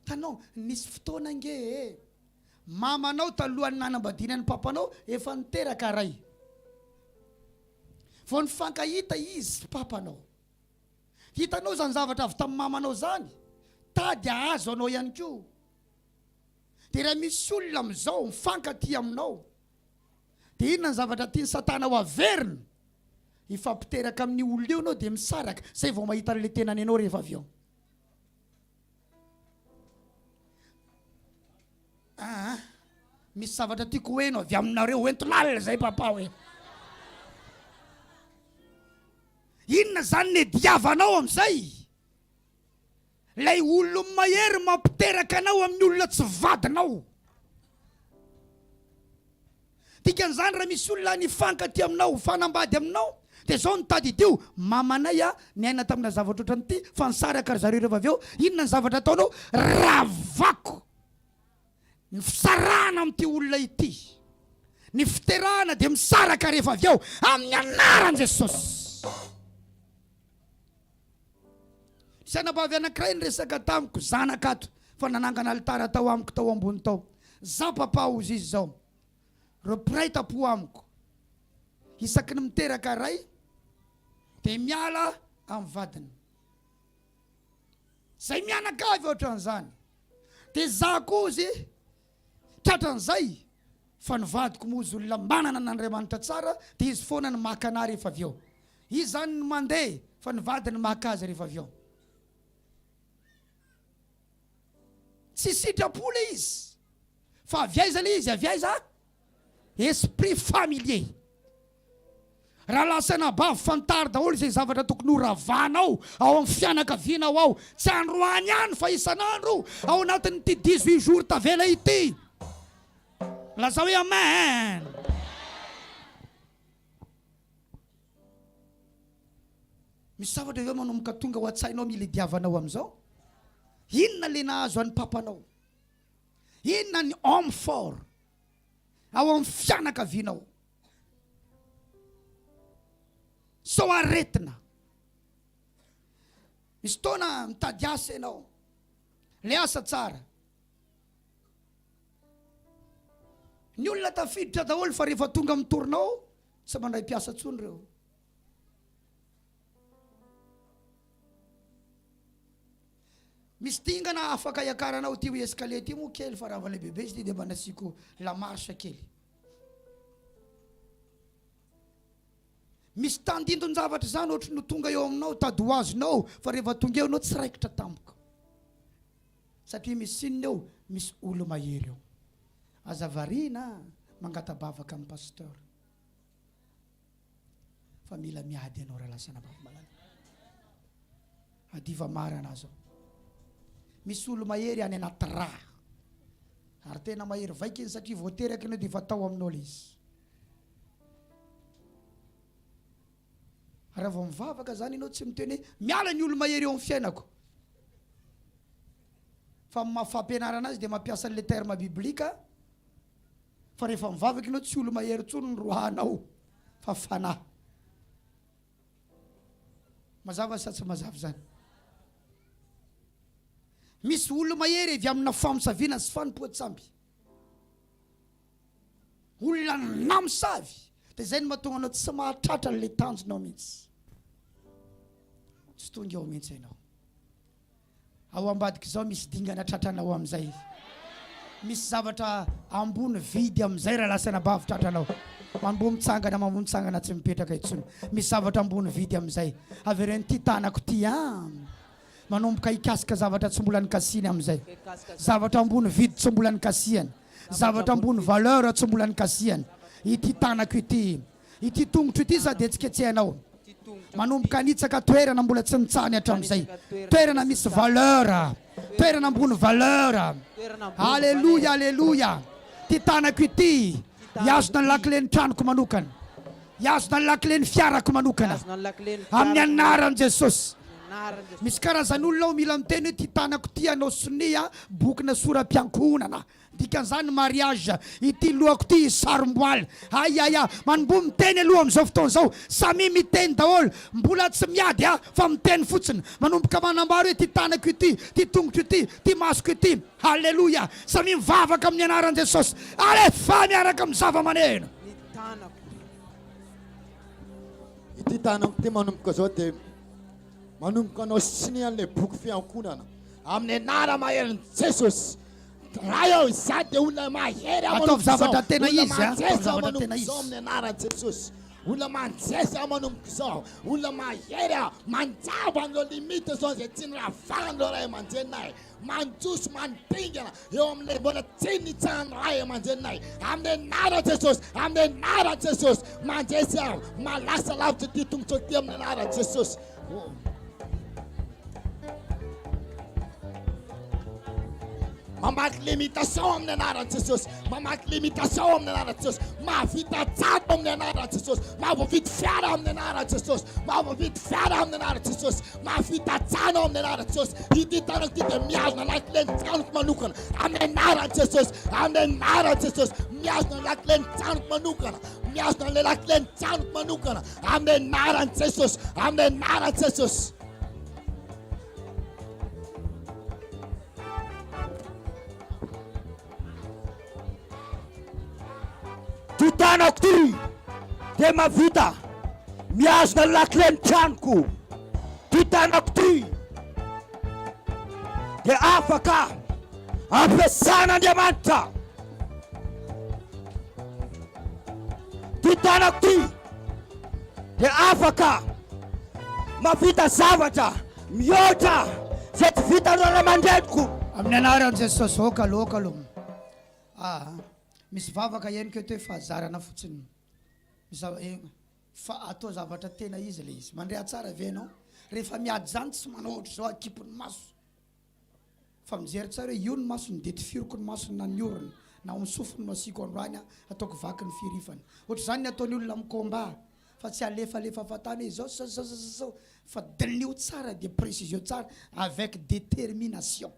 Hitanao, nisy fotoana ange e, mamanao talohan'ny nanambadiany an'i papanao efa niteraka ray. Vao nifankahita izy sy papanao. Hitanao izany zavatra avy tamin'ny mamanao izany? Tady hahazo anao ihany koa. Dia raha misy olona amin'izao mifankatia aminao, dia inona ny zavatra tian'i Satana ho averina? Hifampiteraka amin'io olona io ianao dia misaraka, izay vao mahita an'ilay tenany ianao rehefa avy eo. Aa, misy zavatra tiako ho heno avy aminareo, hoento lalina izay papa hoe. Inona izany ny diavanao amin'izay? Ilay olona mahery mampiteraka anao amin'ny olona tsy vadinao. Dikan'izany raha misy olona nifankatia aminao, mifanambady aminao, dia izao no tadidio, mamanay a, niaina tamina zavatra ohatran'ity fa nisaraka ry zareo rehefa avy eo, inona ny zavatra ataonao? Ravako ny fisarahana amin'ity olona ity. Ny fiterahana dia misaraka rehefa avy eo amin'ny anaran'i Jesosy. Nisy anabavy anankiray niresaka tamiko, zanaka ato, fa nanangana alitara tao amiko tao ambony tao. Za papa hozy izy zao. Reo mpiray tampo amiko, isaky ny miteraka ray dia miala amin'ny vadiny. Zay mianakavy ohatran'izany. Dia za koa hozy tratran'izay fa ny vadiko moa hozy olona manana an'Andriamanitra tsara dia izy foana no maka anah rehefa avy eo. Izy zany no mandeha fa ny vadiny maka azy rehefa avy eo. Tsy sitrapo le izy fa avy aiza le izy? Avy aiza? Esprit familier. Raha lasa anabavy fantaro daholo izay zavatra tokony ho ravanao ao amin'ny fianakavianao ao. Tsy androany ihany fa isan'andro ao anatin'ity 18 jours tavela ity. Lazao hoe amen. Misy zavatra ve manomboka tonga ao an-tsainao mila idiavanao amin'izao? Inona le nahazo an'i papanao? Inona ny homme fort ao amin'ny fianakavianao? Sao aretina. Misy taona mitady asa ianao. Le asa tsara. Ny olona tafiditra daholo fa rehefa tonga amin'ny tournao tsy mandray mpiasa intsony ireo. Misy dingana afaka hiakaranao ity escalier ity moa kely fa raha vao lehibebe izy ity dia mba nasiako la marche kely. Misy tandindon-javatra izany ohatry ny ho tonga eo aminao, tady ho azonao fa rehefa tonga eo ianao tsy raikitra tampoka. Satria misy inona eo? Misy olo-mahery eo. Aza variana mangata-bavaka amin'ny pasteur. Fa mila miady ianao rahalahy sy anabavy malala. Hadiva marina zao. Misy olo mahery any anaty rà. Ary tena mahery vaika izy satria vao teraka ianao dia efa tao aminao ilay izy. Raha vao mivavaka zany ianao tsy miteny hoe miala ny olo mahery eo amin'ny fiainako. Fa amin'ny maha fampianarana azy dia mampiasa an'ilay terme biblique fa rehefa mivavaka ianao tsy olo mahery intsony no roahanao fa fanahy. Mazava sa tsy mazava izany? Misy olo mahery avy amina famosaviana sy fanompoan-tsamby. Olona namosavy. Dia izay no mahatonga anao tsy mahatratra an'ilay tanjonao mihitsy. Tsy tonga eo mihitsy ianao. Ao ambadik'izao misy dingana tratranao amin'izay. Misy zavatra ambony vidy amin'izay raha lasa anabavy tratranao. Mamboa mitsangana, mamboa mitsangana tsy mipetraka intsony. Misy zavatra ambony vidy amin'izay. Avereno ity tanako ity an. Manomboka hikasika zavatra tsy mbola nikasihiny amin'izay. Zavatra ambony vidy tsy mbola nikasihany. Zavatra ambony valeur tsy mbola nikasihany. Ity tanako ity. Ity tongotro ity sady hetsiketsehanao. Manomboka hanitsaka toerana mbola tsy nitsahany hatramin'izay. Toerana misy valeur. Toerana ambony valeur. Aleloia, aleloia. Ity tanako ity hihazona ny lakilen'ny tranoko manokana. Hihazona ny lakilen'ny fiarako manokana. Amin'ny anaran'i Jesosy. Misy karazan'olona ao mila miteny hoe ity tanako ity hanao sonia bokina sora-piankohonana. Dikan'izany mariage ity lohako ity sarom-boaly. Hay hay ah! Manomboha miteny aloha amin'izao fotoana izao. Samia miteny daholo. Mbola tsy miady ah fa miteny fotsiny. Manomboka manambara hoe ity tanako ity, ity tongotro ity, ity masoko ity. Haleloia! Samia mivavaka amin'ny anaran'i Jesosy. Alefa miaraka amin'ny zava-maneno. Ny tanako. Ity tanako ity manomboka izao dia manomboka hanao sonia an'ilay boky fiankohonana amin'ny anara-maherin'i Jesosy. Ray ô, izaho dia olona mahery aho Ataovy manomboka izao. zavatra tena Olona izy, a. Ataovy mandresy aho zavatra manomboka tena izao izy. amin'ny anaran'i Jesosy. Olona mandresy aho manomboka izao. Olona mahery aho. Manjava an'ireo limite izao izay tsy niravahan'ireo ray aman-dreninay. Mandroso mandingana eo amin'ilay mbola tsy nitsahan'ny ray aman-dreninay. Amin'ny anaran'i Jesosy, amin'ny anaran'i Jesosy. Mandresy aho. Malasa lavitra ity tongotra ity amin'ny anaran'i Jesosy. Oh. Mamaky limitation amin'ny anaran'i Jesosy. Mamaky limitation amin'ny anaran'i Jesosy. Mahavita trano amin'ny anaran'i Jesosy. Mahavoavidy fiara amin'ny anaran'i Jesosy. Mahavoavidy fiara amin'ny anaran'i Jesosy. Mahavita trano amin'ny anaran'i Jesosy. Ity tanako ity dia mihazona lakilen'ny tranoko manokana. Amin'ny anaran'i Jesosy. Amin'ny anaran'i Jesosy. Mihazona lakilen'ny tranoko manokana. Mihazona ilay lakilen'ny tranoko manokana. Amin'ny anaran'i Jesosy. Amin'ny anaran'i Jesosy. Ty tanako ty dia mavita mihazona ny lakilen'ny tranoko. Ty tanako ty dia afaka ampiasan'Andriamanitra. Ty tanako ty dia afaka mavita zavatra mihoatra izay tsy vitan'ny ray aman-dreniko. Amin'ny anaran'i Jesosy, ok aloha, ok aloha. Aa, misy vavaka henoko eto hoe fahazarana fotsiny. Misy zava- eh, fa atao zavatra tena izy ilay izy. Mandre ahy tsara ve ianao? Rehefa miady izany tsy manao ohatr'izao akipy ny maso. Fa mijery tsara hoe io ny masony dia tifiriko ny masony na ny orony na ao amin'ny sofiny no asiako androany an, ataoko vaky ny firifany. Ohatr'izany ny ataon'ny olona amin'ny combat fa tsy alefalefa fahatany hoe izao sy izao sy izao sy izao fa diniho tsara dia précision tsara avec détermination.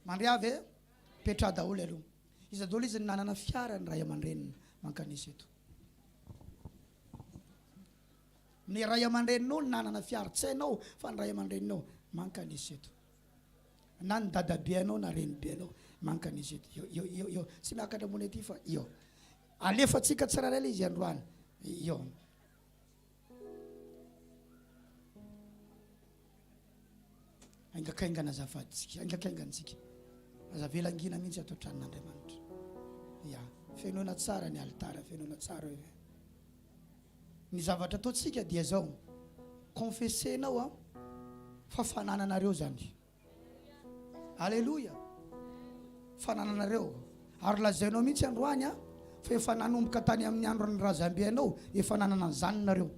Mandre avy e? Petraha daholo aloha. Iza daholo izy no nanana fiara ny ray aman-dreniny mankanesa eto? Ny ray aman-dreninao no nanana fiara, tsy hainao fa ny ray aman-dreninao mankanesa eto. Na ny dadabeanao na renibenao mankanesa eto. Eo, eo, eo, eo. Tsy miakatra ambony aty fa eo. Alefantsika tsirairay ilay izy androany. Eo. Haingakaingana azafady tsika, haingakaingana tsika. Aza avela hangina mihitsy ato an-tranon'Andriamanitra. Ya, fenoina tsara ny alitara, fenoina tsara hoe. Ny zavatra ataontsika dia zao, confessenao an, fa fanananareo zany. Aleloia! Fanananareo. Ary lazainao mihitsy androany an, fa efa nanomboka tany amin'ny andron'ny razambenao, efa nanana an'izany nareo.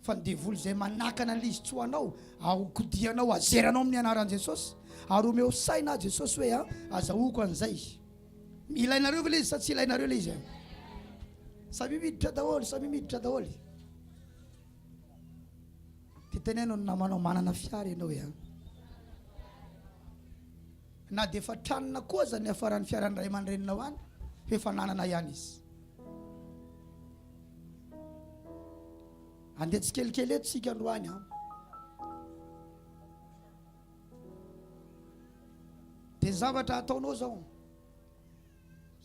Fa ny devoly izay manakana an'ilay izy tsy ho anao, ahokodianao, azeranao amin'ny anaran'i Jesosy. Ary omeo saina aho Jesosy hoe a, azahoako an'izay. Ilainareo ve ilay izy sa tsy ilainareo ilay izy? Samia miditra daholo, samia miditra daholo. Dia teneno ny namanao manana fiara ianao e. Na dia efa tranona koa aza ny hafaran'ny fiaran'ny ray aman-dreninao any, fa efa nanana ihany izy. Andeha tsikelikely eto isika androany an. Dia ny zavatra ataonao zao,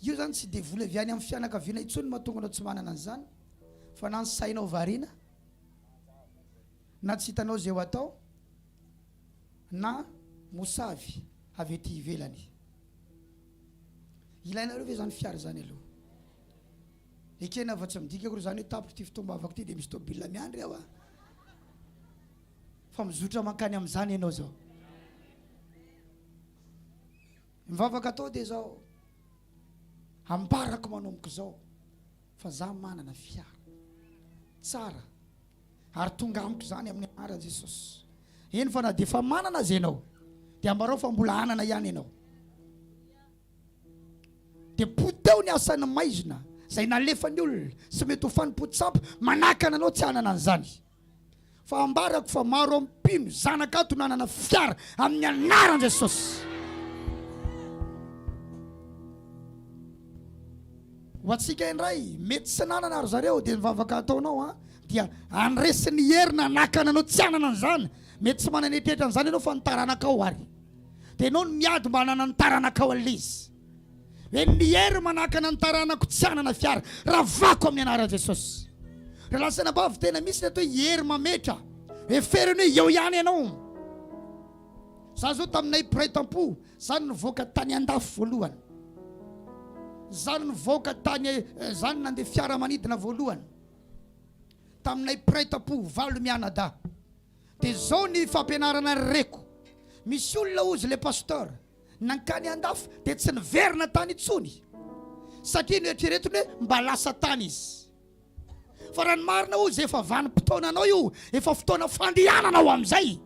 io zany tsy devoly avy any amin'ny fianakaviana intsony mahatonga anao tsy manana an'izany, fa na ny sainao variana, na tsy hitanao izay ho atao, na mosavy avy ety ivelany. Ilainareo ve izany fiara izany aloha? Ekena fa tsy midika akory izany hoe tapitra ity fotoam-bavaka ity dia misy tôbila miandry aho a! Fa mizotra mankany amin'izany ianao izao. Ny vavaka atao dia izao, ambarako manomboka izao fa za manana fiara tsara ary tonga amiko izany amin'ny anaran'i Jesosy. Eny fa na dia efa manana aza ianao dia ambarao fa mbola hanana ihany ianao. Dia poteho ny asan'ny maizina izay nalefan'ny olona sy mety ho fanompoan-tsampy manakana anao tsy hanana an'izany. Fa ambarako fa maro amin'ny mpino zanaka ato nanana fiara amin'ny anaran'i Jesosy. Ho antsika indray, mety tsy nanana ry zareo, dia ny vavaka ataonao an, dia handresy ny hery nanakana anao tsy hanana an'izany. Mety tsy manana eritreritra an'izany ianao fa ny taranakao ary. Dia ianao no miady mba hanana ny taranakao an'ilay izy. Hoe ny hery manakana ny taranako tsy hanana fiara, ravako amin'ny anaran'i Jesosy. Ry lahy sy anabavy, tena misy ny atao hoe hery mametra. Heferiny hoe eo ihany ianao. Za zao taminay mpiray tampo, za no nivoaka tany andafy voalohany. Za no nivoaka tany, za no nandeha fiaramanidina voalohany. Taminay mpiray tampo valo mianadahy. Dia zao ny fampianarana reko. Misy olona hozy le pasteur nankany andafy dia tsy niverina tany intsony satria noeritreretiny hoe mba lasa tany izy. Fa raha ny marina hozy efa vanim-potoananao io, efa fotoana fandehanana ho amin'izay.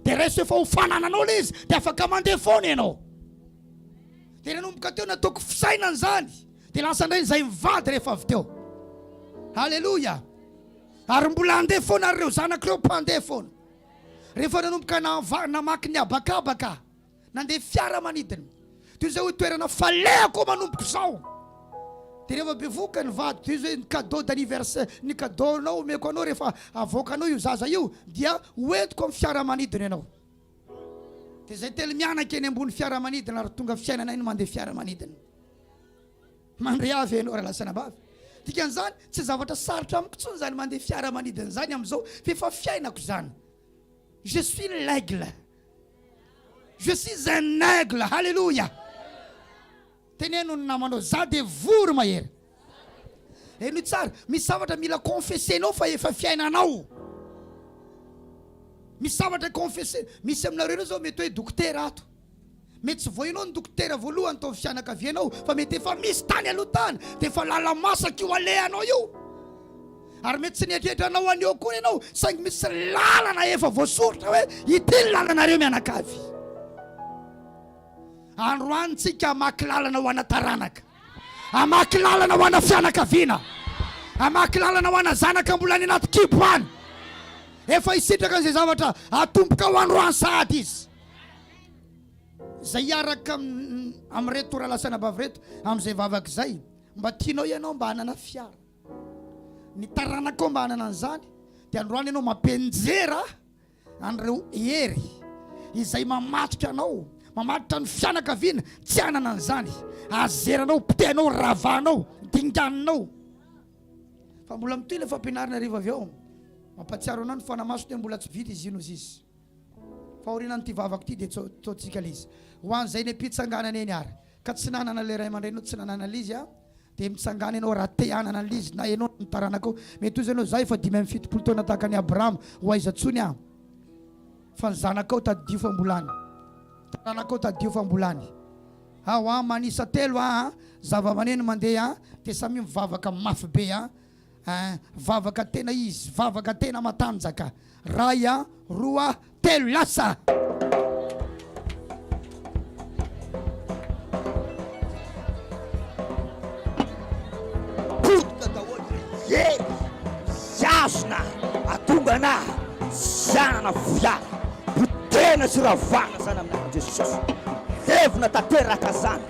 Dia raiso efa ho fanananao le izy dia afaka mandeha foana ianao. Dia nanomboka teo nataoko fisainana izany dia lasa indray izay mivady rehefa avy teo. Alléluia. Ary mbola handeha foana ary ireo zanako ireo mpandeha foana. Rehefa nanomboka namaky ny habakabaka, nandeha fiaramanidina. Toy izay hoe toerana falehako manomboka izao. Dia rehefa bevohoka ny vadiko, toy izay hoe ny cadeau d'anniversaire, ny cadeau-nao omeko anao rehefa avoakanao io zaza io, dia hoentiko amin'ny fiaramanidina ianao. Dia izay telo mianaka eny ambony fiaramanidina ary tonga fiainanay ny mandeha fiaramanidina. Mandre ahy ve ianao rahalahy sy anabavy? Dikan'izany, tsy zavatra sarotra amiko intsony izany mandeha fiaramanidina izany amin'izao fa efa fiainako izany. Je suis l'aigle. Je suis un aigle. Alléluia. Teneno ny namanao, za dia vory mahery. Henoy tsara, misy zavatra mila confessenao fa efa fiainanao. Misy zavatra confesser, misy aminareo ireo zao mety hoe dokotera ato. Mety tsy vao ianao no dokotera voalohany tao amin'ny fianakavianao fa mety efa misy tany aloha tany dia efa lala-masaka io alehanao io. Ary mety tsy nieritreritra anao an'io akory ianao saingy misy lalana efa voasoritra hoe ity ny lalanareo mianakavy. Androany tsika hamaky lalana ho ana taranaka. Hamaky lalana ho ana fianakaviana. Hamaky lalana ho ana zanaka mbola any anaty kibo any. Efa hisitraka an'izay zavatra atomboka ho androany sahady izy. Izay hiaraka amin'ireto rahalahy sy anabavy ireto amin'izay vavaka izay. Mba tianao ianao mba hanana fiara. Ny taranakao mba hanana an'izany. Dia androany ianao mampianjera an'ireo hery izay mamatotra anao, mamatotra ny fianakaviana tsy hanana an'izany. Azeranao, potehanao, ravanao, dinganinao. Fa mbola mitohy ilay fampianarana rehefa avy eo. Mampahatsiaro anao ny Fanahy Masina hoe mbola tsy vita izy io noho izy. Fa aorianan'ity vavako ity dia ataontsika ilay izy. Ho an'izay eny am-pitsanganana eny ary ka tsy nanana ilay ray aman-dreninao, tsy nanana ilay izy an, dia mitsangàna ianao raha te hanana an'ilay izy, na ianao na ny taranakao. Mety hoy ianao, izaho efa 75 taona tahaka an'i Abrahama, ho aiza intsony aho? Fa ny zanakao tadidio fa mbola any. Taranakao tadidio fa mbola any. Ao an, manisa telo an, zava-maneno mandeha an, dia samia mivavaka mafy be an. Hein, vavaka tena izy, vavaka tena matanjaka. Ray a, roa, telo, lasa! Potika daholo ry hery mihazona atonga anah tsy hanana fiara potehina sy ravana zany amin'ny anaran'i Jesosy levona tanteraka zany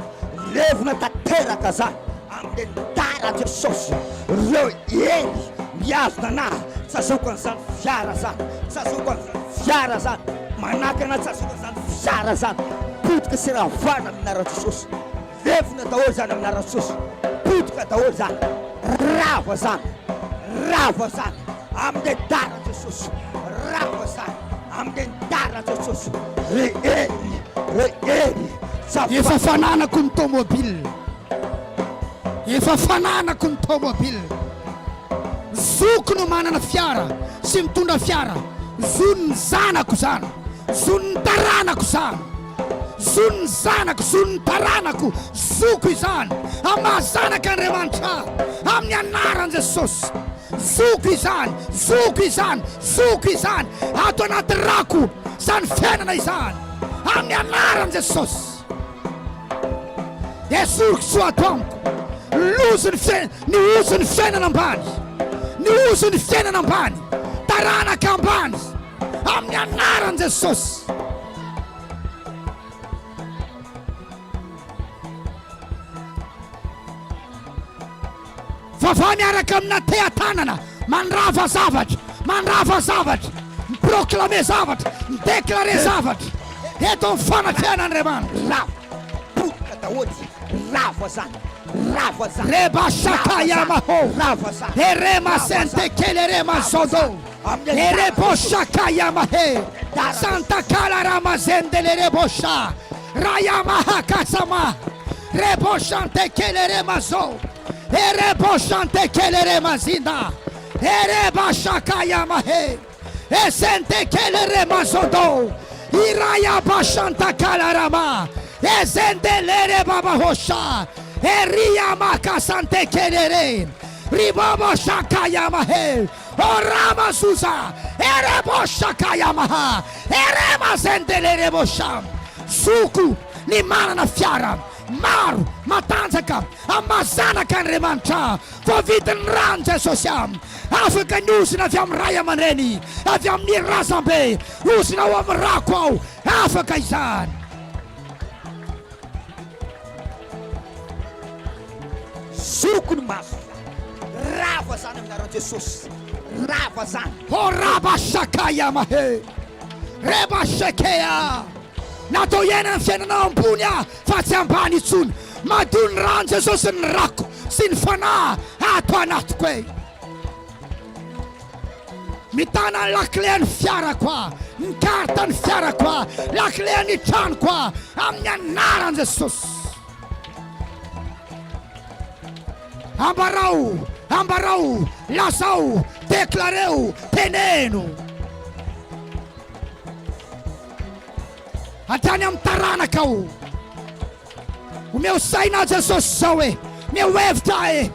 levona tanteraka zany amin'ny anaran'i Jesosy reo hery mihazona anah tsy azahoako an'izany fiara zany tsy azahoako an'izany fiara zany manakana tsy azahoako an'izany fiara zany potika sy ravana amin'ny anaran'i Jesosy Levona daholo zany amin'ny anaran'i Jesosy. Potika daholo zany. Rava zany. Rava zany. Amin'ny anaran'i Jesosy. Rava zany. Amin'ny anaran'i Jesosy. Ry hery, ry hery. Efa fananako ny tomobile. Efa fananako ny tomobile. Zoko no manana fiara sy mitondra fiara. Zon'ny zanako zany. Zon'ny taranako zany. Zon'ny zanako, zon'ny taranako, zoko izany, amin'ny maha zanak'Andriamanitra ahy, amin'ny anaran'i Jesosy. Zoko izany, zoko izany, zoko izany, ato anaty rako izany fiainana izany, amin'ny anaran'i Jesosy. Esoriko tsy ho ato amiko lozin'ny fiainana, ny ozon'ny fiainana ambany, ny ozon'ny fiainana ambany, taranaka ambany, amin'ny anaran'i Jesosy. Vavaha miaraka amina teha-tanana, mandrava zavatra, mandrava zavatra, mi-proclamer zavatra, mi-declarer zavatra eto amin'ny fanatrehan'Andriamanitra. Rava, potika daholo, rava zany, rava zany, Reba shaka yamaho, rava zany, erema rava zany, sente kelerema rava zodo, zany. Erebo shaka yamahe, santa kala ramazende lerebo sha, rayamaha kasama, rebo shante kelere mazo, erebo shante kelere mazinda, ereba shaka yamahe, esente kelere mazodo, iraya bashanta kala rama, ezende lere baba hosha, eria makasante kelere, ribobo shaka yamahe, O rama susa, erebo shakayamaha, erema zendelerebo sham. Zoko ny manana fiara maro matanjaka amin'ny maha zanaka Andriamanitra voavidin'ny ran'i Jesosy aho. Afaka ny ozona avy amin'ny ray aman-dreny, avy amin'ny razambe, ozona ao amin'ny rako aho, afaka izany. Zoko ny maso. Rava zany amin'ny anaran'i Jesosy. Rava zany. Oh raba shakaya mahe. Reba shekea. Natao hiainana ny fiainana ambony aho fa tsy ambany intsony. Madio ny ran'i Jesosy ny rako sy ny fanahy ato anatiko e. Mitana ny lakile ny fiarako aho, ny carte ny fiarako aho, lakile ny tranoko aho amin'ny anaran'i Jesosy. Ambarao, ambarao, lazao, deklareo, teneno. Hatrany amin'ny taranakao. Omeo saina aho Jesosy zao e. Omeo hevitra aho e.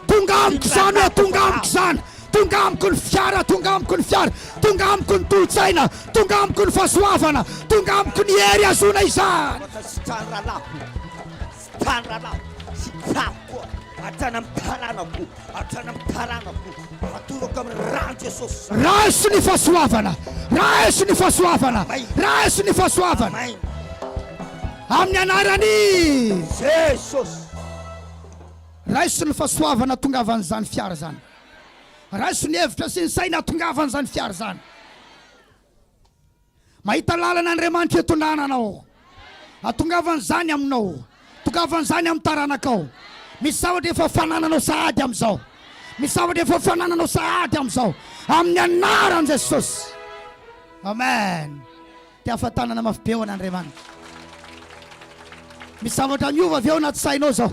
Tonga amiko izany hoe tonga amiko izany Tonga amiko ny fiara Tonga amiko ny fiara Tonga amiko ny tolo-tsaina Tonga amiko ny fahasoavana Tonga amiko ny hery hahazoana izany Raiso ny fahasoavana Raiso ny fahasoavana Raiso ny fahasoavana Amin'ny anaran'i Jesosy. Raiso ny fahasoavana hatongavan'izany fiara izany. Raiso ny hevitra sy ny saina hatongavan'izany fiara izany. Mahita lalana Andriamanitra hitondrana anao. Hatongavan'izany aminao. Tongavan'izany amin'ny taranakao. Misy zavatra efa fanananao sahady amin'izao. Misy zavatra efa fanananao sahady amin'izao. Amin'ny anaran'i Jesosy. Amen. Te afa-tanana mafy be ho an'Andriamanitra. Misy zavatra miova ve ao anaty sainao izao?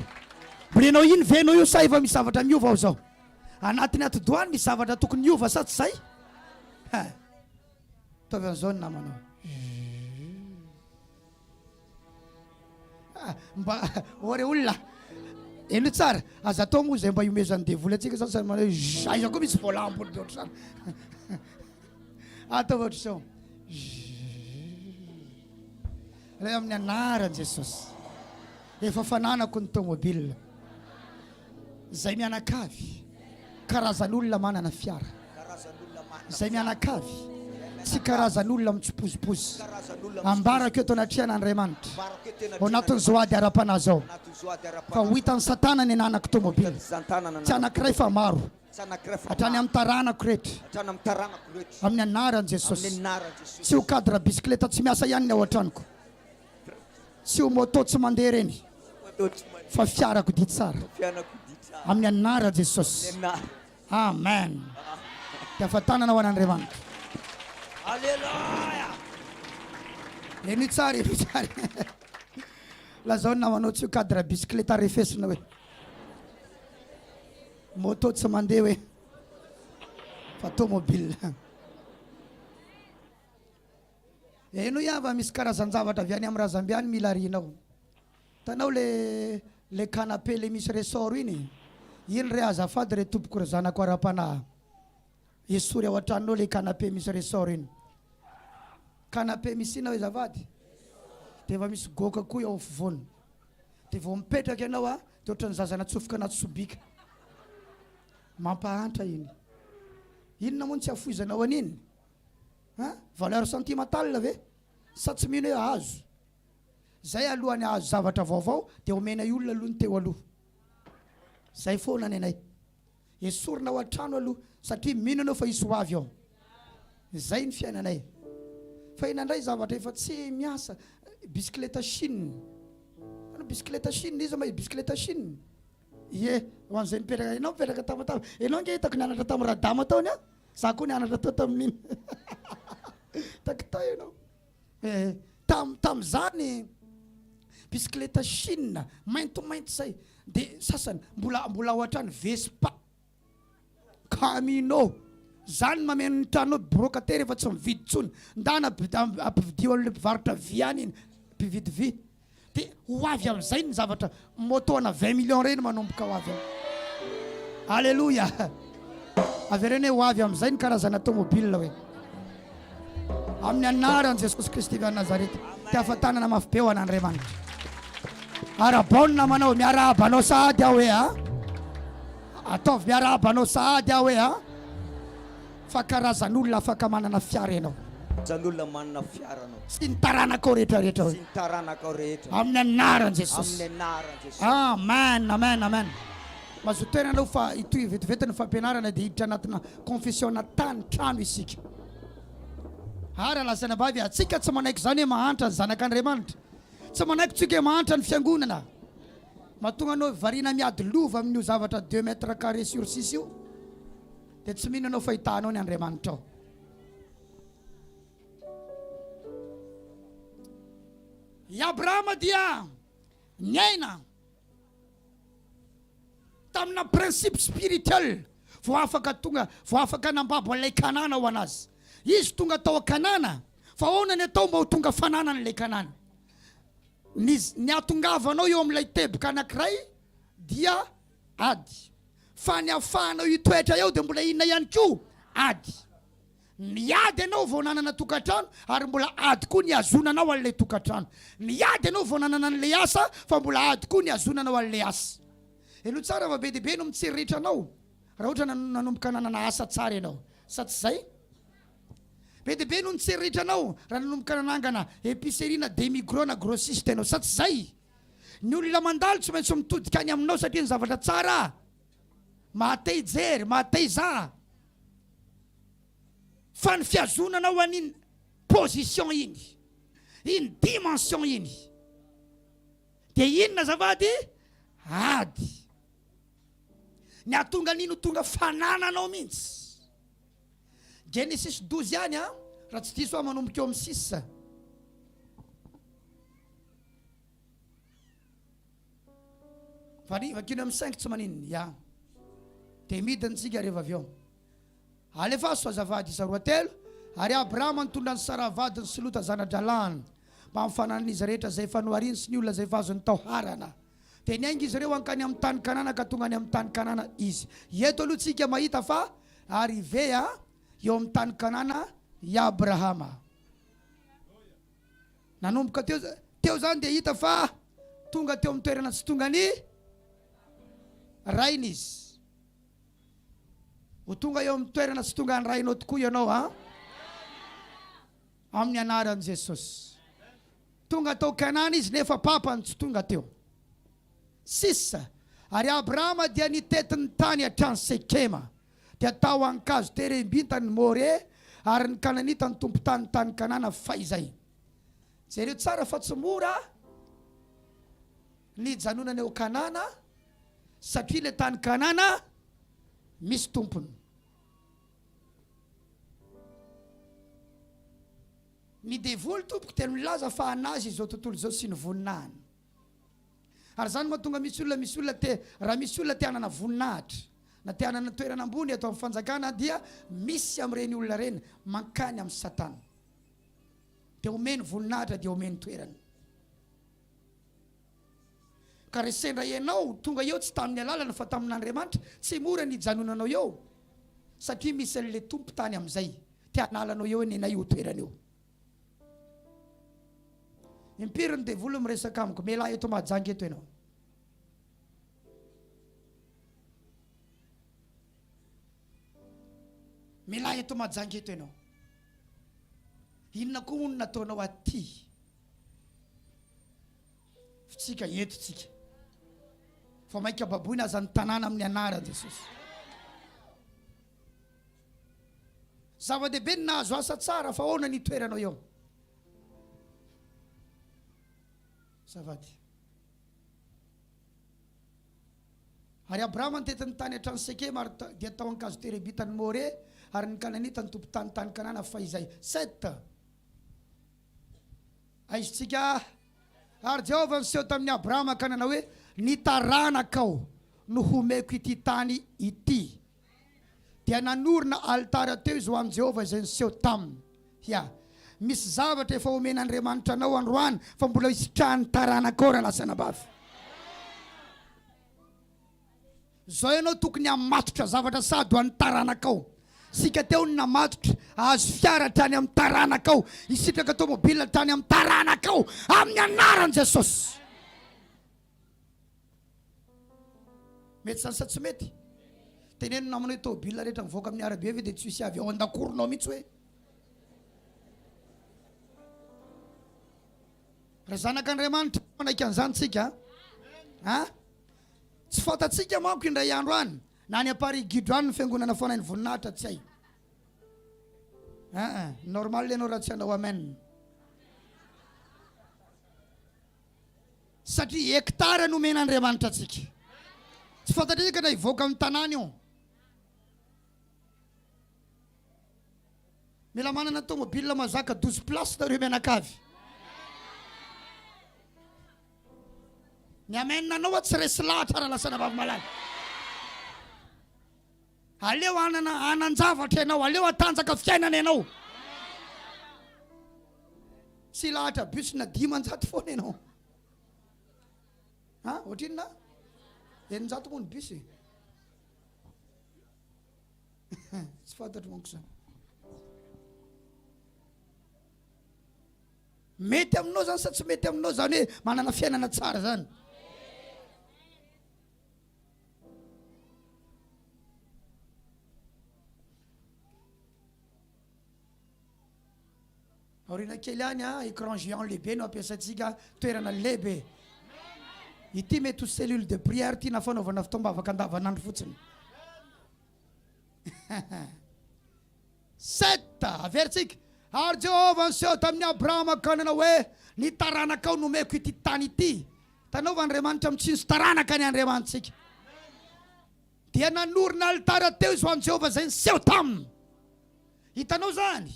Mbola ianao iny ve ianao io sa efa misy zavatra miova ao izao? Anatin'ny atidoha any misy zavatra tokony hiova sa tsy zay? Ha. Ataovy an'izao ny namanao. Ah, mba ô re olona. Henoy tsara, aza atao moa izay mba ihomezan'ny devoly antsika zany sady manao hoe aiza koa misy vola ambony be ohatr'izany. Ataovy ohatr'izao. Ilay amin'ny anaran'i Jesosy. Efa fananako ny tomobile. Izay mianakavy, karazan'olona manana fiara. Izay mianakavy, tsy karazan'olona mitsipozipozy. Ambarako eto anatrehan'Andriamanitra, ao anatin'izao ady ara-panahy izao, fa ho hitan'i Satana ny ananako tomobile. Tsy anankiray fa maro. Hatrany amin'ny taranako rehetra. Amin'ny anaran'i Jesosy. Tsy ho cadre bisikileta tsy miasa ihany ny ao an-tranoko. Tsy ho moto tsy mandeha ireny fa fiarakodia tsara amin'ny anaran'i Jesosy. Amen. Dia afa-tanana ho an'Andriamanitra. Aleloia. Henoy tsara, henoy tsara. Lazao ny namanao tsy ho cadre bisikileta refesina hoe. Moto tsy mandeha hoe. Fa tomobile. Henoy aho fa misy karazan-javatra avy any amin'ny razambe any mila arianao. Hitanao le le canapé le misy ressort iny? Iny re azafady re tompoko ry zanako ara-panahy. Esory ao an-tranonao le canapé misy ressort iny. Canapé misy inona hoe azafady? Dia efa misy goaka koa eo afovoany. Dia vao mipetraka ianao a, dia ohatran'ny zaza natsofoka anaty sobika. Mampahantra iny. Inona moa no tsy afoizanao an'iny? Hein? Valeur sentimentale ve? Sa tsy mino hoe hahazo? Zay alohan'ny hahazo zavatra vaovao dia omenay olona aloha ny teo aloha. Zay foana ny anay. Esorina ao an-trano aloha satria mino ianao fa hisy ho avy ao. Zay ny fiainanay. Fa indraindray zavatra efa tsy miasa, bisikileta Chine. Ano bisikileta Chine, iza ma bisikileta Chine? Ie, ho an'izay mipetraka, ianao mipetraka Tamatave. Ianao ange hitako nianatra tamin'i Radama tao ny an. Za koa nianatra teo tamin'iny. Takitay ianao. Eh, tam tamin'izany bisikileta Chine maintimainty zay de sasany mbola mbola ao hatrany Vespa. Camino. Zany mameno ny tranonao brocataire efa tsy mividy tsony. Ndana ampividio an'le mpivarotra vy any iny, mpividy vy. Dia ho avy amin'izay ny zavatra moto ana 20 millions ireny manomboka ho avy eo. Alléluia. Avereno hoe ho avy amin'izay ny karazana tomobile hoe. Amin'ny anaran'i Jesosy Kristy avy any Nazareta. Dia afa-tanana mafy be ho an'Andriamanitra. Arahabao ny namanao, miarahaba anao sahady aho hoe a. Ataovy miarahaba anao sahady aho hoe a. Fa karazan'olona afaka manana fiara ianao. Karazan'olona manana fiara anao. Sy ny taranakao rehetra rehetra hoe. Sy ny taranakao rehetra. Amin'ny anaran'i Jesosy. Amin'ny anaran'i Jesosy. Amen, amen, amen. Mazotoa toerana aloha fa hitohy vetivety ny fampianarana dia hiditra anatina confession-na tany trano isika. Ary rahalahy sy anabavy, antsika tsy manaiky izany hoe mahantra ny zanak'Andriamanitra. Tsy manaiky tsika hoe mahantra ny fiangonana. Mahatonga anao variana miady lova amin'io zavatra deux mètres carrés sur six io. Dia tsy mino ianao fa hitahanao ny Andriamanitrao. I Abrahama dia niaina tamina principe spirituel vao afaka tonga vao afaka nambabo an'ilay Kanana ho anazy. Izy tonga tao Kanana, fa ahoana ny atao mba ho tonga fananana ilay Kanana? Ny ny hahatongavanao eo amin'ilay teboka anankiray dia ady. Fa ny ahafahanao hitoetra eo dia mbola inona ihany koa? Ady. Niady ianao vao nanana tokantrano ary mbola ady koa nihazonanao an'ilay tokantrano. Niady ianao vao nanana an'ilay asa fa mbola ady koa nihazonanao an'ilay asa. Henoy tsara fa be dia be no mitsiriritra anao raha ohatra nanomboka nanana asa tsara ianao. Sa tsy izay? Be dia be no nitsiriritra anao raha nanomboka nanangana épicerie na demi-gros na grossiste ianao. Sa tsy izay? Ny olona mandalo tsy maintsy mitodika any aminao satria ny zavatra tsara maha-te hijery, maha-te hizaha. Fa ny fihazonanao an'iny position iny, iny dimension iny, dia inona azafady? Ady. Ny hahatonga an'iny ho tonga fanananao mihitsy. Genesis 12 ihany an, raha tsy diso aho manomboka eo amin'ny six. Vakino amin'ny cinq tsy maninona. Ya. Dia midina isika rehefa avy eo. Alefaso azafady isa 2 3. Ary Abrahama nitondra an'i Saraha vadiny sy Lota zana-drahalahiny, mbamin'ny fananan'izy rehetra izay efa nohariny sy ny olona izay efa azony tao Harana. Dia niainga izy ireo hankany amin'ny tany Kanana ka tonga any amin'ny tany Kanana izy. Eto aloha tsika mahita fa arrivé a eo amin'ny tany Kanana i Abrahama. Nanomboka teo teo izany dia hita fa tonga teo amin'ny toerana tsy tonga ny rainy izy. Ho tonga eo amin'ny toerana tsy tonga ny rainao tokoa ianao a. Amin'ny anaran'i Jesosy. Tonga tao Kanana izy nefa papany tsy tonga teo. Sisa. Ary Abrahama dia nitety ny tany hatrany Sekema, dia tao an-kazo terembinta ny More, ary ny Kananita ny tompon-tany tany Kanana fahizay. Jereo tsara fa tsy mora ny hijanonana eo Kanana, satria ilay tany Kanana misy tompony. Ny devoly tompoko dia milaza fa anazy izao tontolo izao sy ny voninahiny. Ary izany mahatonga misy olona misy olona te raha misy olona te hanana voninahitra na te hanana toerana ambony eto amin'ny fanjakana dia misy amin'ireny olona ireny mankany amin'i satana. Dia omeny voninahitra dia omeny toerana. Ka raha sendra ianao tonga eo tsy tamin'ny alalana fa tamin'Andriamanitra, tsy mora ny hijanonanao eo satria misy an'ilay Tompo tany amin'izay te hanala anao eo nenay io toerana io. Impiry ny devoly miresaka amiko, mialà eto Mahajanga eto ianao. Mialà eto Mahajanga eto ianao. Inona koa moa no nataonao aty? Fitsika eto tsika. Fa maika baboina aza ny tanàna amin'ny anaran'i Jesosy. Zava-dehibe ny nahazo asa tsara fa ahoana ny toeranao eo? Zavady. Ary Abrahama nitety ny tany hatrany Sekema ary dia tao an-kazo terebintan'i More ary ny Kananita ny tompon-tany tany Kanana fahizay. Seta. Aizintsika. Ary Jehovah niseho tamin'i Abrahama ka nanao hoe, Ny taranakao no homeko ity tany ity. Dia nanorina alitara teo izy ho an'i Jehovah izay niseho taminy. Hia. Misy zavatra efa omen'Andriamanitra anao androany fa mbola hisitrahan'ny taranakao rahalahy sy anabavy. Zao ianao tokony hamatotra zavatra sady ho an'ny taranakao. Sika teo no namatotra hahazo fiara hatrany amin'ny taranakao, hisitraka tomobile hatrany amin'ny taranakao amin'ny anaran'i Jesosy. Mety zany sa tsy mety? Teneno namana hoe tomobile rehetra mivoaka amin'ny arabe ve dia tsy hisy avy ao an-dakoronao mihitsy hoe? Raha zanak'Andriamanitra manaiky an'izany tsika a? Tsy fantatsika manko indray andro any na any Paris gidro any ny fiangonana foana ny voninahitra tsy hay. Aa normal ianao raha tsy hanao amen. Satria hectare nomen'Andriamanitra antsika. Tsy fantatsika na hivoaka amin'ny tanàna io. Mila manana tomobile mazaka 12 places nareo mianakavy. Ny amen anao tsy resy lahatra raha lasa anabavy malala. Aleo hanana hanan-javatra ianao, aleo hatanjaka fiainana ianao. Tsy lahatra bus na 500 foana ianao. Ha, ohatrinona? 600 moa ny bus e. Tsy fantatro manko zany. Mety aminao zany sa tsy mety aminao zany hoe manana fiainana tsara zany? Aoriana kely any a, écran géant lehibe no ampiasaintsika, toerana lehibe. Ity mety ho cellule de prière ity na fanaovana fotoam-bavaka andavanandro fotsiny. Seta, averintsika. Ary Jehovah niseho tamin'i Abrahama ka nanao hoe, Ny taranakao nomeko ity tany ity. Hitanao fa Andriamanitra mitsinjo taranaka ny Andriamanitsika. Dia nanorina alitara teo izy ho an'i Jehovah izay niseho taminy. Hitanao izany?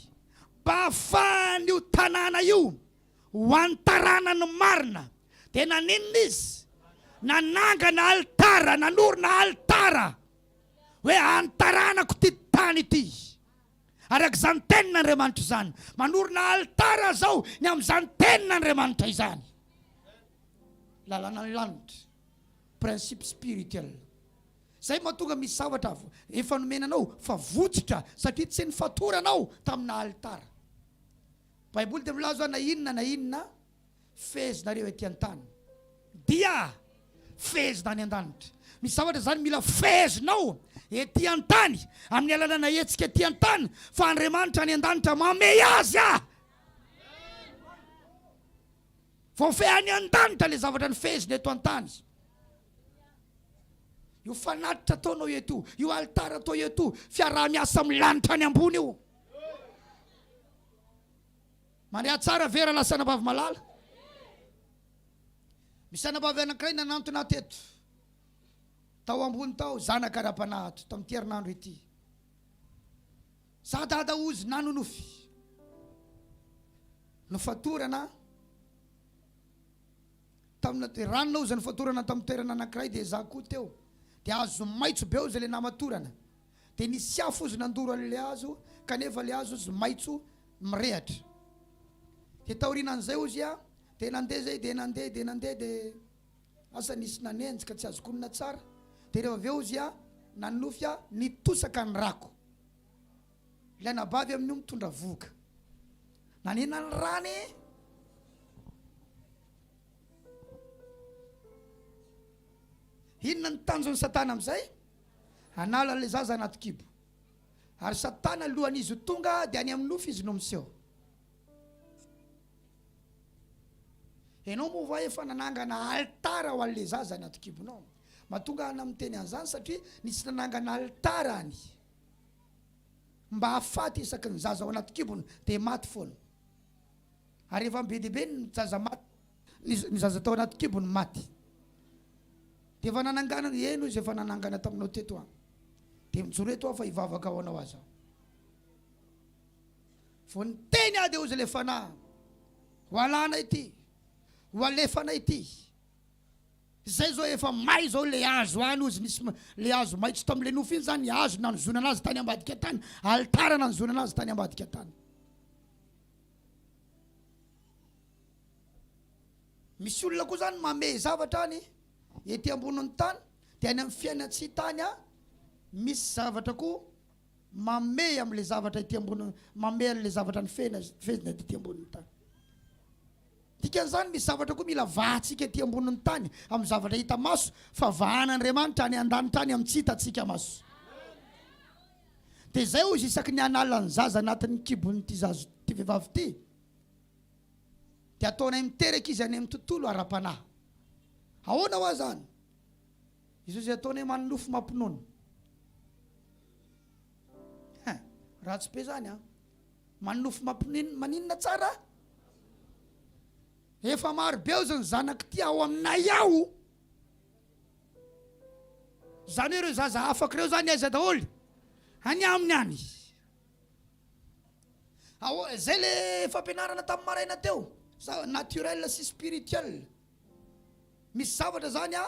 Mba hahafahan'io tanàna io ho an'ny taranany marina. Dia naninona izy? Nanangana alitara, nanorina alitara. Hoe an'ny taranako ity tany ity. Araka izany tenin'Andriamanitra izany. Manorina alitara zao ny amin'izany tenin'Andriamanitra izany. Lalànan'ny lanitra. Principe spirituel. Zay mahatonga misy zavatra efa nomena anao fa votsitra satria tsy nifatoranao tamina alitara. Baiboly dia milaza na inona na inona fehezinareo ety an-tany dia fehezina any an-danitra. Misy zavatra izany mila fehezinao ety an-tany amin'ny alalana hetsika ety an-tany fa Andriamanitra any an-danitra mamehy azy ah! Voafehy any an-danitra ilay zavatra nifehezina eto an-tany. Io fanatitra ataonao eto io, io alitara atao eto io, fiaraha-miasa amin'ny lanitra any ambony io. Mandria tsara ve rahalahy sy anabavy malala? Misy anabavy anankiray nanantona ahy teto, tao ambony tao, zanaka ara-panahy ato, tamin'ity herinandro ity. Za dada hozy nanonofy. Nofatorana tamina ranona hozy nofatorana tamin'ny toerana anankiray dia za koa teo. Dia hazo maitso be hozy ilay namatorana. Dia nisy afo hozy nandoro an'ilay hazo kanefa ilay hazo hozy maitso mirehatra. Dia taorianan'izay hozy aho dia nandeha zay dia nandeha dia nandeha dia asa nisy nanenjika tsy azoko onona tsara. Dia rehefa avy eo hozy aho nanonofy aho nitosaka ny rako. Ilay anabavy amin'io mitondra vohoka. Nanena ny rany. Inona ny tanjon'i Satana amin'izay? Hanala an'ilay zaza anaty kibo. Ary Satana alohan'izy ho tonga dia any amin'ny nofy izy no miseho. Ianao moa va efa nanangana alitara ho an'ilay zaza anaty kibonao? Mahatonga ana miteny an'izany satria nisy nanangana alitara any mba hahafaty isaky ny zaza ao anaty kibony dia maty foana. Ary efa be dia be ny zaza maty, ny zaza tao anaty kibony maty. Dia efa nananganana, eny hoy izy efa nanangana taminao teto aho. Dia mijoro eto aho fa hivavaka ho anao aza aho. Vao niteny aho dia hoy izy ilay fanahy, ho alana ity, ho alefana ity. Izay zao efa may zao le hazo any hozy nisy le hazo maitso tamle nofy iny zany hazo nanozonana azy tany ambadika tany, alitara nanozonana azy tany ambadika tany. Misy olona koa zany mamehy zavatra any ety ambonin'ny tany de any amin'ny fiainana tsy hita any an, misy zavatra koa mamehy amle zavatra ety ambony mamehy an'le zavatra nifehina fehezina tety ambonin'ny tany. Dikan'izany misy zavatra koa mila vahantsika ety ambonin'ny tany amin'ny zavatra hita maso fa vahan'Andriamanitra any an-danitra any amin'ny tsy hitantsika maso. Dia izay hozy isaky ny hanala ny zaza anatin'ny kibon'ity zaza ity vehivavy ity dia ataonay miteraka izy any amin'ny tontolo ara-panahy. Ahoana hoa zany? Izy izay ataonay manonofy mampinono. Hein, ratsy be zany an. Manonofy mampinono maninona tsara? Efa maro be ozy ny zanak'ity ao aminay ao. Zany hoe ireo zaza afaka ireo zany aiza daholo? Any aminy any. Ao, zay le fampianarana tamin'ny maraina teo. Sa naturel sy spirituel. Misy zavatra zany a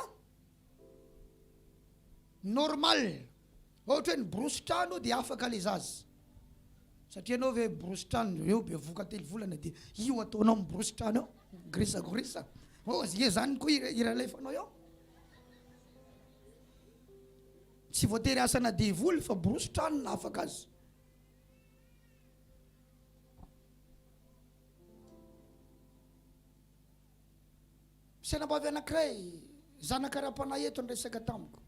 normal. Ohatra hoe niborosy trano dia afaka le zaza. Satria ianao ve miborosy trano eo bevohoka telo volana dia io ataonao miborosy trano eo, migrisagorisa. Oh, ie zany koa hira alefanao eo. Tsy voatery asana devoly fa borosy trano na afaka azy. Misy anabavy anankiray zanaka ara-panahy eto niresaka tamiko.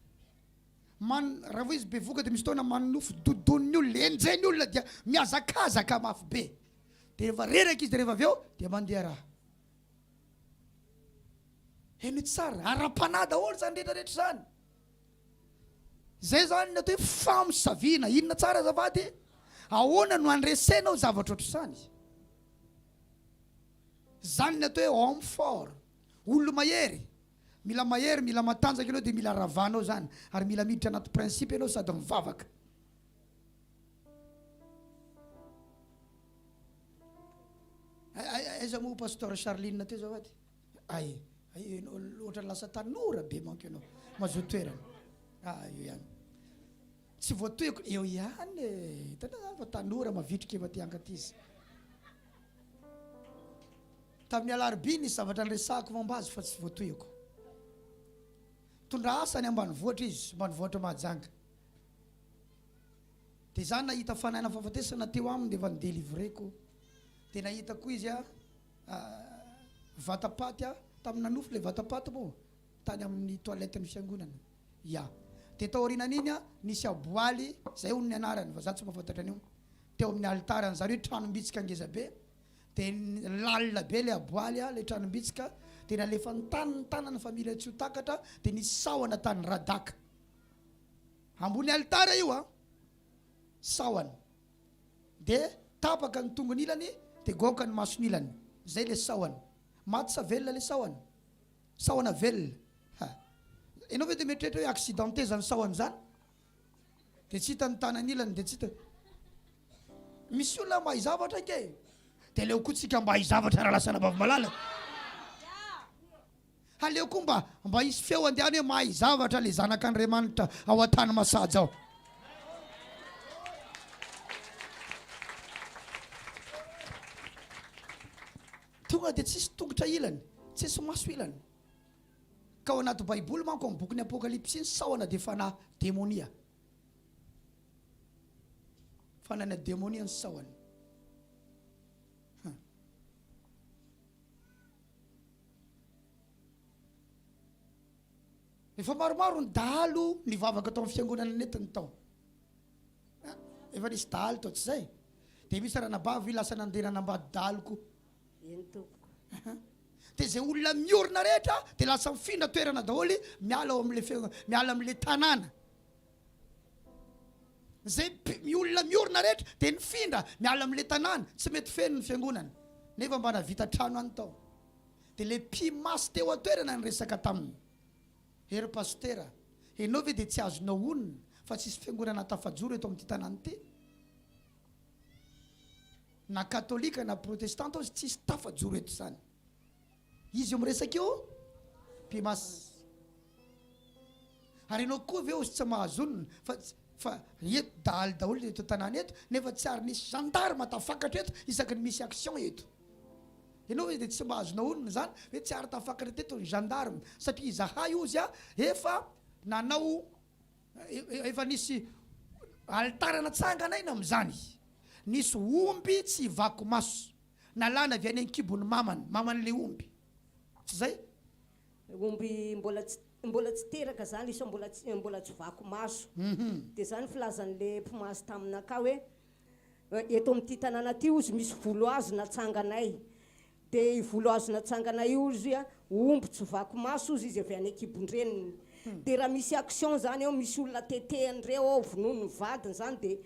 Man, raha vao izy bevoka dia misy fotoana manonofy dodon'ny olona, enjehin'ny olona dia mihazakazaka mafy be. Dia rehefa reraka izy dia rehefa avy eo dia mandeha ra. Henoy tsara, ara-panahy daholo izany rehetra rehetra izany. Izay izany ny atao hoe famosaviana. Inona tsara azafady? Ahoana no andresenao zavatra ohatr'izany? Izany ny atao hoe homme fort, olo-mahery. Mila mahery, mila matanjaka ianao dia mila ravanao izany ary mila miditra anaty principe ianao sady mivavaka. Aiza moa Pasteur Charline teo azafady? Ay, ay ohatran'ny lasa tanora be manko ianao. Mazoto toerana. Ah, io ihany. Tsy voatohiko eo ihany e! Hitanao zany fa tanora mavitrika efa te hankatiza. Tamin'ny alarobia nisy zavatra niresahako momba azy fa tsy voatohiko. Mitondra asa any ambanivohitra izy, ambanivohitra Mahajanga. Dia za nahita fanahy fahafatesana teo aminy dia efa ni-delivreko. Dia nahita koa izy a vatapaty a, tamin'ny nanofy ilay vatapaty moa tany amin'ny toilette ny fiangonana. Ya. Dia taorianan'iny a, nisy aboaly, zay hono ny anarany fa za tsy mahafantatra an'io, teo amin'ny alitarany, zany hoe tranom-bitsika ngeza be. Dia lalina be ilay aboaly a, ilay tranom-bitsika, dia nalefany tany ny tanany fa mila tsy ho takatra, dia nisy sahona tany radaka. Ambony alitara io a, sahona. Dia tapaka ny tongony ilany, dia goaka ny masony ilany. Zay ilay sahona. Maty sa velona ilay sahona? Sahona velona. Ha. Ianao ve dia mieritreritra hoe accidenté zany sahona zany? Dia tsy hita ny tanany ilany dia tsy hita. Misy olona mahay zavatra ange e. Dia aleo koa tsika mba hahay zavatra raha lasa anabavy malala. Aleo koa mba mba hisy feo andehany hoe mahay zavatra le zanak'Andriamanitra ao an-tany masaja ao. Tonga dia tsisy tongotra ilany, tsisy maso ilany. Ka ao anaty baiboly manko amin'ny bokin'ny apokalypsy ny sahona dia fanahy demonia. Fanana demonia ny sahona. Efa maromaro ny dahalo nivavaka tao amin'ny fiangonana nentiny tao. Efa nisy dahalo tao tsy zay? Dia misy ranabavy lasa nandeha nanambady dahalo koa. Eny tompoko. Dia izay olona miorina rehetra dia lasa mifindra toerana daholo miala ao amin'ilay fiangonana, miala amin'ilay tanàna. Izay olona miorina rehetra dia nifindra miala amin'ilay tanàna, tsy mety feno ny fiangonana. Nefa mba nahavita trano any tao. Dia ilay mpimasy teo an-toerana niresaka taminy. He ry pasitera, ianao ve dia tsy azonao onona fa tsisy fiangonana tafajoro eto amin'ity tanàna ity? Na katolika na protestanta ozy tsisy tafajoro eto izany. Izy io miresaka io mpimasy. Ary ianao koa ve ozy tsy mahazo onona fa fa eto dahalo daholo eto an-tanàna eto nefa tsy ary nisy gendarme tafakatra eto isaky ny misy action eto. Ianao ve dia tsy mba azonao onona izany hoe tsy ary tafakatra teto ny gendarme satria izahay ozy a efa nanao efa nisy alitara natsanganay amin'izany. Nisy omby tsy vaky maso nalana avy any an-kibon'ny mamany, maman'ilay omby. Tsy izay? Omby mbola tsy mbola tsy teraka zany izy fa mbola tsy mbola tsy vaky maso. Dia zany filazan'le mpimasy taminakahy hoe eto amin'ity tanàna ity hozy misy volo hazo natsanganay. Dia io volo hazo natsanganay io hozy a, omby tsy vaky maso hozy izy avy any an-kibon-dreniny. Dia raha misy action zany eo, misy olona tetehan'ireo ao, vonoin'ny vadiny zany dia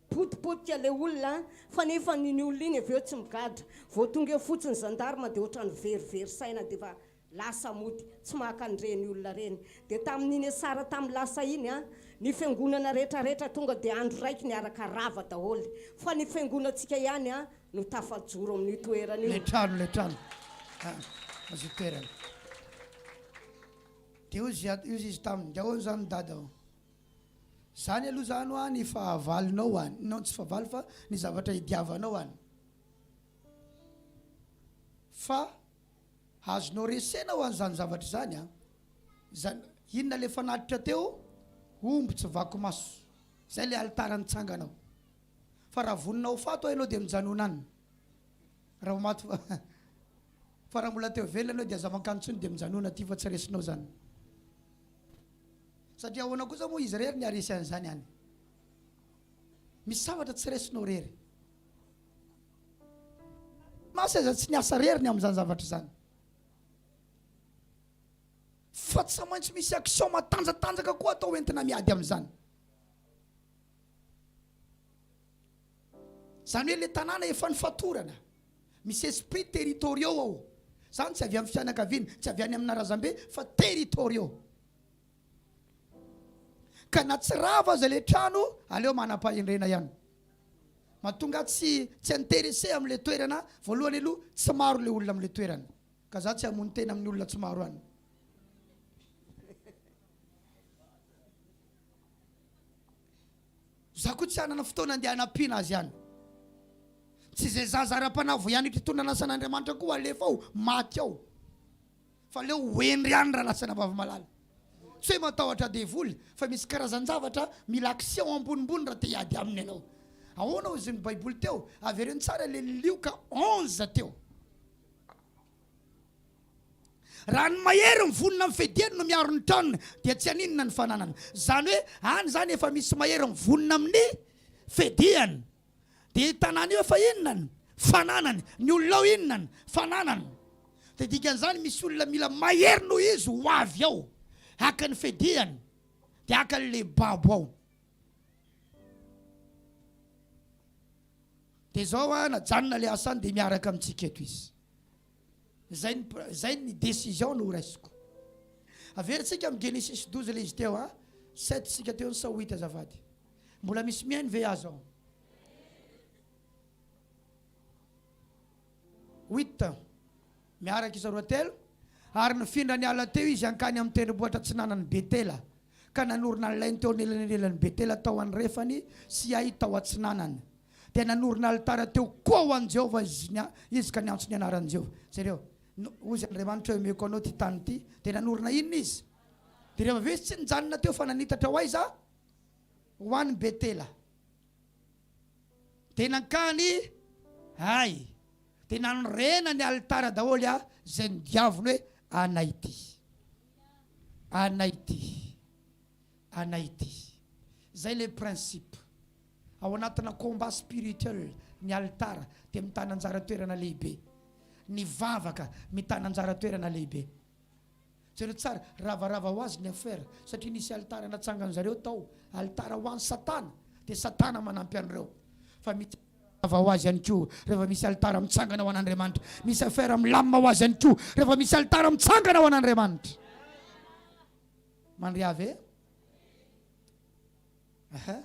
Potipotika le olona fa nefa iny olona iny avy eo tsy migadra, vao tonga eo fotsiny gendarme de otrany verivery saina de efa lasa mody, tsy maka an'ireny olona ireny. De tamin'iny asara tamin'ny lasa iny an, ny fiangonana rehetra rehetra tonga de andro raiky niaraka rava daholo, fa ny fiangonantsika ihany an no tafajoro amin'io toerana io. Ilay trano, ilay trano ah, azo itoerana. Dia hozy izy taminy, dia ahoana izany dada ô? Zany aloha zany hoa ny fahavalonao any, non tsy fahavalo fa ny zavatra idiavanao any. Fa azonao resena ho an'izany zavatra izany an. Zany, inona le fanatitra teo? Omby tsy vaky maso. Zay le alitara nitsanganao. Fa raha vonona ho faty hoa ianao dia mijanona any. Raha ho maty fa raha mbola teo velona ianao dia aza mankany intsony dia mijanona aty fa tsy resinao zany. Satria ahoana kosa moa izy irery ny haresy an'izany any? Misy zavatra tsy resinao irery. Masy aza tsy niasa irery ny amin'izany zavatra izany. Fa tsy maintsy misy action matanjatanjaka koa atao entina miady amin'izany. Izany hoe le tanàna efa nifatorana. Misy esprit territoriaux ao. Izany tsy avy amin'ny fianakaviana, tsy avy any amina razambe fa territoriaux. Ka na tsy rava aza le trano, aleo manam-pahendrena ihany. Mahatonga ahy tsy tsy intéressé amin'ilay toerana, voalohany aloha tsy maro le olona amin'ilay toerana. Ka za tsy hamono tena amin'ny olona tsy maro any. Za koa tsy hanana fotoana andeha hanampiana azy any. Tsy izay zaza ara-panahy vao hianatra hitondra ny asan'Andriamanitra koa alefa ao, maty ao. Fa aleo ho hendry ihany rahalahy sy anabavy malala. Tsy hoe matahotra devoly fa misy karazan-javatra mila action ambonimbony raha te hiady aminy ianao. Ahoana hozy ny baiboly teo? Avereno tsara le Lioka 11 teo. Raha ny mahery mivonona amin'ny fiadiany no miaro ny tranony dia tsy haninona ny fananany. Izany hoe any izany efa misy mahery mivonona amin'ny fiadiany. Dia io tanàna io efa inona ny fananany, ny olona ao inona ny fananany. Dia dikan'izany misy olona mila mahery noho izy ho avy ao haka ny fiadiany dia haka an'ilay babo ao. Dia izao an, najanona ilay asa any dia miaraka amintsika eto izy. Izay ny izay ny décision no horaisiko. Averintsika amin'ny Genesis 12 ilay izy teo an, sept isika teo ny sa huit azafady. Mbola misy mihaino ve aza ao? Huit. Miaraka isa roa telo. Ary nifindra niala teo izy hankany amin'ny tendrombohitra atsinanan'i Betela, ka nanorina ny lainy teo anelanelan'i Betela tao andrefany sy Ay tao atsinanany. Dia nanorina alitara teo koa ho an'i Jehovah izy ka niantso ny anaran'i Jehovah. Jereo, hozy Andriamanitra hoe, Omeko anao ity tany ity. Dia nanorina inona izy? Dia rehefa avy eo izy tsy nijanona teo fa nanitatra ho aiza? Ho any Betela. Dia nankany Ay. Dia nanorenany alitara daholo a izay nodiaviny hoe anay ity. Anay ity. Anay ity. Izay ilay principe. Ao anatina combat spirituel ny alitara dia mitana anjara toerana lehibe. Ny vavaka mitana anjara toerana lehibe. Jereo tsara, ravarava ho azy ny affaire satria nisy alitara natsangan zareo tao, alitara ho an satana, dia satana manampy an'ireo. Fa misy rava ho azy ihany koa rehefa misy alitara mitsangana ho an'Andriamanitra. Misy affaire milamina ho azy ihany koa rehefa misy alitara mitsangana ho an'Andriamanitra. Mandria ve? Aha.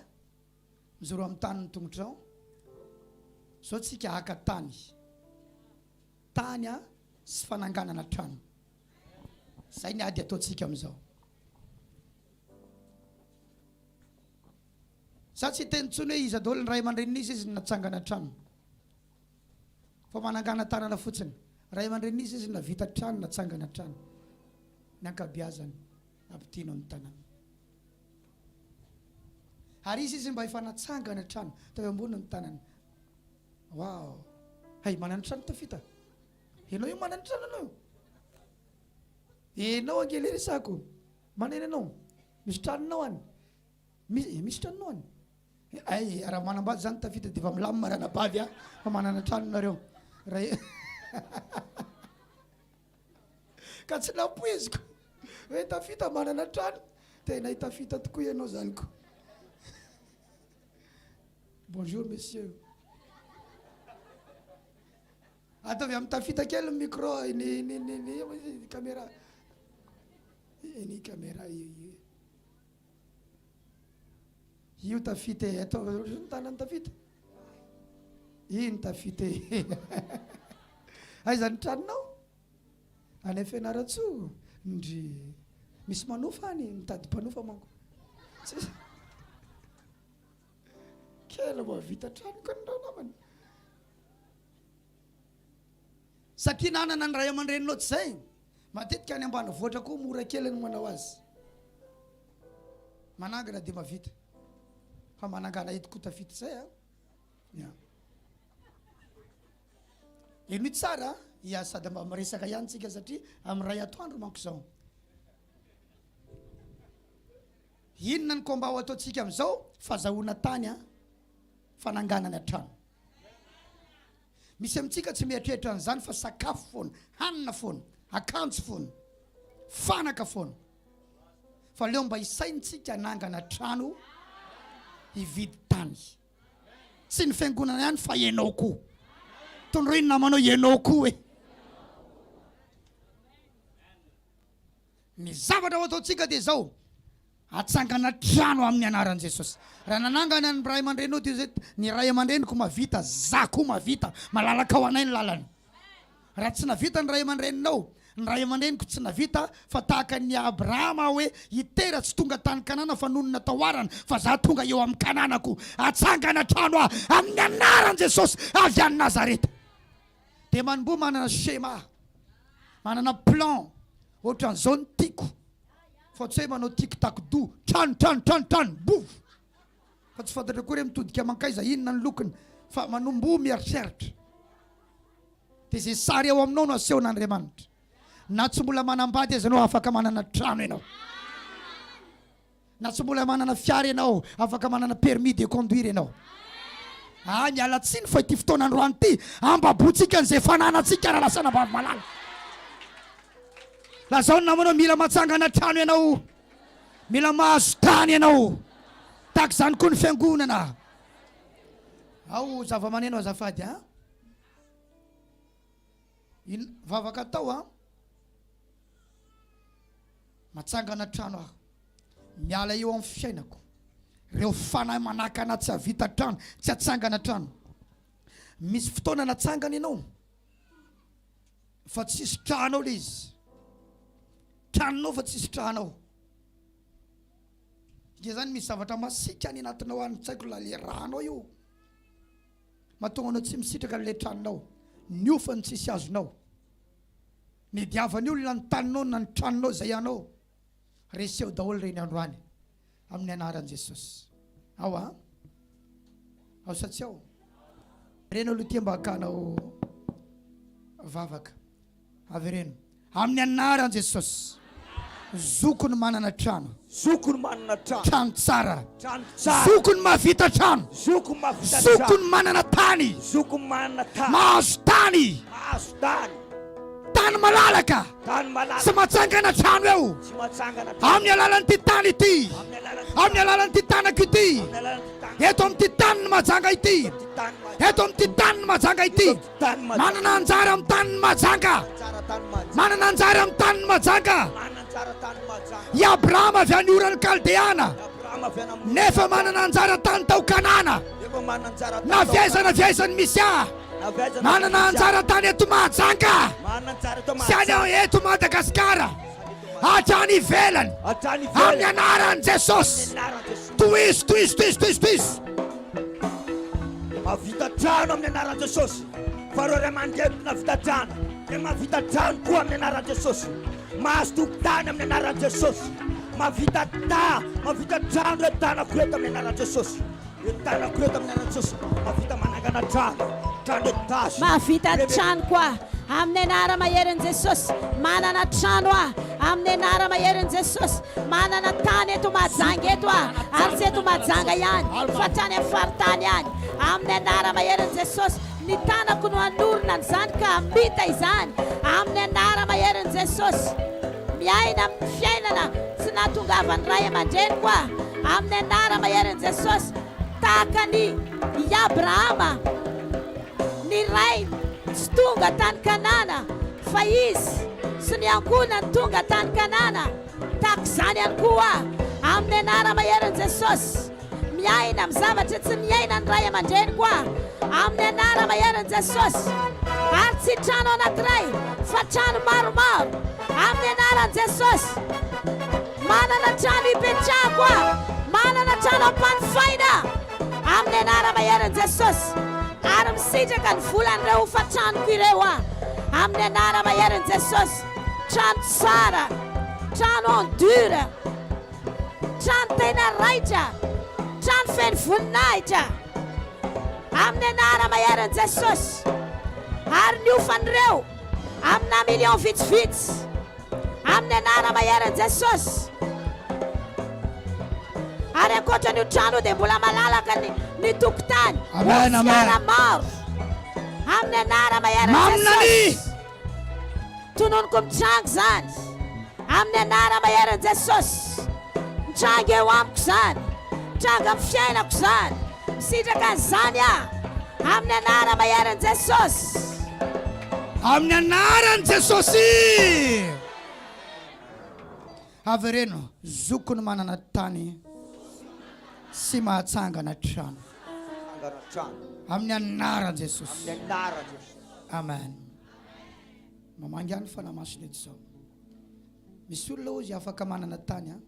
Mijoro amin'ny tany ny tongotrao. Zao tsika haka tany. Tany a sy fananganana trano. Zay ny ady ataontsika amin'izao. Za tsy hiteny intsony hoe iza daholo ny ray aman-drenin'iza izy no natsangana trano. Fa manangana tanana fotsiny. Ray aman-drenin'iza izy no navita trano, natsangana trano. Ny ankabiazany ampidino amin'ny tanana. Ary iza izy mba efa natsangana trano teo ambony ny tanana. Wow! Hay manana trano tafita. Enao io manana trano anao. Enao ange le resako. Manana enao. Misy tranonao any. Misy eh, misy tranonao any. Ay, raha manambady zany tafita de efa milamina ranabavy a. Fa manana trano nareo. Raha Ka tsy nampoiziko hoe tafita manana trano. Tena tafita tokoa ianao zany ko. Bonjour monsieur. Ataovy amin'ny tafita kely ny micro ny ny ny ny ny caméra. Ny caméra io. Io tafita e, ataovy ohatran'ny tanan'ny tafita. Iny tafita e. Aiza ny tranonao? Any Fianarantsoa? Ndry. Misy manofa any, mitady mpanofa manko. Tsisy. Kely vao vita trano ka ny ranamana. Satria nanana ny ray aman-dreninao tsy zay. Matetika any ambanivohitra koa mora kely ny manao azy. Manangana dia mavita. Fa manangana eto koa tafita zay a. Ya. Henoy tsara ya sady mba miresaka ihany tsika satria amin'ny ray atoandro manko izao. Inona ny combat ho ataontsika amin'izao? Fazahoana tany an, fananganana trano. Misy amintsika tsy mieritreritra an'izany fa sakafo foana, hanina foana, akanjo foana, fanaka foana. Fa aleo mba hisaintsika hanangana trano, hividy tany. Tsy ny fiangonana ihany fa ianao koa. Tondroy ny namanao, ianao koa e. Ny zavatra ho ataontsika dia izao, atsangana trano amin'ny anaran'i Jesosy. Raha nanangana ny ray aman-dreninao dia izay, ny ray aman-dreniko mavita, za koa mavita, malalaka ho anay ny lalana. Raha tsy navita ny ray aman-dreninao, Ny ray aman-dreniko tsy navita fa tahaka an'i Abrahama aho hoe i Tera tsy tonga tany Kanana fa nonina tao Harana fa za tonga eo amin'ny Kananako. Atsangana trano aho amin'ny anaran'i Jesosy avy any Nazareta. Dia manomboha manana schéma, manana plan, ohatran'izao ny tiako fa tsy hoe manao tic tac do, trano trano trano trano, bof! Fa tsy fantatra akory hoe mitodika mankaiza, inona ny lokony fa manomboha mieritreritra. Dia izay sary ao aminao no asehon'Andriamanitra. Na tsy mbola manambady aza ianao, afaka manana trano ianao. Na tsy mbola manana fiara ianao, afaka manana permis de conduire ianao. Ah, miala tsiny fa ity fotoana androany ity, ambabotsika an'izay fananantsika raha lasa anabavy malala. Lazao ny namanao, mila matsangana trano ianao, mila mahazo tany ianao. Tahaka izany koa ny fiangonana. Ao zava-maneno azafady a. In vavaka atao a. Matsangana trano aho. Miala eo amin'ny fiainako. Reo fanahy manakana tsy havita trano, tsy hatsangana trano. Misy fotoana natsangana ianao fa tsisy tranao le izy. Tranonao fa tsisy tranao. Dia zany misy zavatra masiaka any anatinao any, tsy haiko la le ranao io. Mahatonga anao tsy misitraka an'ilay tranonao. Ny hofany tsisy azonao. Nidiavan'ny olona ny taninao na ny tranonao izay anao. Reseo daholo ireny androany amin'ny anaran'i Jesosy. Ao a? Ao sa tsy ao? Avereno aloha ity mba hakanao vavaka. Avereno. Amin'ny anaran'i Jesosy. Zoko ny manana trano. Zoko ny manana trano. Trano tsara. Trano tsara. Zoko ny mahavita trano. Zoko ny mahavita trano. Zoko ny manana tany. Zoko ny manana tany. Mahazo tany. Mahazo tany. Tany malalaka. Tany malalaka. Tsy matsangana trano eo. Tsy matsangana trano. Amin'ny alalan'ity tany ity. Amin'ny alalan'ity Amin'ny alalan'ity tanako ity. Amin'ny alalan'ity tanako. Eto amin'ity tanin'i Majanga ity. Eto amin'ity tanin'i Majanga ity. Manana anjara amin'ny tanin'i Majanga. Manana anjara amin'ny tanin'i Majanga. I Abrahama avy any Oran'ny Kaldeana. Nefa manana anjara tany tao Kanana. Na avy aiza na avy aiza ny misy ahy. Manana anjara tany eto Mahajanga. Sy any eto Madagasikara. Hatrany ivelany. Amin'ny anaran'i Jesosy. Tohizo, tohizo, tohizo, tohizo, tohizo. Mahavita trano amin'ny anaran'i Jesosy. Fa ireo ray aman-dreniko nahavita trano dia mahavita trano koa amin'ny anaran'i Jesosy. Mahazo tokontany amin'ny anaran'i Jesosy. Mahavita ta, mahavita trano ireo tanako ireto amin'ny anaran'i Jesosy. Ireo tanako ireto amin'ny anaran'i Jesosy. Mahavita manangana trano, trano étage. Mahavita trano koa amin'ny anara-maherin'i Jesosy. Manana trano aho amin'ny anara-maherin'i Jesosy. Manana tany eto Mahajanga eto aho, ary tsy eto Mahajanga ihany, fa hatrany amin'ny faritany any. Amin'ny anara-maherin'i Jesosy, ny tanako no hanorina an'izany ka hamita izany. Amin'ny anara-maherin'i Jesosy. Miaina amin'ny fiainana tsy nahatongavan'ny ray aman-dreniko aho. Amin'ny anara-maherin'i Jesosy, tahaka an'i Abrahama, ny rainy tsy tonga tany Kanana, fa izy sy ny ankohonany tonga tany Kanana. Tahaka izany ihany koa aho, amin'ny anara-maherin'i Jesosy, miaina amin'ny zavatra tsy niainan'ny ray aman-dreniko aho, amin'ny anara-maherin'i Jesosy, ary tsy trano anankiray, fa trano maromaro, amin'ny anaran'i Jesosy. Manana trano hipetrahako aho, manana trano ampanofaina aho, amin'ny anara-maherin'i Jesosy, ary misitraka ny volan'ireo hofan-tranoko ireo aho, amin'ny anara-maherin'i Jesosy. Trano tsara, trano en dur, trano tena raitra, trano feno voninahitra, amin'ny anara-maherin'i Jesosy, ary ny hofan'ireo amina millions vitsivitsy, amin'ny anara-maherin'i Jesosy. Ary ankoatra an'io trano io dia mbola malalaka ny, ny tokotany, ho Amen, amen. fiara maro, amin'ny anara-maherin'i Maminania! Jesosy. Tononiko mitranga izany amin'ny anara-maherin'i Jesosy. Mitranga eo amiko izany. Mitranga amin'ny fiainako izany. Misitraka an'izany aho amin'ny anara-maherin'i Jesosy. Amin'ny anaran'i Jesosy. Avereno, zoko ny manana tany sy mahatsangana trano. Amin'ny anaran'i Jesosy. Amen. Mamangy ahy ny Fanahy Masina eto izao. Misy olona hozy afaka manana tany an.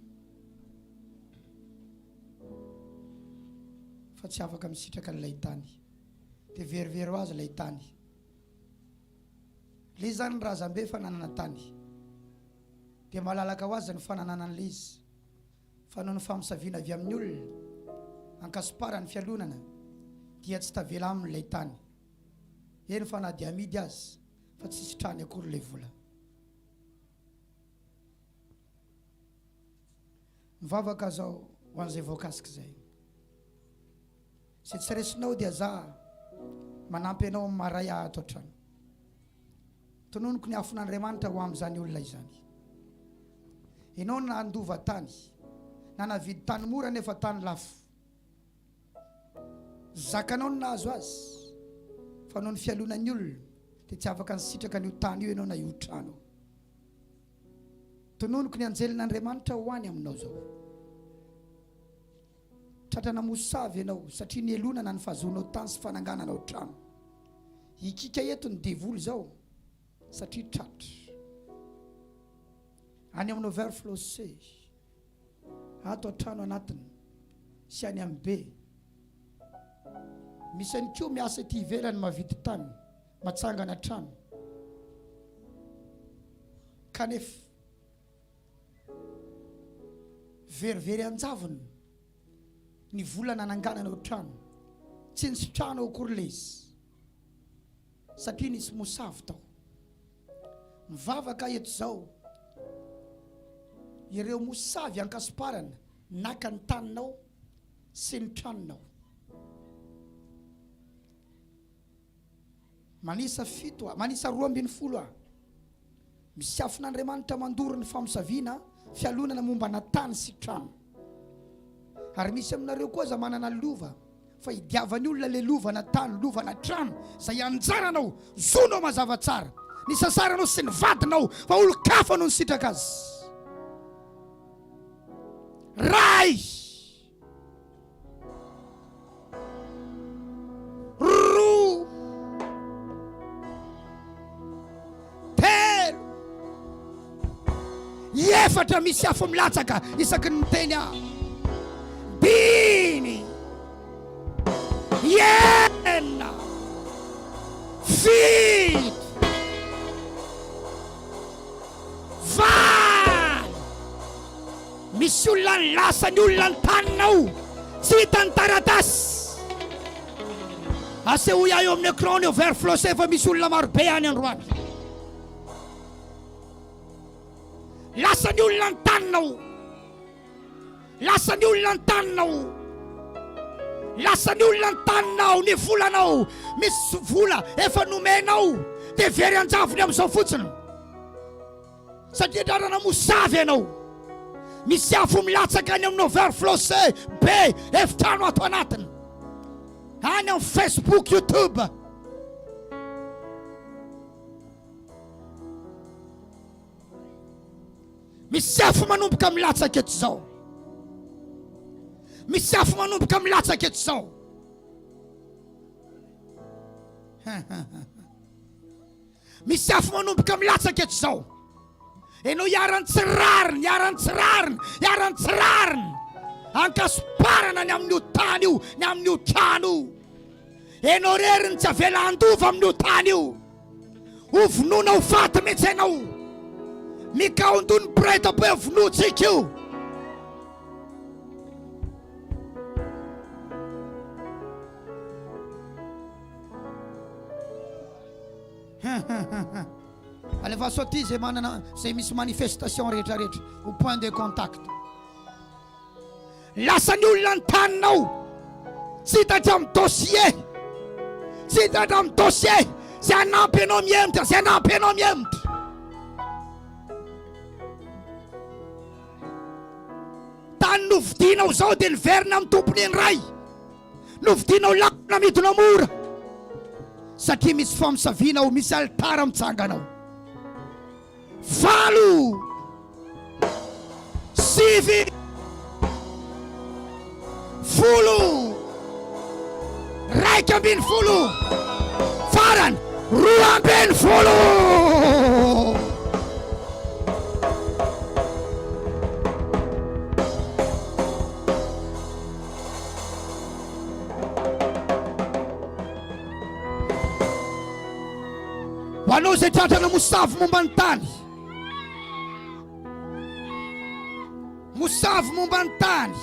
Fa tsy afaka misitraka an'ilay tany. Dia verivery ho azy ilay tany. Ilay izy izany ny razambe efa nanana tany. Dia malalaka ho azy ny fananana an'ilay izy. Fa noho ny famosaviana avy amin'ny olona, ankasomparany fialonana, dia tsy tavela aminy ilay tany. Eny fa na dia amidy aza, fa tsy sitrahany akory ilay vola. Mivavaka zao ho an'izay voakasika izay. Izay tsy resinao dia za manampy anao amin'ny maray aho ato an-trano. Tononiko ny afon'Andriamanitra ho amin'izany olona izany. Ianao nandova tany, na navidy tany mora nefa tany lafo. Zakanao ny nahazo azy, fa noho ny fialonan'ny olona dia tsy afaka nisitraka an'io tany io ianao na io trano io. Tononiko ny anjelin'Andriamanitra ho any aminao izao. Tratrana mosavy ianao satria nialonana ny fahazoanao tany sy fanangananao trano. Hikika eto ny devoly izao satria tratra. Any amin'ny overflow C, ato an-trano anatiny sy any amin'ny B. Misy ihany koa miasa ety ivelany mahavidy tany, matsangana trano. Kanefa verivery an-javony ny vola nanangananao trano. Tsy nisitrahanao akory ilay izy satria nisy mosavy tao. Mivavaka eto izao ireo mosavy ankasomparana naka ny taninao sy ny tranonao. Manisa fito aho, manisa 12 aho. Misy afon'Andriamanitra mandoro ny famosaviana, fialonana mombana tany sy trano. Ary misy aminareo koa aza manana lova, fa idiavan'ny olona le lovana tany, lovana trano, izay anjaranao, zonao mazava tsara, ny sasaranao sy ny vadinao, fa olon-kafa no nisitraka azy. Ray! Roa, telo, efatra misy afo milatsaka isaky ny miteny aho. Dimy, enina, fito, valo. Misy olona lasa ny olona ny taninao tsy hita ny taratasy. Asehoy ahy eo amin'ny écran ny overflow fa misy olona marobe any androany. Lasa ny olona ny taninao. Lasa ny olona ny taninao. Lasa ny olona ny taninao, ny volanao. Misy vola efa nomenao dia very an-javony amin'izao fotsiny. Satria drarana mosavy ianao. Misy afo milatsaka any amin'ny overflow C B efitrano ato anatiny. Any amin'ny Facebook, YouTube. Misy afo manomboka milatsaka eto izao. Misy afo manomboka milatsaka eto izao. Misy afo manomboka milatsaka eto izao. Ianao iharan'ny tsy rariny, iharan'ny tsy rariny, iharan'ny tsy rariny. Ankasomparana ny amin'io tany io, ny amin'io trano io. Ianao irery no tsy avela handova amin'io tany io. Ho vonoina ho faty mihitsy ianao. Mikaon-doha ny mpiray tampo hoe vonointsika io. Alefaso aty izay manana izay misy manifestation rehetra rehetra ho point de contact. Lasa ny olona ny taninao. Tsy hita hatramin'ny dossier. Tsy hita hatramin'ny dossier. Izay hanampy anao mihemotra, izay hanampy anao mihemotra. Tany novidianao izao dia niverina amin'ny tompony indray. Novidianao lafo namidinao mora. Satria misy famosaviana ao, misy alitara mitsangana ao. 8, 9, 10, 11, farany 12. Ho anao izay tratrana mosavy momba ny tany. Mosavy momba ny tany.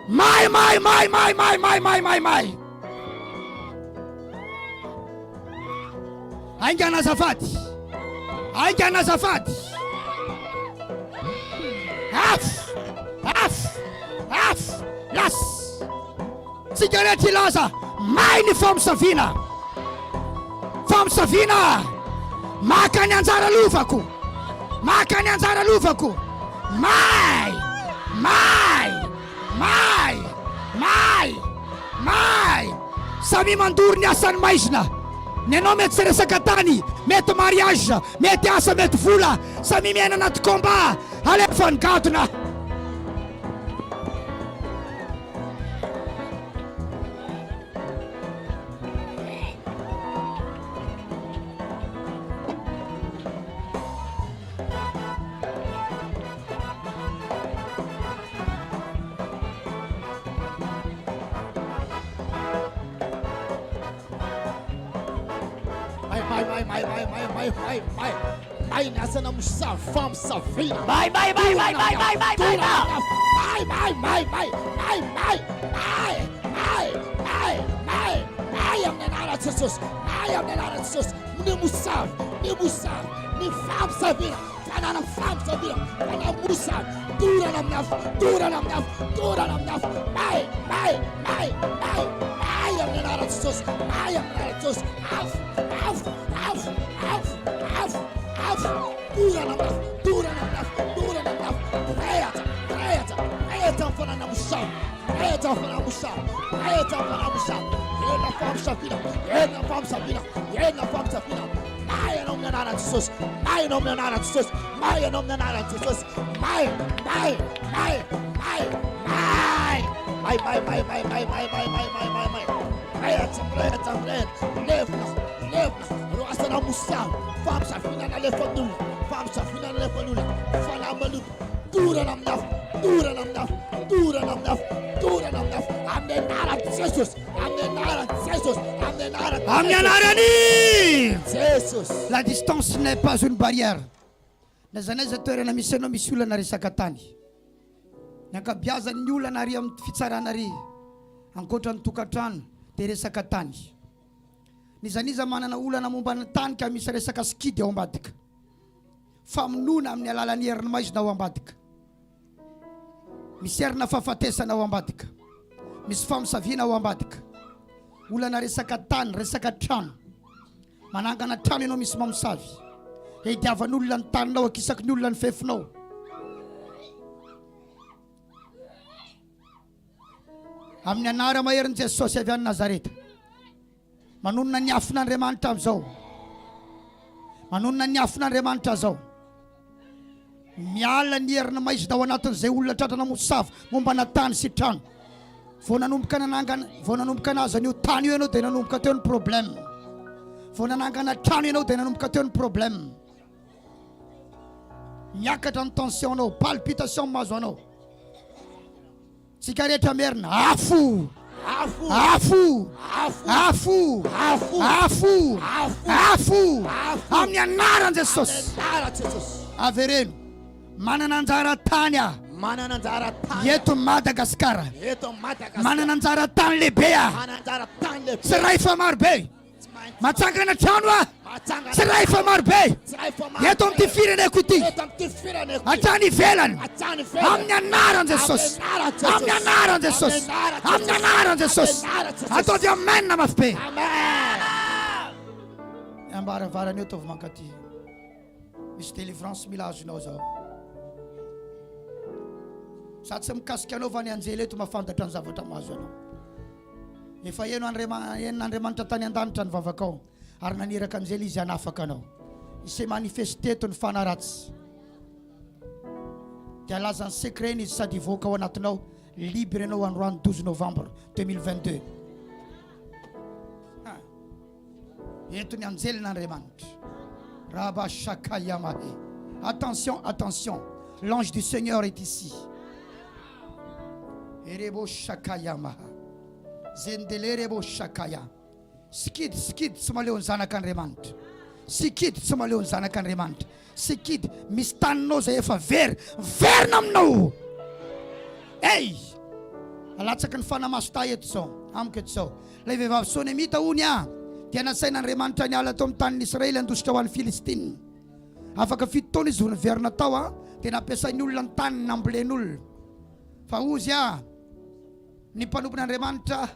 May, may, may, may, may, may, may, may, may. Aingana azafady. Aingana azafady. Afo! Afo! Afo! Las! Tsika rehetra hilaza, may ny famosaviana! Famosaviana! Maka ny anjara lovako! Maka ny anjara lovako! May! May! May! May! May! Samia mandoro ny asan'ny maizina! Ny anao mety tsy resaka tany, mety mariage, mety asa, mety vola, samia miaina anaty combat! Alefa ny gadona! May may may may may may may may may may ny asana mosavy famosavina. May may may may may may may may may may may may may may may may may may may amin'ny anaran'i Jesosy may amin'ny anaran'i Jesosy ny mosavy ny mosavy ny famosavina fanana famosavina fana mosavy dorana amin'ny afo dorana amin'ny afo dorana amin'ny afo may may may may may amin'ny anaran'i Jesosy may amin'ny anaran'i Jesosy afo afo afo afo afo afo dorana amin'ny afo dorana amin'ny afo dorana amin'ny afo mirehatra mirehatra mirehatra ny fanana mosavy mirehatra ny fanana mosavy mirehatra ny fanana mosavy herina famosaviana herina famosaviana herina famosaviana may ianao amin'ny anaran'i Jesosy may ianao amin'ny anaran'i Jesosy may ianao amin'ny anaran'i Jesosy may may may may may may may may may may may may may may may may mirehatra mirehatra mirehatra levona levona ireo asana mosavy famosaviana nalefa ny olona famosaviana nalefa ny olona fanahy maloto dorana amin'ny afo dorana amin'ny afo dorana amin'ny afo dorana amin'ny afo amin'ny anaran'i Jesosy amin'ny anaran'i Jesosy amin'ny anaran'i Amin'ny anaran'i Jesosy La distance n'est pas une barrière. Na aiza na aiza toerana misy anao misy olana resaka tany. Ny ankabiazan'ny olana ary amin'ny fitsarana ary ankoatra ny tokantrano dia resaka tany. N'iza n'iza manana olana momba ny tany ka misy resaka sikidy ao ambadika. Famonoana amin'ny alalan'ny herin'ny maizina ao ambadika. Misy herina fahafatesana ao ambadika. Misy famosaviana ao ambadika. Olana resaka tany, resaka trano. Manangana trano ianao misy mamosavy. Hidiavan'olona ny taninao, akisaky ny olona ny fefinao. Amin'ny anara maherin'i Jesosy avy any Nazareta. Manonona ny afon'Andriamanitra amin'izao. Manonona ny afon'Andriamanitra izao. Miala ny herina maizina ao anatin'izay olona tratrana mosavy mombana tany sy trano. Vao nanomboka nanangana, vao nanomboka nahazo an'io tany io ianao dia nanomboka teo ny problème. Vao nanangana trano ianao dia nanomboka teo ny problème. Miakatra ny tension-nao, palpitation mahazo anao. Tsika rehetra merina afo Afo afo Afo afo Afo afo Afo afo Afo amin'ny anaran'i Jesosy. Amin'ny anaran'i Jesosy. Avereno. Manana anjara tany aho. Manana anjara tany eto Madagasikara. Eto Madagasikara. Manana anjara tany lehibe aho. Manana anjara tany lehibe. Tsy ray fa maro be. Matsangana trano aho. Tsy ray fa maro be. Eto amin'ity fireneko ity. Hatrany ivelany. Amin'ny anaran'i Jesosy. Amin'ny anaran'i Jesosy. Amin'ny anaran'i Jesosy. Ataovy amen mafy be. Ny ambaravarana eo ataovy mankaty. Misy délivrance mila azonao zao. Za tsy mikasika anao fa ny anjely eto mahafantatra ny zavatra mahazo anao. Efa heno henon'Andriamanitra tany an-danitra ny vavakao ary naniraka anjely izy hanafaka anao. Il s'est manifesté eto ny fanahy ratsy. Dia halaza ny secret-ny izy sady hivoaka ao anatinao. Libre ianao androany 12 novembre 2022. Ha. Eto ny anjelin'Andriamanitra. Rabba Shakayamahe. Attention, attention. L'ange du Seigneur est ici. Erebo shakaya maha. Zendelerebo shakaya. Sikidy, sikidy tsy mahaleo ny zanak'Andriamanitra. Sikidy tsy mahaleo ny zanak'Andriamanitra. Sikidy, misy taninao izay efa very, miverina aminao. Hey! Alatsaky ny fanamaso tahy eto izao, amiko eto izao. Ilay vehivavy Sonemita hono ah, dia nasain'Andriamanitra niala tao amin'ny tanin'ny Israely handositra ho any Filistina. Afaka fito taona izy vao niverina tao ah, dia nampiasain'ny olona ny taniny nambolen'olona. Fa hozy ah, ny mpanompon'Andriamanitra,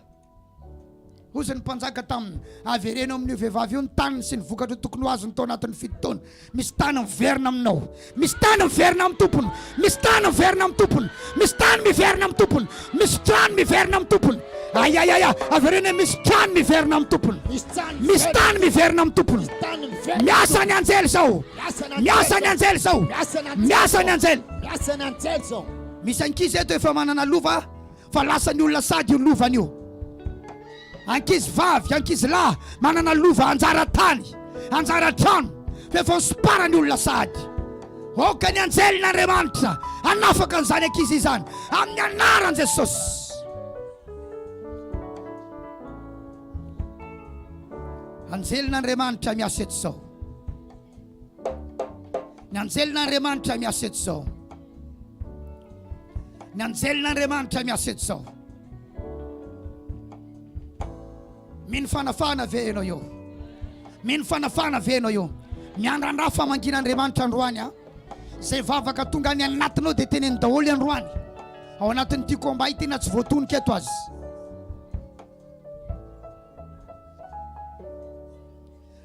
Hozy ny mpanjaka taminy, Avereno amin'io vehivavy io ny taniny sy ny vokatra tokony ho azony tao anatin'ny fito taona. Misy tany miverina aminao. Misy tany miverina amin'ny tompony. Misy tany miverina amin'ny tompony. Misy tany miverina amin'ny tompony. Misy trano miverina amin'ny tompony. Ayayaya, avereno hoe misy trano miverina amin'ny tompony. Misy tany miverina amin'ny tompony. Miasa ny anjely izao. Miasa ny anjely izao. Miasa ny anjely. Miasa ny anjely izao. Misy ankizy eto efa manana lova. Fa lasa ny olona sady io lovany io. Ankizy vavy, ankizy lahy manana lova anjara tany, anjara trano, fa efa nosopara ny olona sady. Aoka ny anjelin'Andriamanitra hanafaka an'izany ankizy izany amin'ny anaran'i Jesosy. Anjelin'Andriamanitra miasa eto izao. Ny anjelin'Andriamanitra miasa eto izao. Ny anjelin'Andriamanitra miasa eto izao. Mino fanafahana ve ianao io? Mino fanafahana ve ianao io? Miandrandra famangian'Andriamanitra androany a. Izay vavaka tonga any anatinao dia teneno daholo androany. Ao anatin'ity combat ity na tsy voatonika eto aza.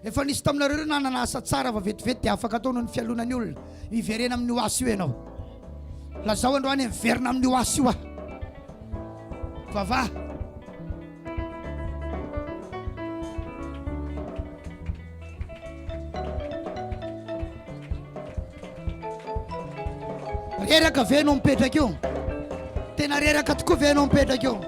Efa nisy taminareo ireo nanana asa tsara fa vetivety dia afaka atao noho ny fialonan'ny olona. Miverena amin'io asa io ianao. Lazao androany miverina amin'io asa io aho. Vavaha. Reraka ve ianao mipetraka eo? Tena reraka tokoa ve ianao mipetraka eo?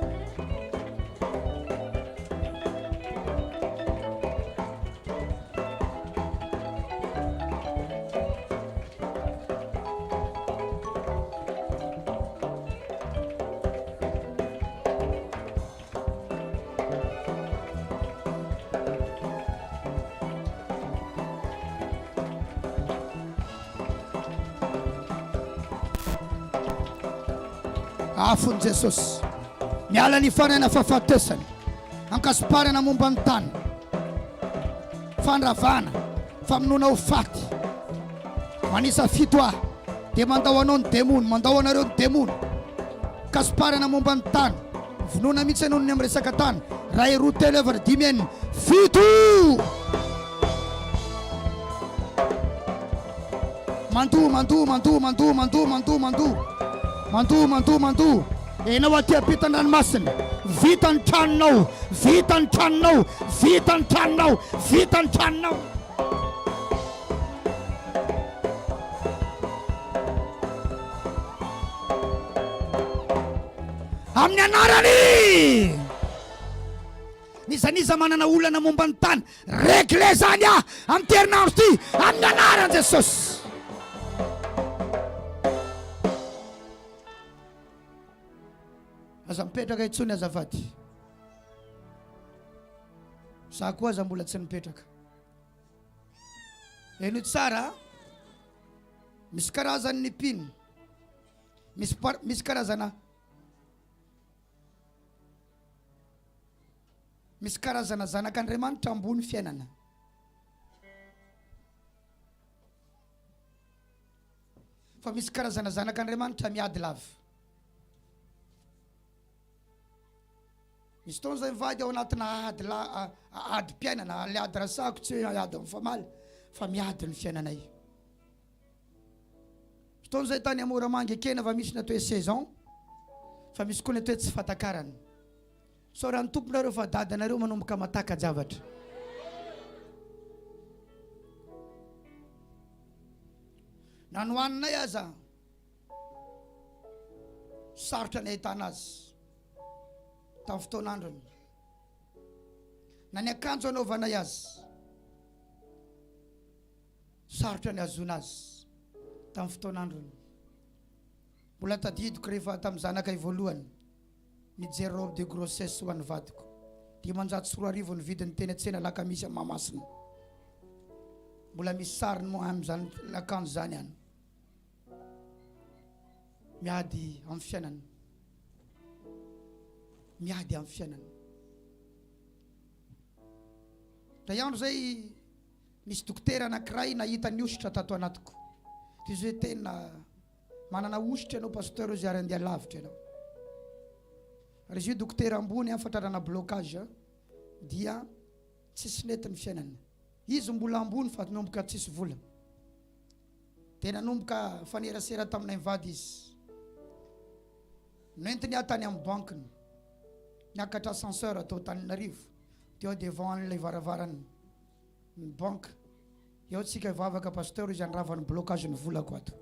Afon'i Jesosy. Miala ny fanana fahafatesana, ankasomparana momba ny tany, fandravana, famonoana ho faty. Manisa fito aho, dia mandao anao ny demony, mandao anareo ny demony. Ankasomparana momba ny tany, vonoina mihitsy ianao noho ny amin'ny resaka tany. Ray, roa, telo, efatra, dimy, enina, fito! Mandoa, mandoa, mandoa, mandoa, mandoa, mandoa, mandoa. Mandoa, mandoa, mandoa. Ianao aty ampitan-dranomasina, vita ny tranonao, vita ny tranonao, vita ny tranonao, vita ny tranonao. Amin'ny anarany! N'iza n'iza manana olana momba ny tany, Réglé zany ah amin'ity herinandro ity amin'ny anaran'i Jesosy. Aza mipetraka intsony azafady. Za koa aza mbola tsy nipetraka. Henoy tsara, misy karazany ny mpino, misy misy karazana Misy karazana zanak'Andriamanitra ambony fiainana. Fa misy karazana zanak'Andriamanitra miady lava. Misy fotoana zay mivady ao anatina ady la adim-piainana, le ady rasako tsy hoe ady mifamaly fa miady ny fiainanay. Fotoana zay tany Moramanga ekena fa misy ny atao hoe saison fa misy koa ny atao hoe tsy fahatakarana. Isaorany Tompo nareo fa dadanareo manomboka mataka javatra. Na nohaninay aza sarotra ny ahitana azy tamin'ny fotoan'androny. Na ny akanjo anaovanay azy sarotra ny ahazoana azy tamin'ny fotoan'androny. Mbola tadidiko rehefa tamin'ny zanakay voalohany. Nijery robe de grossesse ho an'ny vadiko. 2500 ny vidiny teny an-tsena alakamisy amin'ny Mahamasina. Mbola misy sariny moa amin'izany akanjo izany any. Miady amin'ny fiainana. Miady amin'ny fiainana. Indray andro izay nisy dokotera anankiray nahita ny hosotra tato anatiko. Dia izy hoe tena manana hosotra ianao pasteur izy ary andeha lavitra ianao. Ary izy io dokotera ambony an, fatrarana blocage dia tsisy nety ny fiainana. Izy mbola ambony fa nanomboka tsisy vola. Dia nanomboka nifanerasera taminay mivady izy. Noentiny aho tany amin'ny bankiny. Niakatra ascenseur tao Antananarivo, teo devant an'ilay varavaran'ny banque. Eo tsika hivavaka pasteur izy handrava ny blocage ny volako ato.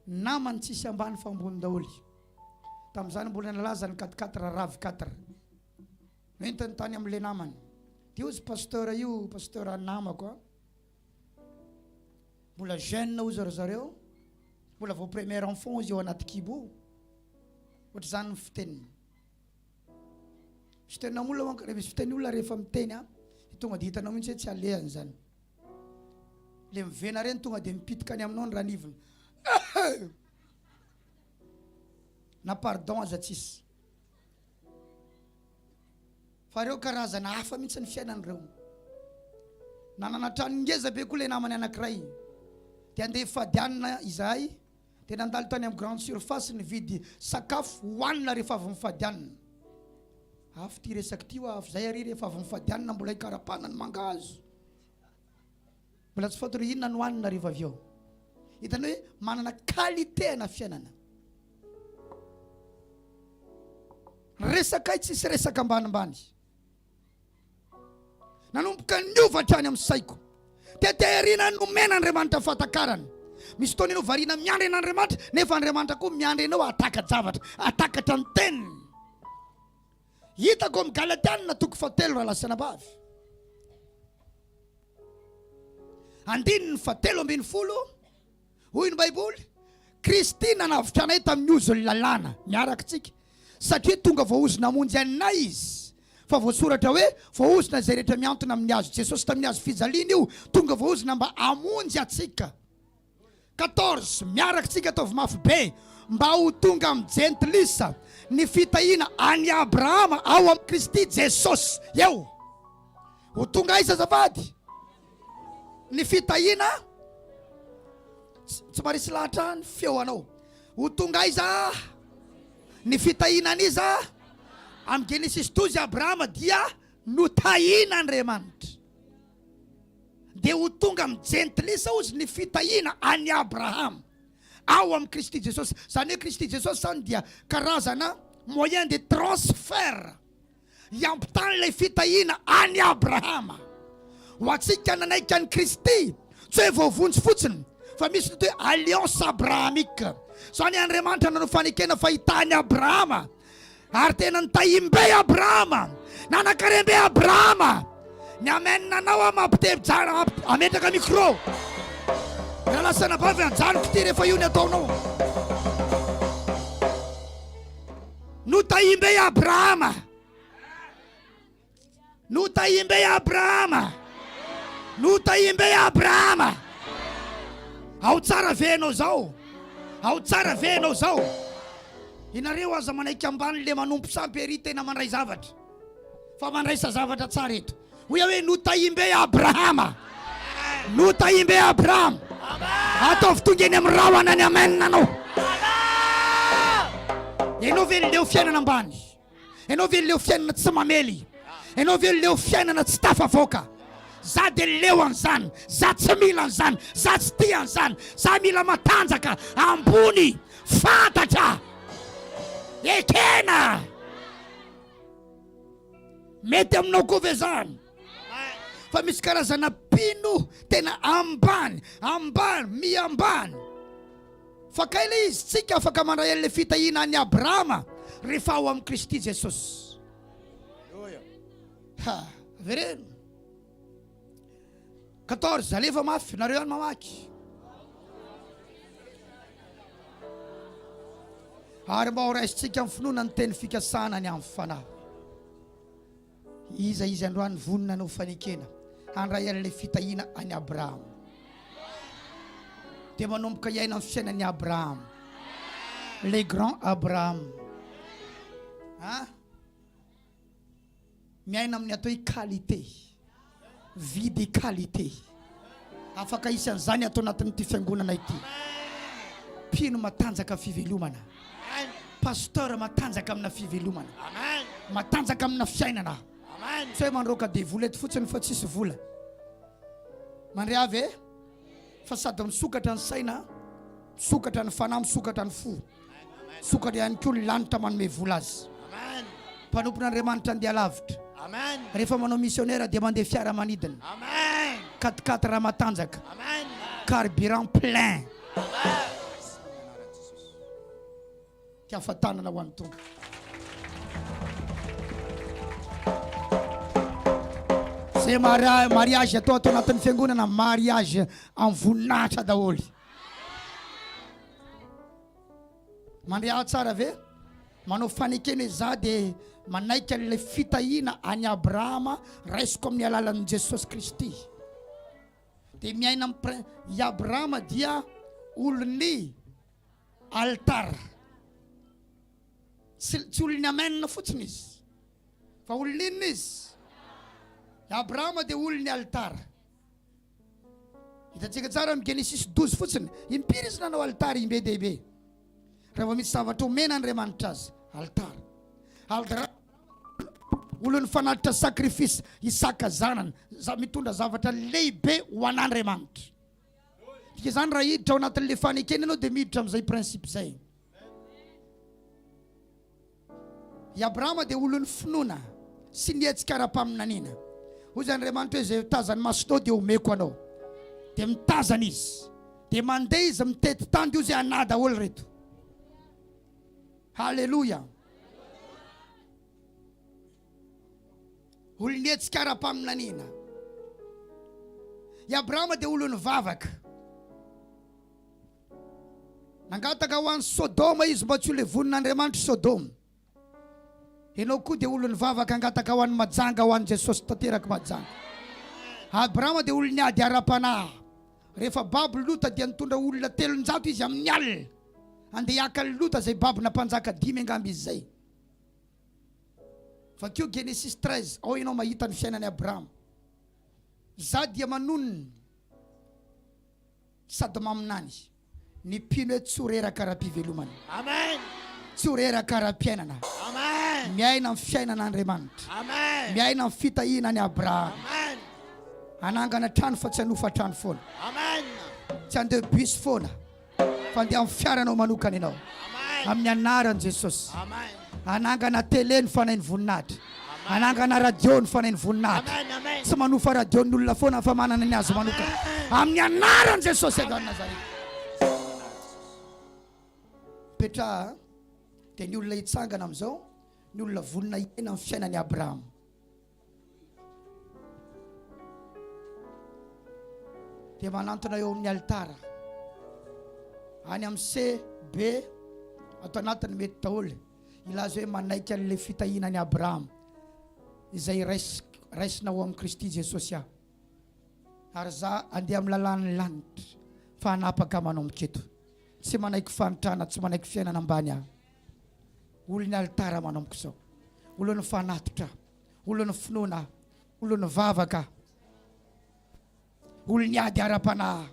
Namany tsisy ambany fa ambony daholo. Tamin'izany mbola nalaza ny quatre quatre rav quatre. Noentiny tany amin'ilay namany. Dia hozy pasteur io, pasteur namako a. Mbola jeune ozy ry zareo, mbola vao premier enfant ozy eo anaty kibo io. Ohatr'izany ny fiteniny. Misy fitenin'olona manko, misy fiteny olona rehefa miteny an, dia tonga dia hitanao mihitsy hoe tsy alehany izany. Le mivena reny tonga dia mipitika any aminao ny raniviny. Na pardon aza tsisy. Fa reo karazana hafa mihitsy ny fiainany reo. Nanana trano ngeza be koa le namany anakiray. Dia andeha hifady hanina izahay, dia nandalo tany amin'ny grande surface nividy sakafo hohanina rehefa avy mifady hanina. Afo ity resaka ity hoa, afo zay ary rehefa avy mifady hanina mbola hikarapana ny mangahazo. Mbola tsy fantatra hoe inona no hanina rehefa avy eo. Hitany hoe manana qualité ana fiainana. Resakay tsisy resaka ambanimbany. Nanomboka niova hatrany amin'ny saiko. Teteherina nomen'Andriamanitra fahatakarana. Misy fotoana ianao variana miandry an'Andriamanitra, nefa Andriamanitra koa miandry anao hahataka-javatra, hahatakatra ny teniny. Hitako amin'ny Galatianina toko fahatelo rahalahy sy anabavy. Andininy fahatelo ambin'ny folo, hoy ny Baiboly, Kristy nanavotra anay tamin'ny ozon'ny lalàna, miaraka tsika, satria tonga voaozona hamonjy anay Izy. Fa voasoratra hoe, voaozona izay rehetra mihantona amin'ny hazo. Jesosy tamin'ny hazo fijaliana io, tonga voaozona mba hamonjy antsika. 14, Miaraka tsika ataovy mafy be mba ho tonga amin'ny jentilisa ny fitahiana an'i Abrahama ao amin'i Kristy Jesosy. Eo. Ho tonga aiza azafady? Ny fitahiana tsy marisy lahatra ny feo anao. Ho tonga aiza ny fitahiana an'iza? Amin'ny Genesis 12 Abrahama dia notahian'Andriamanitra. Dia ho tonga amin'ny jentilisa hozy ny fitahiana an'i Abrahama ao amin'i Kristy Jesosy. Izany hoe Kristy Jesosy izany dia karazana moyen de transfert hiampitana ilay fitahiana an'i Abrahama. Ho antsika nanaiky an'i Kristy, tsy hoe voavonjy fotsiny, fa misy ny atao hoe alliance abrahamique. Izany Andriamanitra nanao fanekena fa hitahy an'i Abrahama. Ary tena nitahim-be i Abrahama, nanan-karem-be Abrahama. Ny amen anao aho mampitebijana, ametraka micro. Rahalahy sy anabavy, ajanoko ity rehefa io ny ataonao. Notahim-be i Abrahama. Notahim-be i Abrahama. Notahim-be i Abrahama. Ao tsara ve ianao zao? Ao tsara ve ianao zao? Ianareo aza manaiky ambany le manompo sampy ery tena mandray zavatra. Fa mandraisa zavatra tsara eto. Hoy aho hoe notahim-be i Abrahama. Notahim-be Abrahama. Ataovy tonga eny amin'ny rahona ny amen anao. Ianao ve leo fiainana ambany? Ianao ve leo fiainana tsy mamely? Ianao ve leo fiainana tsy tafavoaka? Za dia leo an'izany, za tsy mila an'izany, za tsy tia an'izany, za mila matanjaka, ambony, fantatra, ekena. Mety aminao koa ve zany? Fa misy karazana mpino tena ambany, ambany, miambany. Fa kay ilay izy, tsika afaka mandray an'ilay fitahiana an'i Abrahama rehefa ao amin'i Kristy Jesosy. Ha, avereno. 14, alefa mafy, nareo ihany mamaky. Ary mba horaisintsika amin'ny finoana ny teny fikasana ny amin'ny Fanahy. Iza izy androany vonona hanao fanekena handray an'ilay fitahiana an'i Abrahama? Dia manomboka hiaina ny fiainan'i Abrahama. Le grand Abraham. Ha? Miaina amin'ny atao hoe qualité. Vie de qualité. Afaka hisy an'izany ato anatin'ity fiangonana ity. Mpino matanjaka fivelomana. Pasteur matanjaka amina fivelomana. Matanjaka amina fiainana. Tsy hoe mandroaka devoly eto fotsiny fa tsisy vola. Mandre avy e? Fa sady misokatra ny saina, misokatra ny fanahy, misokatra ny fo. Sokatra ihany koa ny lanitra manome vola azy. Mpanompon'Andriamanitra andeha lavitra. Rehefa manao missionnaire dia mandeha fiaramanidina. Quatre quatre matanjaka. Carburant plein. Tiafatanana ho an'ny Tompo. Zay mariage atao ato anatin'ny fiangonana, mariage amin'ny voninahitra daholo. Mandre ahy tsara ve? Manao fanekena hoe za dia manaiky an'ilay fitahiana an'i Abrahama raisiko amin'ny alalan'i Jesosy Kristy. Dia miaina amin'ny prin- i Abrahama dia olon'ny alitara. Tsy tsy olon'ny amen fotsiny izy. Fa olon'inona izy? I Abrahama dia olon'ny alitara. Hitantsika tsara amin'ny Genesisy 12 fotsiny. Impiry izy nanao alitara imbe dehibe. Raha vao misy zavatra omena Andriamanitra azy, alitara. Alitara olon'ny fanatitra sacrifice Isaka zanany, mitondra zavatra lehibe ho an'Andriamanitra. Dika izany raha hiditra ao anatin'le fanekena ianao dia miditra amin'izay principe izay. I Abrahama dia olon'ny finoana sy ny hetsika ara-paminaniana. Hoy izy Andriamanitra hoe izay tazan'ny masonao dia omeko anao. Dia mitazana izy. Dia mandeha izy mitety tany dia hoy izy anà daholo ireto. Haleloia. Olon'ny hetsika ara-paminaniana. I Abrahama dia olon'ny vavaka. Nangataka ho an'i Sodoma izy mba tsy ho levonin'Andriamanitra i Sodoma. Ianao koa dia olon'ny vavaka hangataka ho an'i Majanga ho an'i Jesosy tanteraka Majanga. Abrahama dia olon'ny ady ara-panahy. Rehefa babo Lota dia nitondra olona 300 izy amin'ny alina. Andeha haka an'i Lota izay babona mpanjaka dimy angamba izy izay. Vakio Genesis 13, ao ianao mahita ny fiainan'i Abrahama. Za dia manonona. Sady maminany ny mpino hoe tsy ho reraka ara-pivelomana. Amen. Tsy ho reraka ara-piainana. Amen. Miaina amin'ny fiainan'Andriamanitra. Amen. Miaina amin'ny fitahiana an'i Abrahama. Amen. Hanangana trano fa tsy hanofa trano foana. Amen. Tsy handeha bus foana fa handeha amin'ny fiaranao manokana ianao. Amen. Amin'ny anaran'i Jesosy. Amen. Hanangana télé ny fanahin'ny voninahitra. Hanangana radio ny fanahin'ny voninahitra. Tsy manofa radio ny olona foana fa manana ny azy manokana. Amin'ny anaran'i Jesosy avy any Nazareta. Mipetraha dia ny olona hitsangana amin'izao, ny olona vonona hiaina amin'ny fiainan'i Abrahama. Dia manantona eo amin'ny alitara. Any amin'ny CB ato anatiny mety daholo. Hilaza hoe manaiky an'ilay fitahiana an'i Abrahama izay raisina ao amin'i Kristy Jesosy aho. Ary za andeha amin'ny lalàn'ny lanitra fa hanapaka manomboka eto. Tsy manaiky fahantrana, tsy manaiky fiainana ambany aho. Olon'ny alitara manomboka izao. Olon'ny fanatitra, olon'ny finoana, olon'ny vavaka. Olon'ny ady ara-panahy.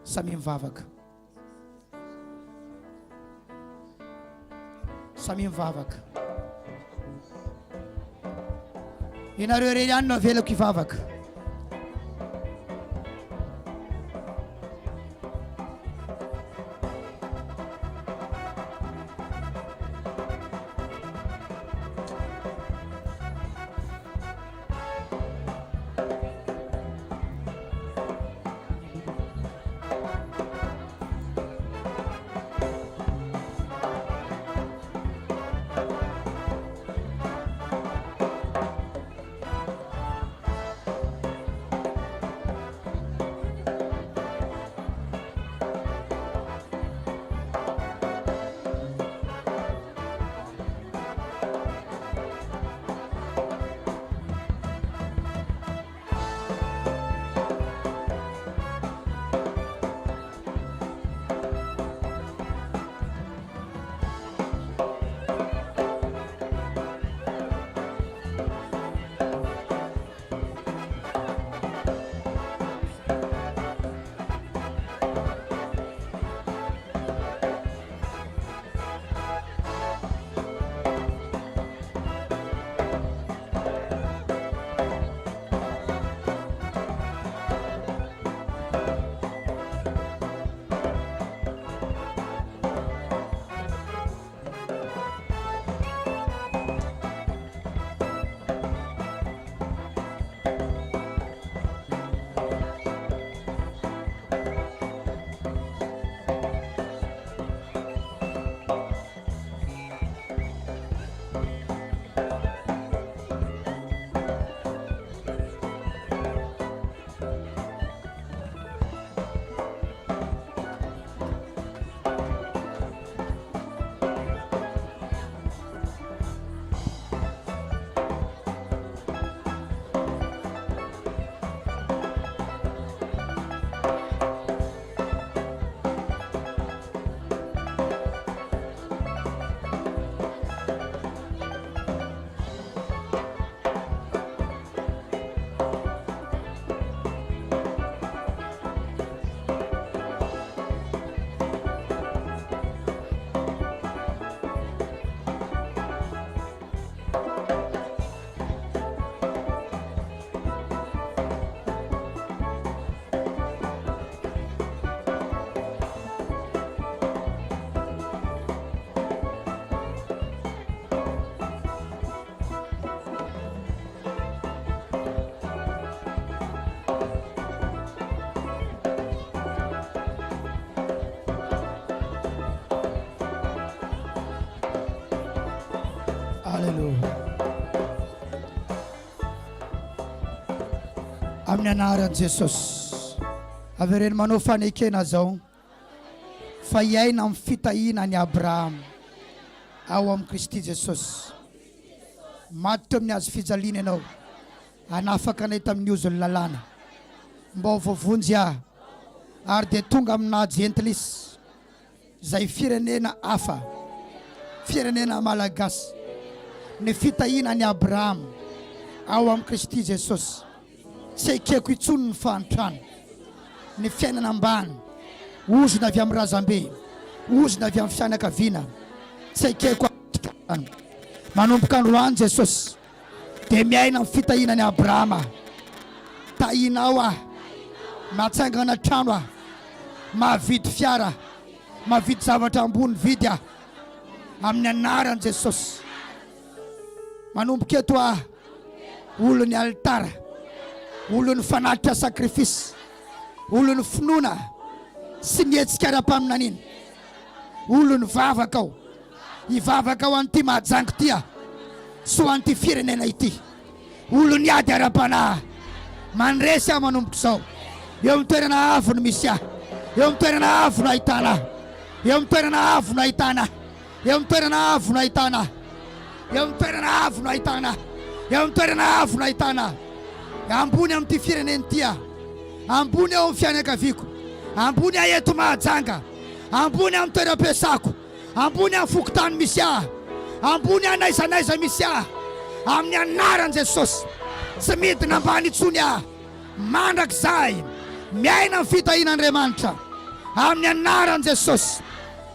Samia mivavaka. Samia mivavaka. Ianareo irery ihany no avelako hivavaka. Amin'ny anaran'i Jesosy. Avereno manao fanekena zao fa hiaina amin'ny fitahiana an'i Abrahama ao amin'i Kristy Jesosy. Maty teo amin'ny hazo fijaliana ianao hanafaka anay tamin'ny ozon'ny lalàna mba ho voavonjy aho ary dia tonga aminà jentilisa. Izay firenena hafa, firenena malagasy, ny fitahiana an'i Abrahama ao amin'i Kristy Jesosy. Tsy ekeko intsony ny fahantrana, ny fiainana ambany, ozona avy amin'ny razambe, ozona avy amin'ny fianakaviana. Tsy ekeko izany. Manomboka androany Jesosy dia miaina amin'ny fitahiana an'i Abrahama. Tahinao aho, mahatsangana trano aho, mahavidy fiara aho, mahavidy zavatra ambony vidy aho, amin'ny anaran'i Jesosy. Manomboka eto aho, olon'ny alitara, olon'ny fanatitra sacrifice, olon'ny finoana sy ny hetsika ara-paminaniana, olon'ny vavaka aho. Hivavaka ho an'ity Mahajanga ity aho sy ho an'ity firenena ity. Olon'ny ady ara-panahy. Mandresy aho manomboka izao. Eo amin'ny toerana avo no misy ahy. Eo amin'ny toerana avo no ahitana ahy. Eo amin'ny toerana avo no ahitana ahy. Eo amin'ny toerana avo no ahitana ahy. Eo amin'ny toerana avo no ahitana ahy. Eo amin'ny toerana avo no ahitana ahy. Ambony amin'ity firenena ity aho. Ambony ao amin'ny fianakaviako. Ambony aho eto Mahajanga. Ambony amin'ny toeram-piasako. Ambony amin'ny fokontany misy ahy. Ambony aho n'aiza n'aiza misy ahy. Amin'ny anaran'i Jesosy. Tsy midina ambany intsony aho. Mandrakizay. Miaina amin'ny fitahian'Andriamanitra. Amin'ny anaran'i Jesosy.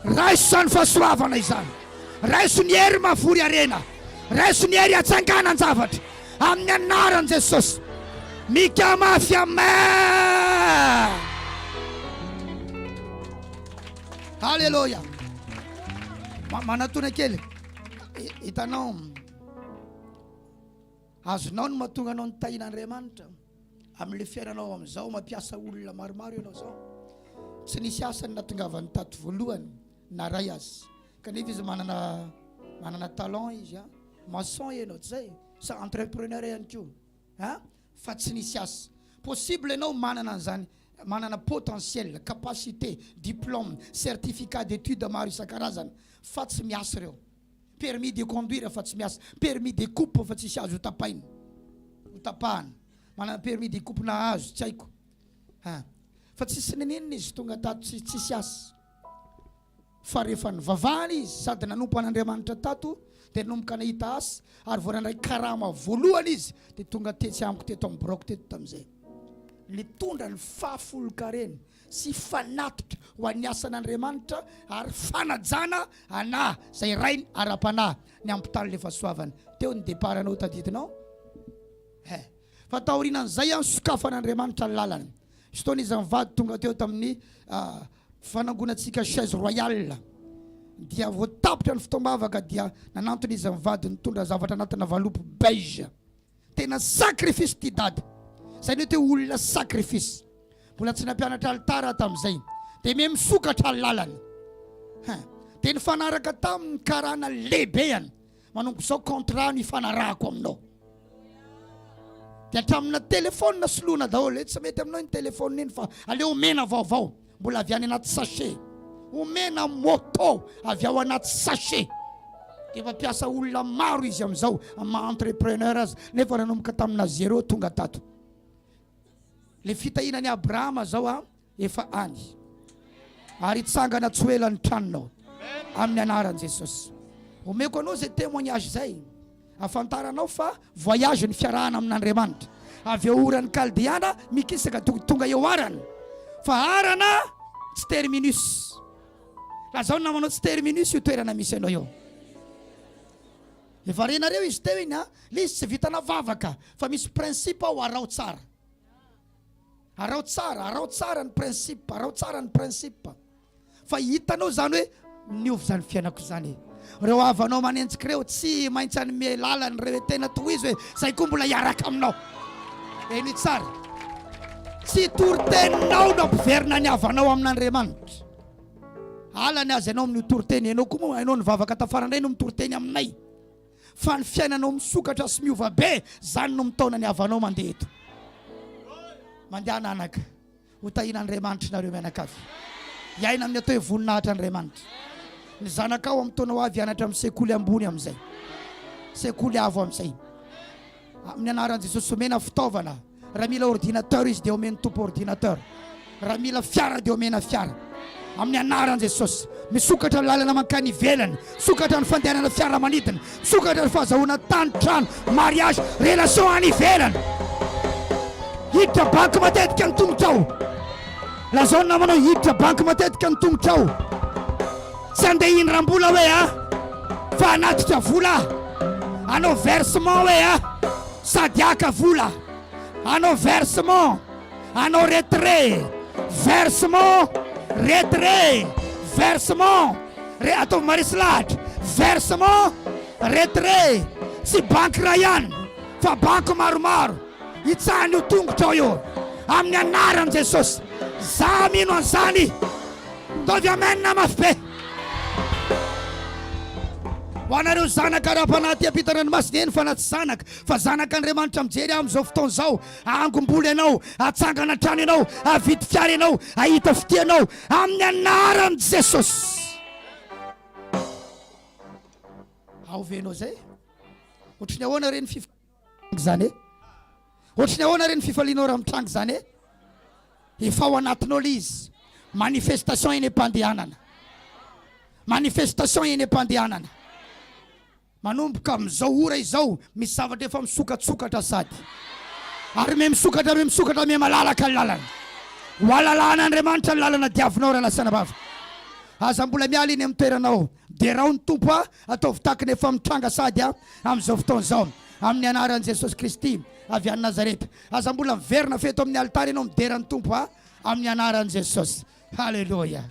Raiso izany fahasoavana izany. Raiso ny hery mahavory harena. Raiso ny hery hatsanganan-javatra. Amin'ny anaran'i Jesosy. Mika mafy amen. Haleloia. Manatona kely. Hitanao azonao ny mahatonga anao ny tahin'Andriamanitra amin'ilay fiainanao amin'izao mampiasa olona maromaro ianao izao. Tsy nisy asa ny natongavany tato voalohany na ray azy. Kanefa izy manana manana talent izy a. Maçon ianao tsy zay? Sa entrepreneur ihany koa? An? Fa tsy nisy asa. Possible ianao manana an'izany, manana potentiel, capacité, diplôme, certificat d'études maro isan-karazany fa tsy miasa ireo. Permis de conduire fa tsy miasa, permis de coupe fa tsisy azo hotapaina, hotapahana. Manana permis de coupe na hazo, tsy haiko. An. Fa tsisy nininona izy tonga tato tsy tsisy asa. Fa rehefa nivavahana izy sady nanompo an'Andriamanitra tato dia nanomboka nahita asa ary vao nandray karama voalohany izy dia tonga tetsy amiko teto amin'ny biraoko teto tamin'izay. Nitondra ny fahafolonkareny sy fanatitra ho an'ny asan'Andriamanitra ary fanajana anà izay rainy ara-panahy ny ampitany ilay fahasoavana. Teo ny départ anao tadidinao? Eh. Fa taorianan'izay an sokafan'Andriamanitra ny lalana. Misy fotoana izy mivady tonga teo tamin'ny Fanangonantsika chaise royale dia vao tapitra ny fotoam-bavaka dia nanantona izy mivady nitondra zavatra anatina valopy beige. Tena sacrifice ity dada. Zay ny hoe olona sacrifice. Mbola tsy nampianatra alitara tamin'izay. Dia miha misokatra ny lalana. Hein. Dia nifanaraka taminy karana lehibe any. Manomboka izao contrat no ifanarahako aminao. Dia hatramina téléphone soloina daholo. Eh, tsy mety aminao iny téléphone iny fa aleo omena vaovao. Mbola avy any anaty sachet. Omena moto avy ao anaty sachet. Dia efa mpiasa olona maro izy amin'izao amin'ny maha entrepreneur azy nefa nanomboka tamina zéro tonga tato. Le fitahiana an'i Abrahama zao a. Efa any. Ary hitsangana tsy ho ela ny tranonao. Amin'ny anaran'i Jesosy. Omeko anao izay témoignage izay. Ahafantaranao fa voyage ny fiarahana amin'Andriamanitra. Avy eo Oran'ny Kaldeana mikisaka tonga eo Harana. Fa Harana tsy terminus. Lazao ny namanao tsy terminus io toerana misy anao io. Efa renareo izy teo iny a. Le izy tsy vitana vavaka fa misy principe ao araho tsara. Araho tsara, araho tsara ny principe, araho tsara ny principe. Fa hitanao izany hoe niova izany fiainako izany e. Ireo havanao manenjika ireo tsy maintsy hanome lalana ireo hoe tena tohizo e, zay koa mbola hiaraka aminao. Henoy tsara. Tsy toriteninao no ampiverina ny havanao amin'Andriamanitra. Alany aza ianao amin'io toriteny, ianao koa moa ianao nivavaka tafara indray no mitoriteny aminay. Fa ny fiainanao misokatra sy miova be, zany no mitaona ny havanao mandeha eto. Mandehana anaka. Ho tahian'Andriamanitra nareo mianakavy. Hiaina amin'ny atao hoe voninahitra Andriamanitra. Ny zanakao amin'ny taona ho avy hianatra amin'ny sekoly ambony amin'izay. Sekoly avo amin'izay. Amin'ny anaran'i Jesosy omena fitaovana. Raha mila ordinateur izy dia omen'ny Tompo ordinateur. Raha mila fiara dia omena fiara. Amin'ny anaran'i Jesosy. Misokatra ny lalana mankany ivelany. Misokatra ny fandehanana fiaramanidina. Misokatra ny fahazahoana tany, trano, mariage, relation any ivelany. Hiditra banky matetika ny tongotrao. Lazao ny namanao hiditra banky matetika ny tongotrao. Tsy andeha hindram-bola hoe a, fa hanatitra vola. Hanao versement hoe a, sady haka vola. Hanao versement, hanao retrait, versement, retrait, versement, re, ataovy maresy lahatra, versement, retrait. Tsy banky iray ihany fa banky maromaro. Hitsahana io tongotrao io amin'ny anaran'i Jesosy. Za mino an'izany. Ataovy amen mafy be. Ho anareo zanaka ara-panahy aty am-pitan-dranomasina, eny fa na tsy zanaka, fa zanak'Andriamanitra mijery ahy amin'izao fotoana izao, hahangom-bola ianao, hahatsangana trano ianao, hahavidy fiara ianao, hahita fitia ianao, amin'ny anaran'i Jesosy. Ao ve ianao izay? Ohatry ny ahoana re ny fif izany e? Ohatry ny ahoana re ny fifalianao raha mitranga izany e? Efa ao anatinao ilay izy. Manifestation eny am-pandehanana. Manifestation eny am-pandehanana. Manomboka amin'izao ora izao, misy zavatra efa misokatsokatra sady. Ary miha misokatra, miha misokatra, miha malalaka ny lalana. Ho alalahan'Andriamanitra ny lalana diavinao rahalahy sy anabavy. Aza mbola miala eny amin'ny toeranao. Derao ny Tompo a, ataovy tahaka ny efa mitranga sady a, amin'izao fotoana izao. Amin'ny anaran'i Jesosy Kristy avy any Nazareta. Aza mbola miverina fa eto amin'ny alitara ianao midera ny Tompo a, amin'ny anaran'i Jesosy. Haleloia.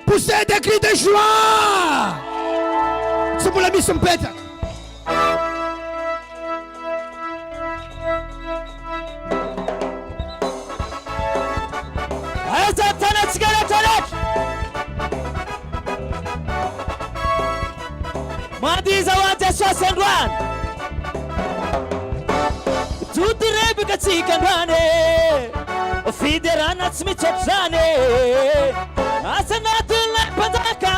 Poussez des cris de joie! Tsy mbola misy mipetraka. Aiza ny tanantsika rehetra rehetra? Mandiza ho an'i Jesosy androany. Toty rebika tsika androany e. Fiderana tsy misy ohatr'izany e. Asa anatin'ilay mpanjaka,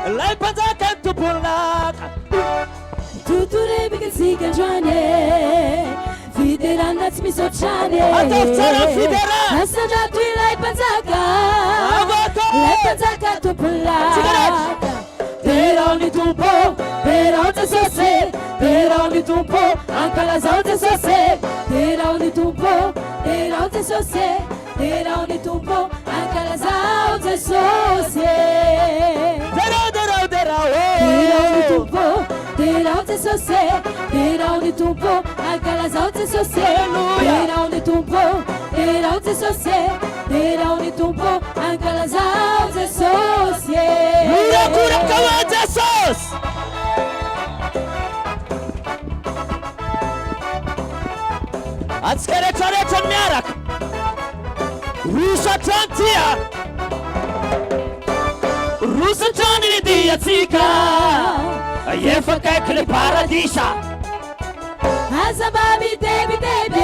ilay mpanjaka ny tompon'ny laka. Totorebika tsika androany e, fiderana tsy misy ohatrany e. Ataovy tsara ny fiderana. Asandrato ilay mpanjaka, Avoaka. ilay mpanjaka tompon'ny Tsika rehetra. laka. Derao ny Tompo, derao Jesosy, derao ny Tompo, ankalazao Jesosy. Derao ny Tompo, derao Jesosy, derao ny Tompo, ankalazao Jesosy. Derao, derao, derao Derao ny e. Tompo, derao Jesosy, derao ny Tompo, ankalazao Jesosy. Alléluia. Derao ny Tompo, derao Jesosy, derao ny Tompo, ankalazao Jesosy. Mirakoraka ho an'i Jesosy. Antsika rehetra rehetra ny miaraka. Roso hatrany ty a. Roso hatrany ny diantsika. Efa akaiky le paradisa. Aza mba mitebiteby e,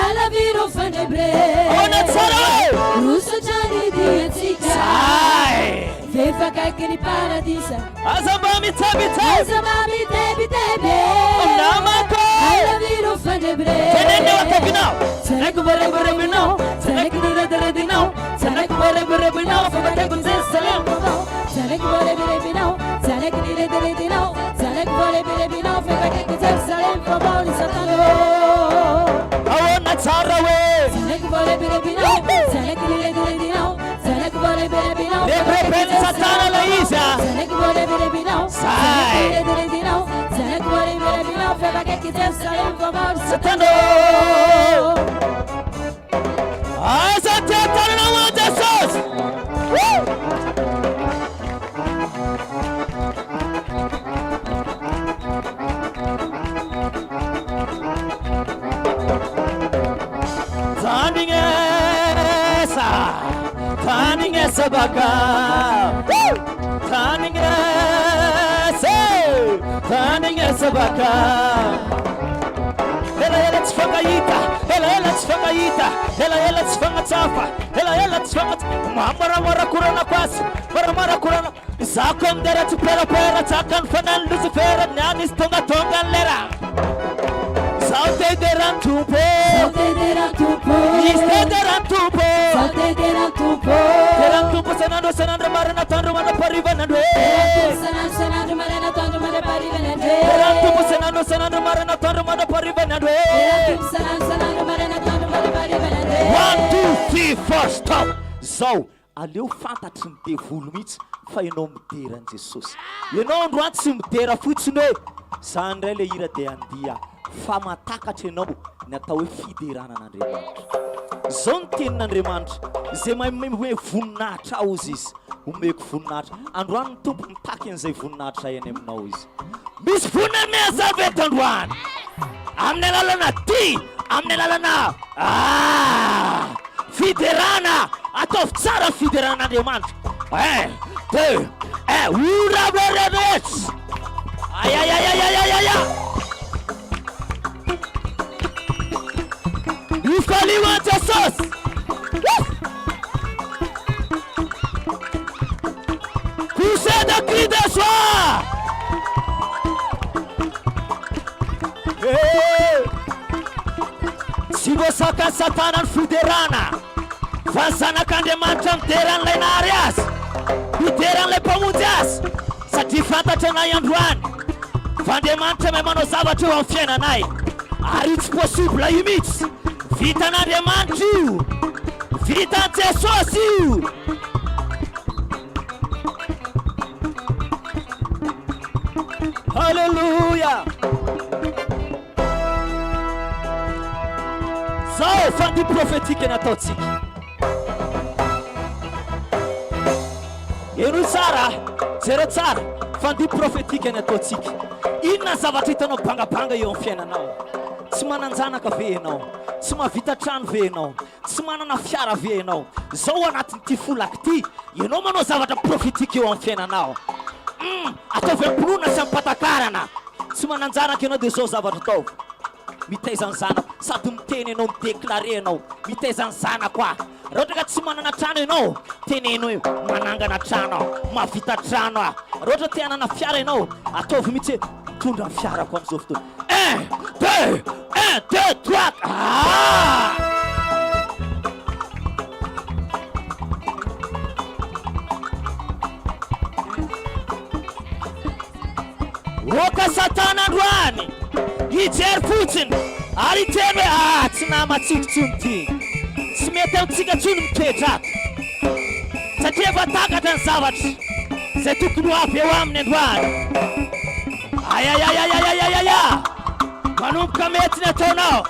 alaviro fandrebireby. Ahoana tsara hoe? Roso hatrany diantsika. Zay. F'efa akaiky ny paradisa. Aza mba mitebiteby. Aza mba mitebiteby e. Namako. Alaviro fandrebireby. Teneno eo akaikinao. Tsy haiko vorebirebinao, tsy haiko ny rediredinao, tsy haiko vorebirebinao, fa bakaiky ny Jerosalema vaovao. Tsy haiko vorebirebinao, tsy haiko ny rediredinao, tsy haiko vorebirebinao, fa bakaiky ny Jerosalema vaovao ny Satana. Ahoana tsara hoe? Tsy haiko vorebirebinao, tsy haiko ny rediredinao, tsy haiko vorebirebinao, fa bakaiky ny Rebireben'i Satana ilay izy a. Tsy haiko vorebirebinao, tsy haiko ny rediredinao, tsy haiko vorebirebinao, fa bakaiky ny Jerosalema vaovao ny Satana. Aza tia tanana ho an'i Jesosy. Woo! Tandrignesa, tandrignesa baka. Woo! Tandrignesa, Tandrignesa baka. Elaela tsy fankahita, elaela tsy fankahita, elaela tsy fagnatsafa, elaela tsy fagnatsafa. Mamoramora korana kwasy, moramora korana. Izaho ko midera tsy perapera, tsakan'ny fanahin'i Losifera, niany izy tongatonga ny lera. Izaho te hidera ny Tompo. Izaho te hidera ny Tompo. Izy te hidera ny Tompo. Izaho te hidera ny Tompo. Dera ny Tompo isan'andro isan'andro maraina atoandro mandra-pahariva ny andro e. Dera ny Tompo isan'andro isan'andro maraina atoandro mandra-pahariva ny andro e. Dera ny Tompo isan'andro isan'andro maraina atoandro mandra-pahariva ny andro e. Dera ny Tompo isan'andro isan'andro maraina atoandro mandra-pahariva ny andro e. One two three four stop! Zao Aleo fantatry ny devoly mihitsy fa ianao midera an'i Jesosy. Ianao androany tsy midera fotsiny hoe za indray le hira dia handiha fa mahatakatra ianao ny atao hoe fiderana an'Andriamanitra. Izao ny tenin'Andriamanitra, izay mahay manome voninahitra ahy hozy izy, omeko voninahitra. Androany ny Tompo mitaky an'izay voninahitra izay any aminao izy. Misy voninahitra miazava eto androany. Amin'ny alalana dihy, amin'ny alalana ah, fiderana. Ataovy tsara ny fiderana an'Andriamanitra. Un, deux, un, ora rehetra. Ay ay ay ay ay ay ay ay. Ifalio an'i Jesosy. Woo! Poussez de cris de joie. Hey! Tsy voasakan'i Satana ny fiderana, fa ny Zanak'Andriamanitra midera an'ilay nahary azy, midera an'ilay Mpamonjy azy, satria fantatra anay androany fa Andriamanitra mahay manao zavatra eo amin'ny fiainanay, ary io tsy possible io mihitsy. Vitan'Andriamanitra io! Vitan'i Jesosy io! Haleloia! Zao fandihy prophétique nataontsika. Henoy tsara, jereo tsara, fandihy prophétique nataontsika. Inona ny zavatra hitanao bangabanga eo amin'ny fiainanao? Tsy manan-janaka ve ianao? Tsy mahavita trano ve ianao? Tsy manana fiara ve ianao? Zao anatin'ity folaka ity, ianao manao zavatra prophétique eo amin'ny fiainanao. Hum, ataovy am-pinoana sy am-patakarana. Tsy manan-janaka ianao dia zao zavatra ataovy. Mitaiza ny zanako. Sady miteny ianao, mi-declarer ianao. Mitaiza ny zanako aho. Raha ohatra ka tsy manana trano ianao, teneno hoe manangana trano aho, mahavita trano aho. Raha ohatra te hanana fiara ianao, ataovy mihitsy hoe mitondra ny fiarako amin'izao fotoana. Un, deux, un, deux, trois, ah! Oka satana androany hijery fotsiny ary hiteny hoe ah tsy namantsika intsony ity, tsy mety amintsika intsony mitoetra ato satria efa takatra ny zavatra izay tokony ho avy eo aminy androany. Ayayayayayayaya! Manomboka mety ny ataonao.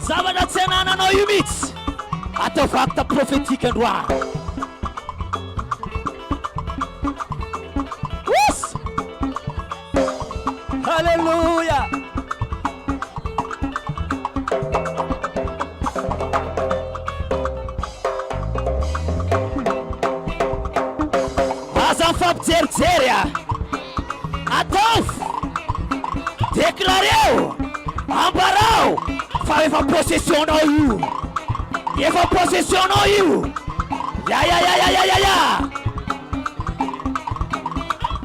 Zavatra tsy anananao io mihitsy. Ataovy acte prophétique androany. Oos! Alléluia! Aza mifampijerijery a! Ataovy! Déclareo! Ambarao fa efa possession-nao io! Efa possession-nao io! Ya ya ya ya ya ya ya!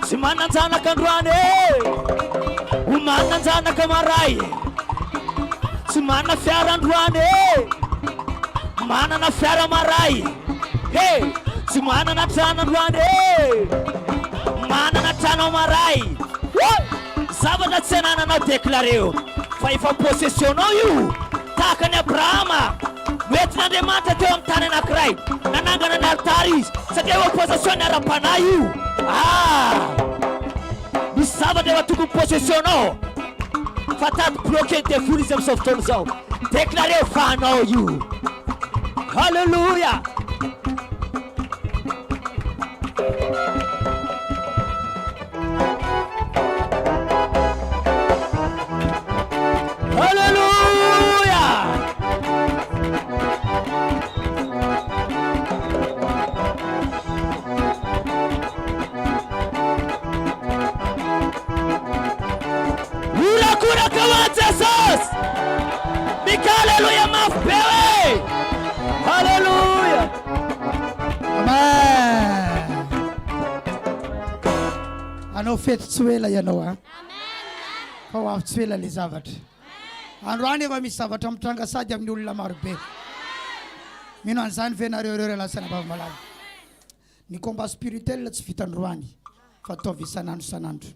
Tsy manan-janaka androany e! Ho manan-janaka maray! Tsy manana fiara androany e! Manana fiara maray! He! Tsy manana trano androany e! Manana trano maray! Woo! Zavatra tsy anananao declareo fa efa possession-nao io! Tahaka an'i Abrahama, noentin'Andriamanitra teo amin'ny tany anankiray, nanangana ny alitara izy, satria efa possession-ny ara-panahy io. Ah! Misy zavatra efa tokony possession-nao fa tady bloquer-n'ny devoly izy amin'izao fotoana izao. Declareo fa anao io. Haleloia! Haleloia! Mika aleloia mafy be hoe! Aleloia! Amen. Hanao fety tsy ho ela ianao a. Fa ho avy tsy ho ela le zavatra. Androany efa misy zavatra mitranga sady amin'ny olona marobe. Mino an'izany ve nareo ireo rahalahy sy anabavy malala? Ny combat spirituel tsy vita androany fa ataovy isan'andro isan'andro.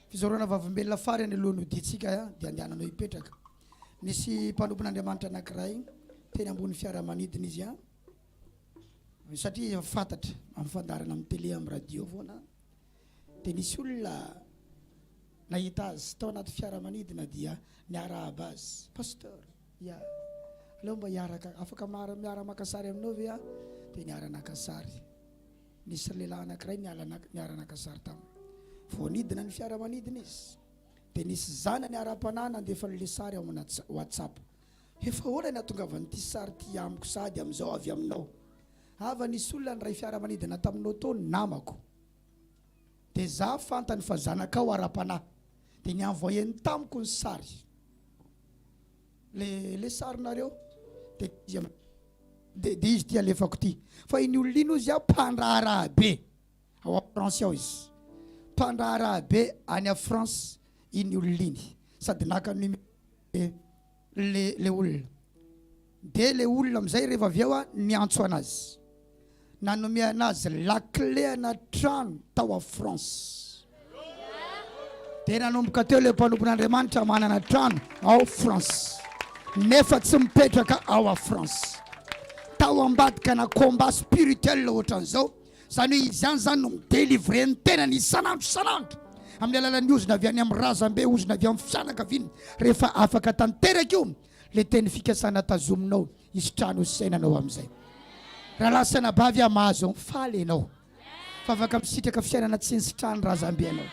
Fizoroana vavolombelona farany alohan'ny hodiantsika dia andehananao hipetraka. Nisy mpanompon'Andriamanitra anankiray teny ambony fiaramanidina izy an, satria efa fantatra amin'ny fandaharana amin'ny télé amin'ny radio foana dia nisy olona nahita azy tao anaty fiaramanidina dia niarahaba azy, Pasteur, ya, aleo mba hiaraka, afaka miara-maka sary aminao ve aho? Dia niara-naka sary. Nisy lehilahy anankiray niala niara-naka sary taminy. Vao nidina ny fiaramanidina izy dia nisy zanany ara-panahy nandefa an'ilay sary ao amina WhatsApp. Efa ahoana ny hahatongavan'ity sary ity amiko sahady amin'izao avy aminao? Hava nisy olona niray fiaramanidina taminao tao namako. Dia za fantany fa zanakao ara-panahy. Dia ni-envoyer-ny tamiko ny sary. Le le sarinareo. Dia izy Dia dia izy ity alefako ity. Fa iny olona iny ozy mpandraharaha be ao a France ao izy. Mpandraharaha be any a France iny olona iny. Sady naka numéro le le olona. Dia le olona amizay rehefa avy eo niantso anazy. Nanome anazy la clé ana trano tao a France. Dia nanomboka teo ilay mpanompon'Andriamanitra manana trano ao France. Nefa tsy mipetraka ao a France. Tao ambadika na combat spirituel ohatran'izao. Izany hoe izy ihany izany no mi-delivrer ny tenany isan'andro isan'andro. Amin'ny alalan'ny ozona avy any amin'ny razambe, ozona avy amin'ny fianakaviana. Rehefa afaka tanteraka io, ilay teny fikasana tazominao. Hisy trano hisainanao amin'izay. Rahalahy sy anabavy aho mahazo mifaly ianao fa afaka misitraka fiainana tsy nisitrahan'ny razambe anao.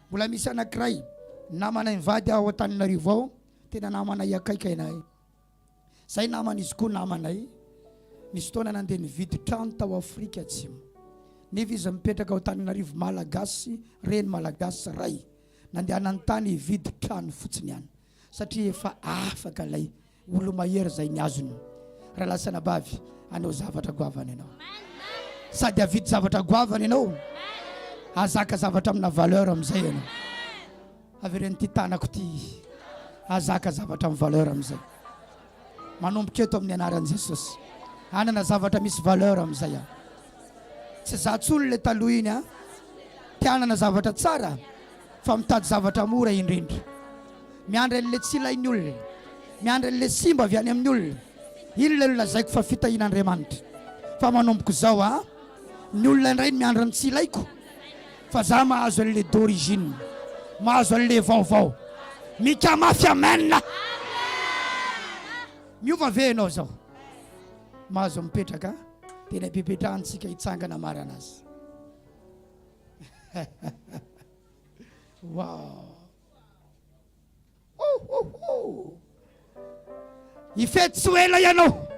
Mbola misy anankiray namanay mivady ao Antananarivo ao, tena namanay akaiky anay. Zay namana izy koa namanay. Nisy fotoana nandeha nividy trano tao Afrika Atsimo. Nefa izy mipetraka ao Antananarivo Malagasy, reny Malagasy, ray. Nandehanany tany hividy trano fotsiny ihany. Satria efa afaka ilay olo-mahery izay nihazona. Rahalahy sy anabavy, hanao zavatra goavana ianao. Sady havidy zavatra goavana ianao, hahazaka zavatra amina valeur amin'izay ianao. Averen'ity tanako ity, hahazaka zavatra amin'ny valeur amin'izay. Manomboka eto amin'ny anaran'i Jesosy. Hanana zavatra misy valeur amin'izay aho. Tsy za tsony le taloha iny a. Te hanana zavatra tsara fa mitady zavatra mora indrindra. Miandry an'le tsy ilain'ny olona. Miandry an'le simba avy any amin'ny olona. Iny ilay nolazaiko fa fitahian'Andriamanitra. Fa manomboka izao a, ny olona indray no miandry ny tsy ilaiko fa za mahazo an'le d'origine. Mahazo an'le vaovao. Mika mafy amen. Miova ve ianao zao? Mahazo mipetraka tena ipepetrahantsika hitsangana marana azy. Wow. Oh, oh, oh. Hifety tsy ho ela ianao.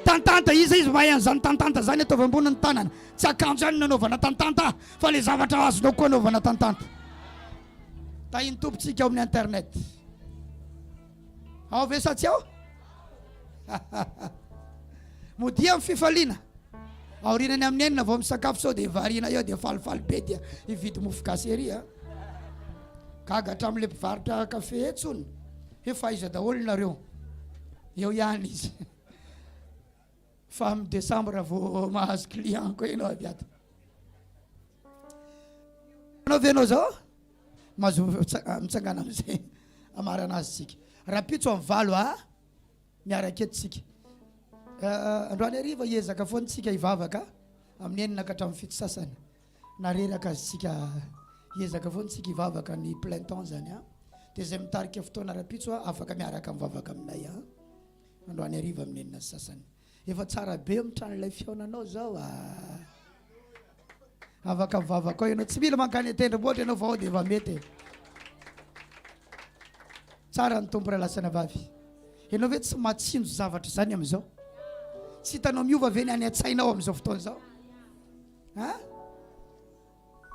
Tantanta iza izy mahay an'izany tantanta zany ataovy ambony ny tanana. Tsy akanjo ihany no anaovana tantanta fa le zavatra azonao koa anaovana tantanta. Tahin'ny Tompo tsika ao amin'ny internet. Ao ve sa tsy ao? Modia amin'ny fifaliana. Aorianany amin'ny enina vao misakafo sao dia variana eo dia falifaly be dia hividy mofo gasy ery a. Gaga hatramin'ilay mpivarotra kafe etsy hono. Efa aiza daholo nareo? Eo ihany izy. Fa amin'ny desambra vao mahazo client koa ianao avy ato. Anao ve ianao zao? Mahazo mitsangana amin'izay amarana azy tsika. Rahampitso amin'ny valo a miaraka eto tsika. Androany hariva hiezaka foana tsika hivavaka amin'ny enina ka hatramin'ny fito sasany. Na reraka azy tsika hiezaka foana tsika hivavaka ny plein temps zany a. Dia izay mitarika fotoana rahampitso a afaka miaraka mivavaka aminay a. Androany hariva amin'ny enina sy sasany. Efa tsara be amin'ny tranolay fihaonanao zao a. Afaka mivavaka ao ianao. Tsy mila mankany an-tendrombohitra ianao fa ao dia efa mety e. Tsara ny Tompo rahalahy sy anabavy. Ianao ve tsy mahatsinjo zavatra izany amin'izao? Tsy hitanao miova ve ny any an-tsainao amin'izao fotoana izao? Ha?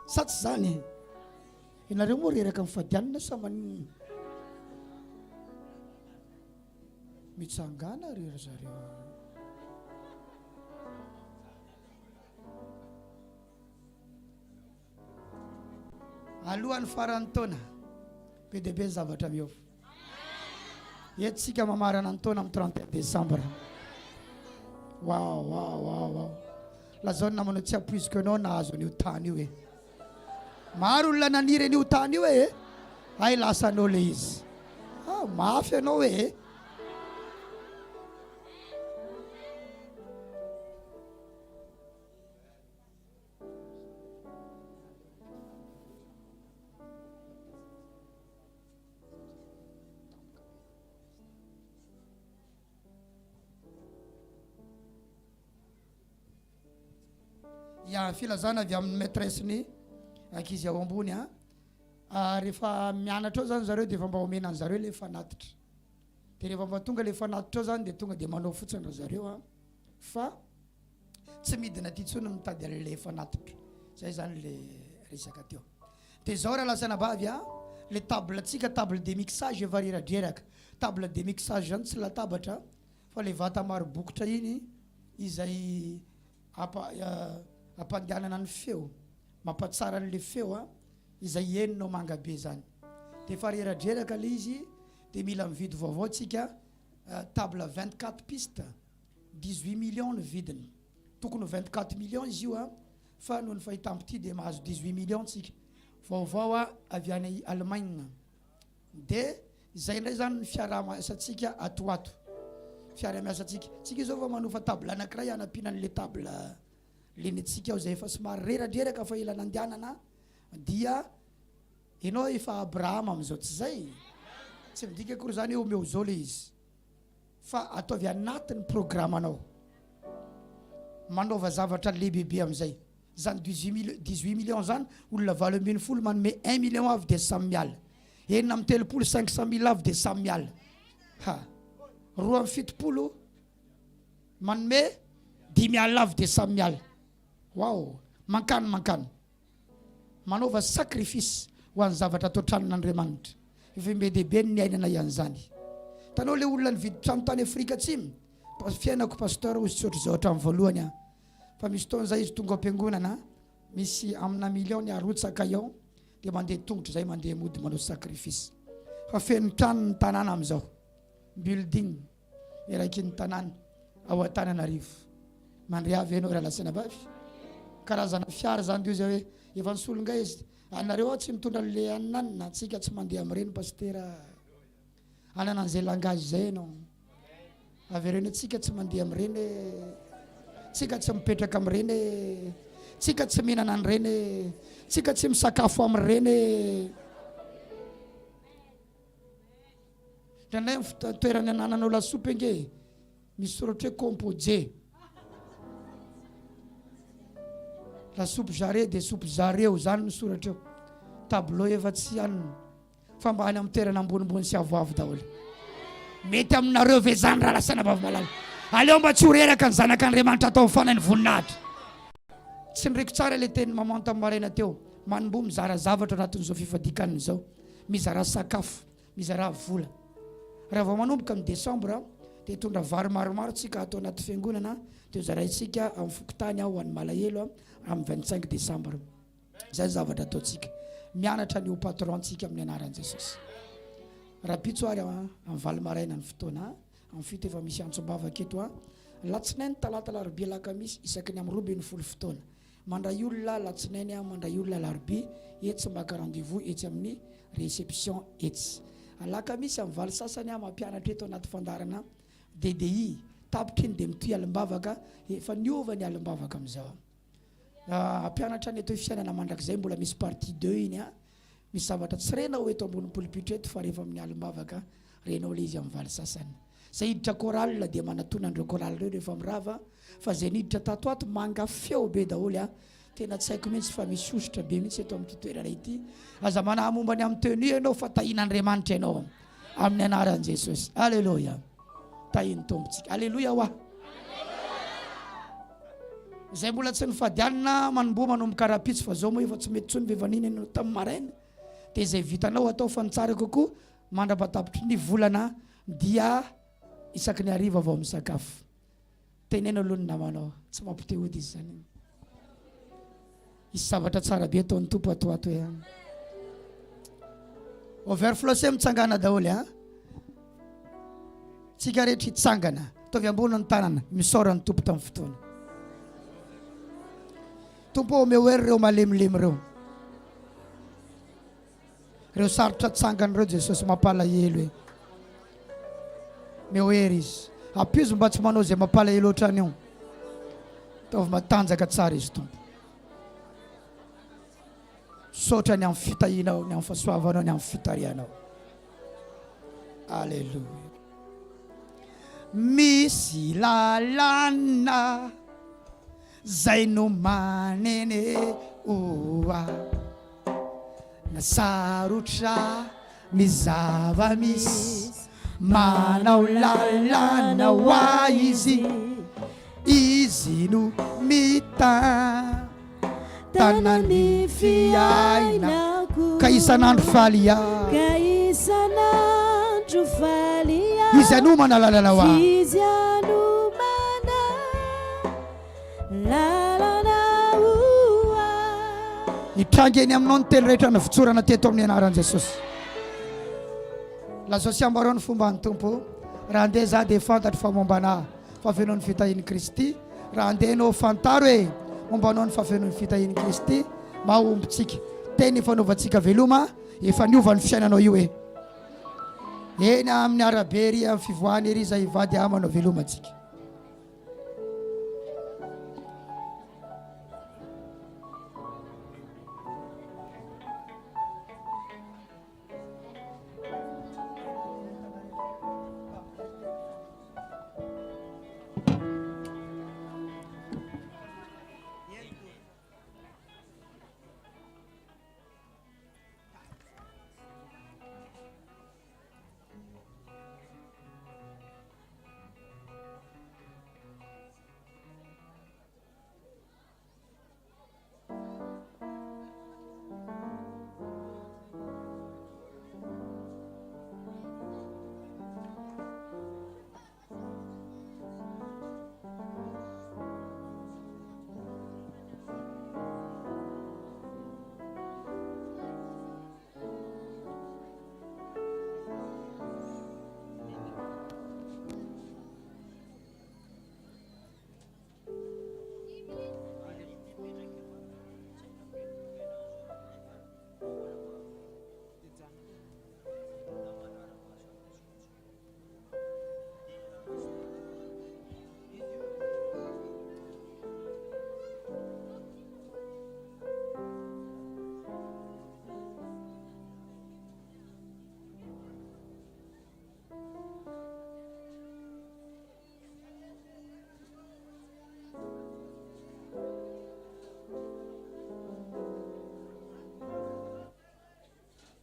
Sa tsy izany e? Ianareo moa reraka mifadianina sa maninona? Mitsangàna re ry zareo a. Alohan'ny faran'ny taona, be dia be ny zavatra miova. Eto tsika mamarana ny taona amin'ny 31 décembre. Wow, wow, wow, wow. Lazao ny namanao tsy ampoiziko ianao nahazo an'io tany io e. Maro olona naniry an'io tany io e. Hay lasanao le izy. Ah, mafy ianao e. Ya, filazana avy amin'ny maîtresse-ny ankizy ao ambony a. Ah, rehefa mianatra ao zany zareo dia efa mba omena an'zareo le fanatitra. Dia rehefa mba tonga le fanatitra ao zany dia tonga dia manao fotsiny ry zareo a. Fa tsy midina aty intsony mitady an'le fanatitra. Zay zany le resaka teo. Dia zao rahalahy sy anabavy a, le table tsika table de mixage efa reradreraka. Table de mixage zany tsy latabatra fa le vata maro bokotra iny izay ampa ampandehanana ny feo, mampatsara an'le feo a, izay henonao manga be zany. Dia efa reradreraka le izy dia mila mividy vaovao tsika, table 24 pistes, 18 millions ny vidiny. Tokony ho 24 millions izy io a, fa noho ny fahitam-pitia dia mahazo 18 millions tsika. Vaovao a avy any Allemagne. Dia izay indray izany ny fiaraha-miasantsika ato ho ato. Fiaraha-miasantsika. Tsika izao vao manofa table anankiray hanampiana an'ilay table lenentsika ao izay efa somary reradreraka fa ela nandehanana dia ianao efa Abrahama amin'izao tsy izay? Tsy midika akory izany hoe omeo izao ilay izy. Fa ataovy anatin'ny programanao. Manaova zavatra lehibebe amin'izay. Zany 18 mille, 18 millions zany, olona 18 manome un million avy dia samy miala. 36 500 mille avy dia samy miala. Ha. 72 manome dimy alina avy dia samy miala. Wow. Mankany mankany. Manaova sacrifice ho an'ny zavatra ato an-tranon'Andriamanitra. Efa be dia be ny niainanay an'izany. Hitanao ilay olona nividy trano tany Afrika Atsimo? Fiainako pasteur hozy tsy ohatr'izao hatramin'ny voalohany aho. Fa misy fotoana izay izy tonga ao am-piangonana, misy amina million ny arotsaka eo, dia mandeha tongotra izay mandeha mody manao sacrifice. Fa feno trano ny tanàna amin'izao. Building eraiky ny tanàna ao Antananarivo. Mandre avy ianao rahalahy sy anabavy? Karazana fiara izany dia hoe efa nisolo nga izy. Anareo ao tsy mitondra an'le ananana, antsika tsy mandeha amin'ireny pasitera. Hanana an'izay langage izay ianao. Avereno tsika tsy mandeha amin'ireny e. Tsika tsy mipetraka amin'ireny e. Tsika tsy mihinana an'ireny e. Tsika tsy misakafo amin'ireny e. Indraindray ny toerana anananao lasopy ange e, misy soratra hoe composé. Lasopy jare dia sopy zareo, zany no soratra eo. Tableau efa tsy anona. Fa mba any amin'ny toerana ambonimbony sy avoavo daholo. Mety aminareo ve izany rahalahy sy anabavy malala? Aleo mba tsy ho reraka ny zanak'Andriamanitra atao amin'ny fanahy ny voninahitra. Tsindriko tsara ilay tenin'i maman tamin'ny maraina teo. Manomboha mizara zavatra ao anatin'izao fifadian-kanina izao. Mizarà sakafo, mizarà vola. Raha vao manomboka ny desambra dia hitondra vary maromaro tsika ato anaty fiangonana dia hozaraintsika amin'ny fokontany aho ho an'ny malahelo amin'ny 25 desambra. Izay ny zavatra ataontsika. Mianatra ny ho patron tsika amin'ny anaran'i Jesosy. Rahampitso ary amin'ny valo maraina ny fotoana, amin'ny fito efa misy antsom-bavaka eto an. Latsinainy, talata, alarobia, alakamisy isaky ny amin'ny 12 fotoana. Mandray olona latsinainy aho, mandray olona alarobia etsy maka rendez-vous etsy amin'ny réception etsy. Alakamisy amin'ny valo sasany aho mampianatra eto anaty fandaharana DDI. Tapitra iny dia mitohy alim-bavaka, efa niova ny alim-bavaka amin'izao. Hampianatra ny atao hoe fiainana mandrakizay mbola misy partie deux iny a. Misy zavatra tsy renao eto ambony polipitra eto fa rehefa amin'ny alim-bavaka renao ilay izy amin'ny valy sasany. Zay hiditra chorale dia manatona an'ireo chorale ireo rehefa mirava fa zay niditra tato ato manga feo be daholo a. Tena tsy haiko mihitsy fa misy hosotra be mihitsy eto amin'ity toerana ity. Aza manahy momba ny amin'ny tenue ianao fa tahian'Andriamanitra ianao amin'ny anaran'i Jesosy. Alléluia. Tahin'ny Tompontsika. Aleloia hoa. Izay mbola tsy nifady hanina manomboha manomboka rahampitso fa zao moa efa tsy mety tsony rehefa nihinana tamin'ny maraina dia izay vitanao atao fa ny tsara kokoa mandra-patapitry ny volana dia. Isaky ny hariva vao misakafo. Teneno aloha ny namanao, tsy mampite-hody izy izany. Hisy zavatra tsara be ataon'ny Tompo ato ato e. Overflow mitsangana daholo a. Tsika rehetra hitsangana. Ataovy ambony ny tanana, misaora ny Tompo tamin'ny fotoana. Tompo omeo hery ireo malemilemy ireo. Ireo sarotra atsangana ireo Jesosy mampalahelo e. Meo hery izy. Ampio izy mba tsy manao izay mampalahelo ohatrany io. Ataovy matanjaka tsara izy Tompo. Misaotra ny amin'ny fitahianao, ny amin'ny fahasoavanao, ny amin'ny fitarihanao. Alléluia. Misy lalàna zay nomanene oa na sarotra ny zava-misy manao lalàna ho ahy izy izy no mitantana ny fiainako ka isan'andro faly aho ka isan'andro faly aho izy hanomana lalana ho ahy izy hanomana lalana ho ahy Hitranga eny aminao ny teny rehetra navotsorana teto amin'ny anaran'i Jesosy. Lazao sy ambarao ny fomban'ny Tompo. Raha handeha za dia fantatro fa momba anah fa feno ny fitahian'i Kristy. Raha handeha ianao fantaro e momba anao ny fahafenoan'ny fitahian'i Kristy. Mahomby tsika. Teny ifanaovantsika veloma efa niova ny fiainanao io e. Eny amin'ny arabe ery amin'ny fivoahana ery izay hivady ahy manao veloma antsika.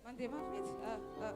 Mandeha mafy mihitsy. Ah, ah.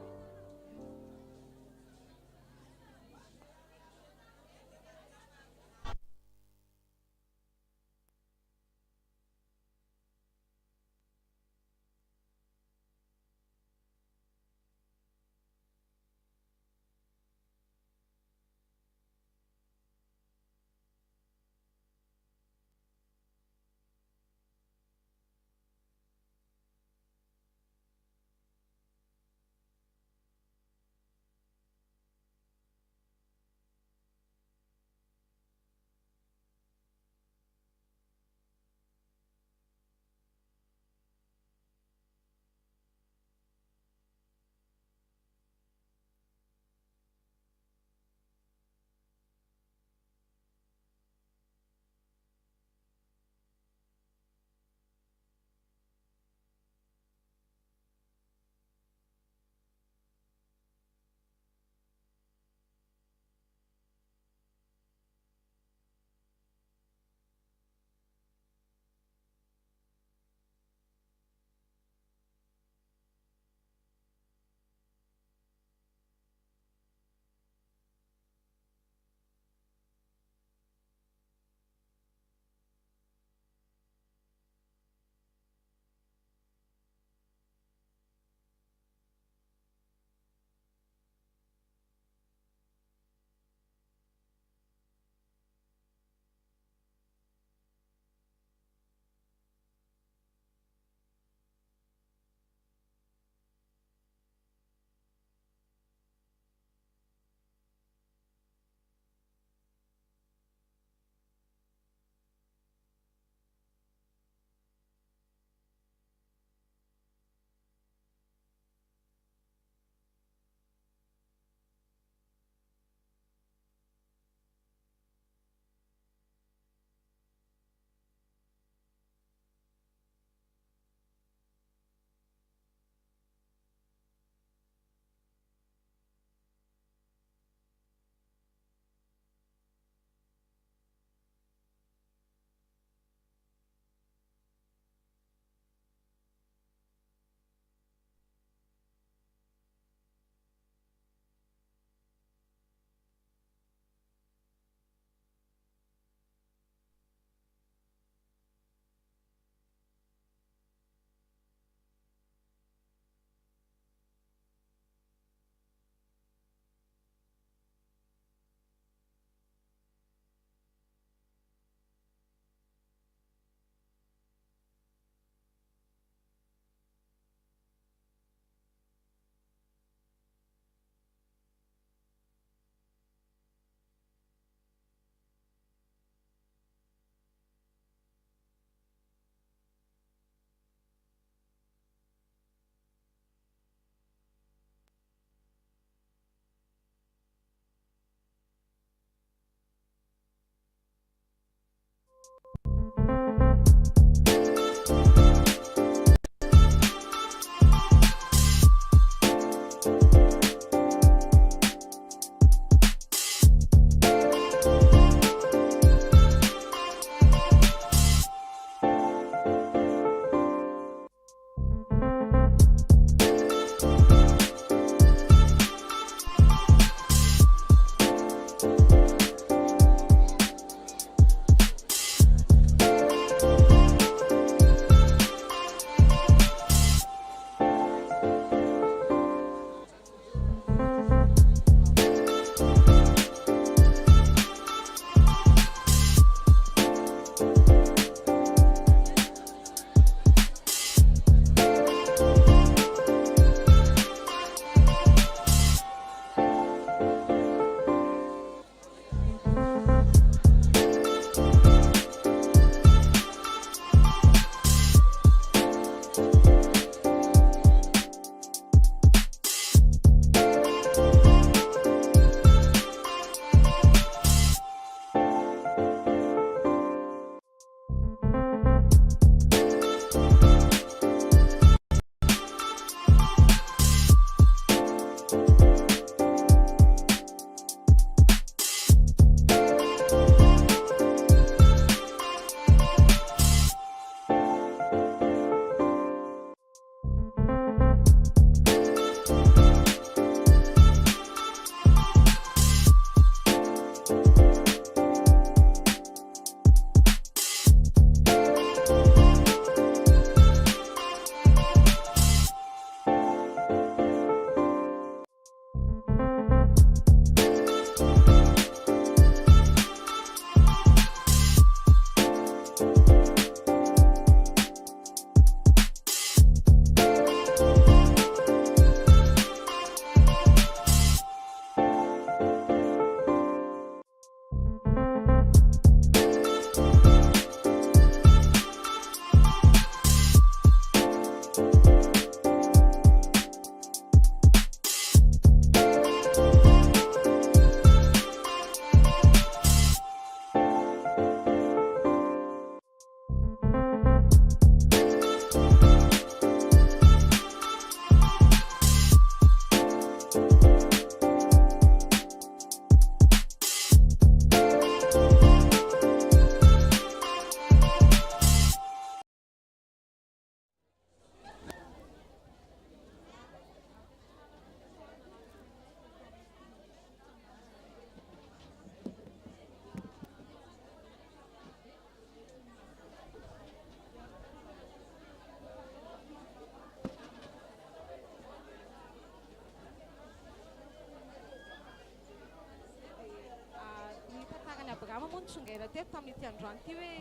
notsongaina teto tamin'ity androany ity hoe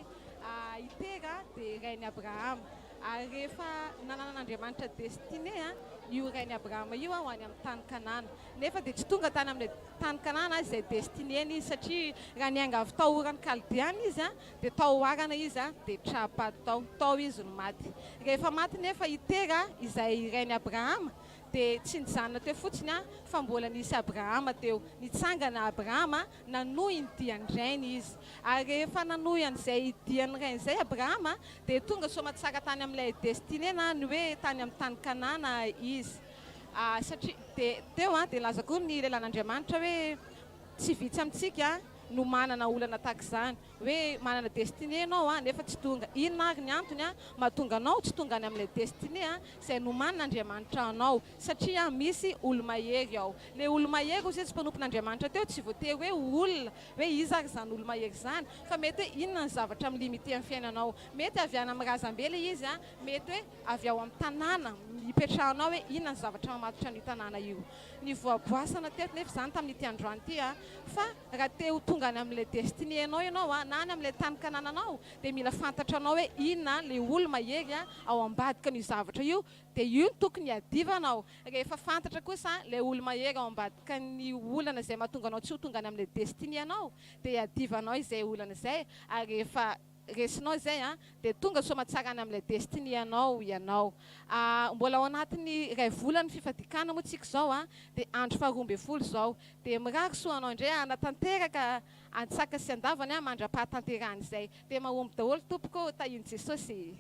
i Tera dia rain'i Abrahama. Ary rehefa nananan'Andriamanitra destinée io rain'i Abrahama io ho any amin'ny tany Kanana. Nefa dia tsy tonga tany amin'ilay tany Kanana izay destinée-ny izy satria raha niainga avy tao Oran'ny Kaldeana izy dia tao Harana izy dia tra-paty tao. Tao izy no maty. Rehefa maty nefa i Tera izay rain'i Abrahama dia tsy nijanona teo fotsiny fa mbola nisy Abrahama teo. Nitsangana Abrahama nanohy ny dian-drainy izy. Ary rehefa nanohy an'izay dian'ny rainy izay Abrahama dia tonga soamatsara tany amin'ilay destinée na ny hoe tany amin'ny tany Kanana izy. Satria dia teo dia nilaza koa ny lehilahin'Andriamanitra hoe tsy vitsy amintsika no manana olana tahaka izany. Hoe manana destinée ianao nefa tsy tonga. Inona ary ny antony mahatonga anao tsy tonga any amin'ilay destinée izay nomanin'Andriamanitra anao? Satria misy olo-mahery ao. Ilay olo-mahery hoy izy mpanompon'Andriamanitra teo tsy voatery hoe ho olona, hoe iza ary izany olo-mahery izany, fa mety hoe inona ny zavatra mi-limiter ny fiainanao. Mety avy any amin'ny razambe ilay izy, mety hoe avy ao amin'ny tanàna ipetrahanao hoe inona ny zavatra mamatotra an'io tanàna io. Nivoaboasana teto nefa izany tamin'ity androany ity fa raha te ho tonga any amin'ilay destinée anao ianao na any amin'ilay tany kanananao dia mila fantatranao hoe inona ilay olo-mahery ao ambadikan'io zavatra io dia io no tokony hiadivanao. Rehefa fantatra kosa ilay olo-mahery ao ambadikan'ny olana izay mahatonga anao tsy ho tonga any amin'ilay destinée anao dia hiadivanao izay olana izay ary rehefa resinao izay dia tonga soamatsara any amin'ilay destinée anao ianao. Mbola ao anatin'ny iray volan'ny fifadian-kanina moa tsika izao dia andro faha 12 izao. Dia mirary soa anao indray hanatanteraka antsaka sy andavany mandra-pahatanterahan'izay. Dia mahomby daholo tompoko, tahian'i Jesosy.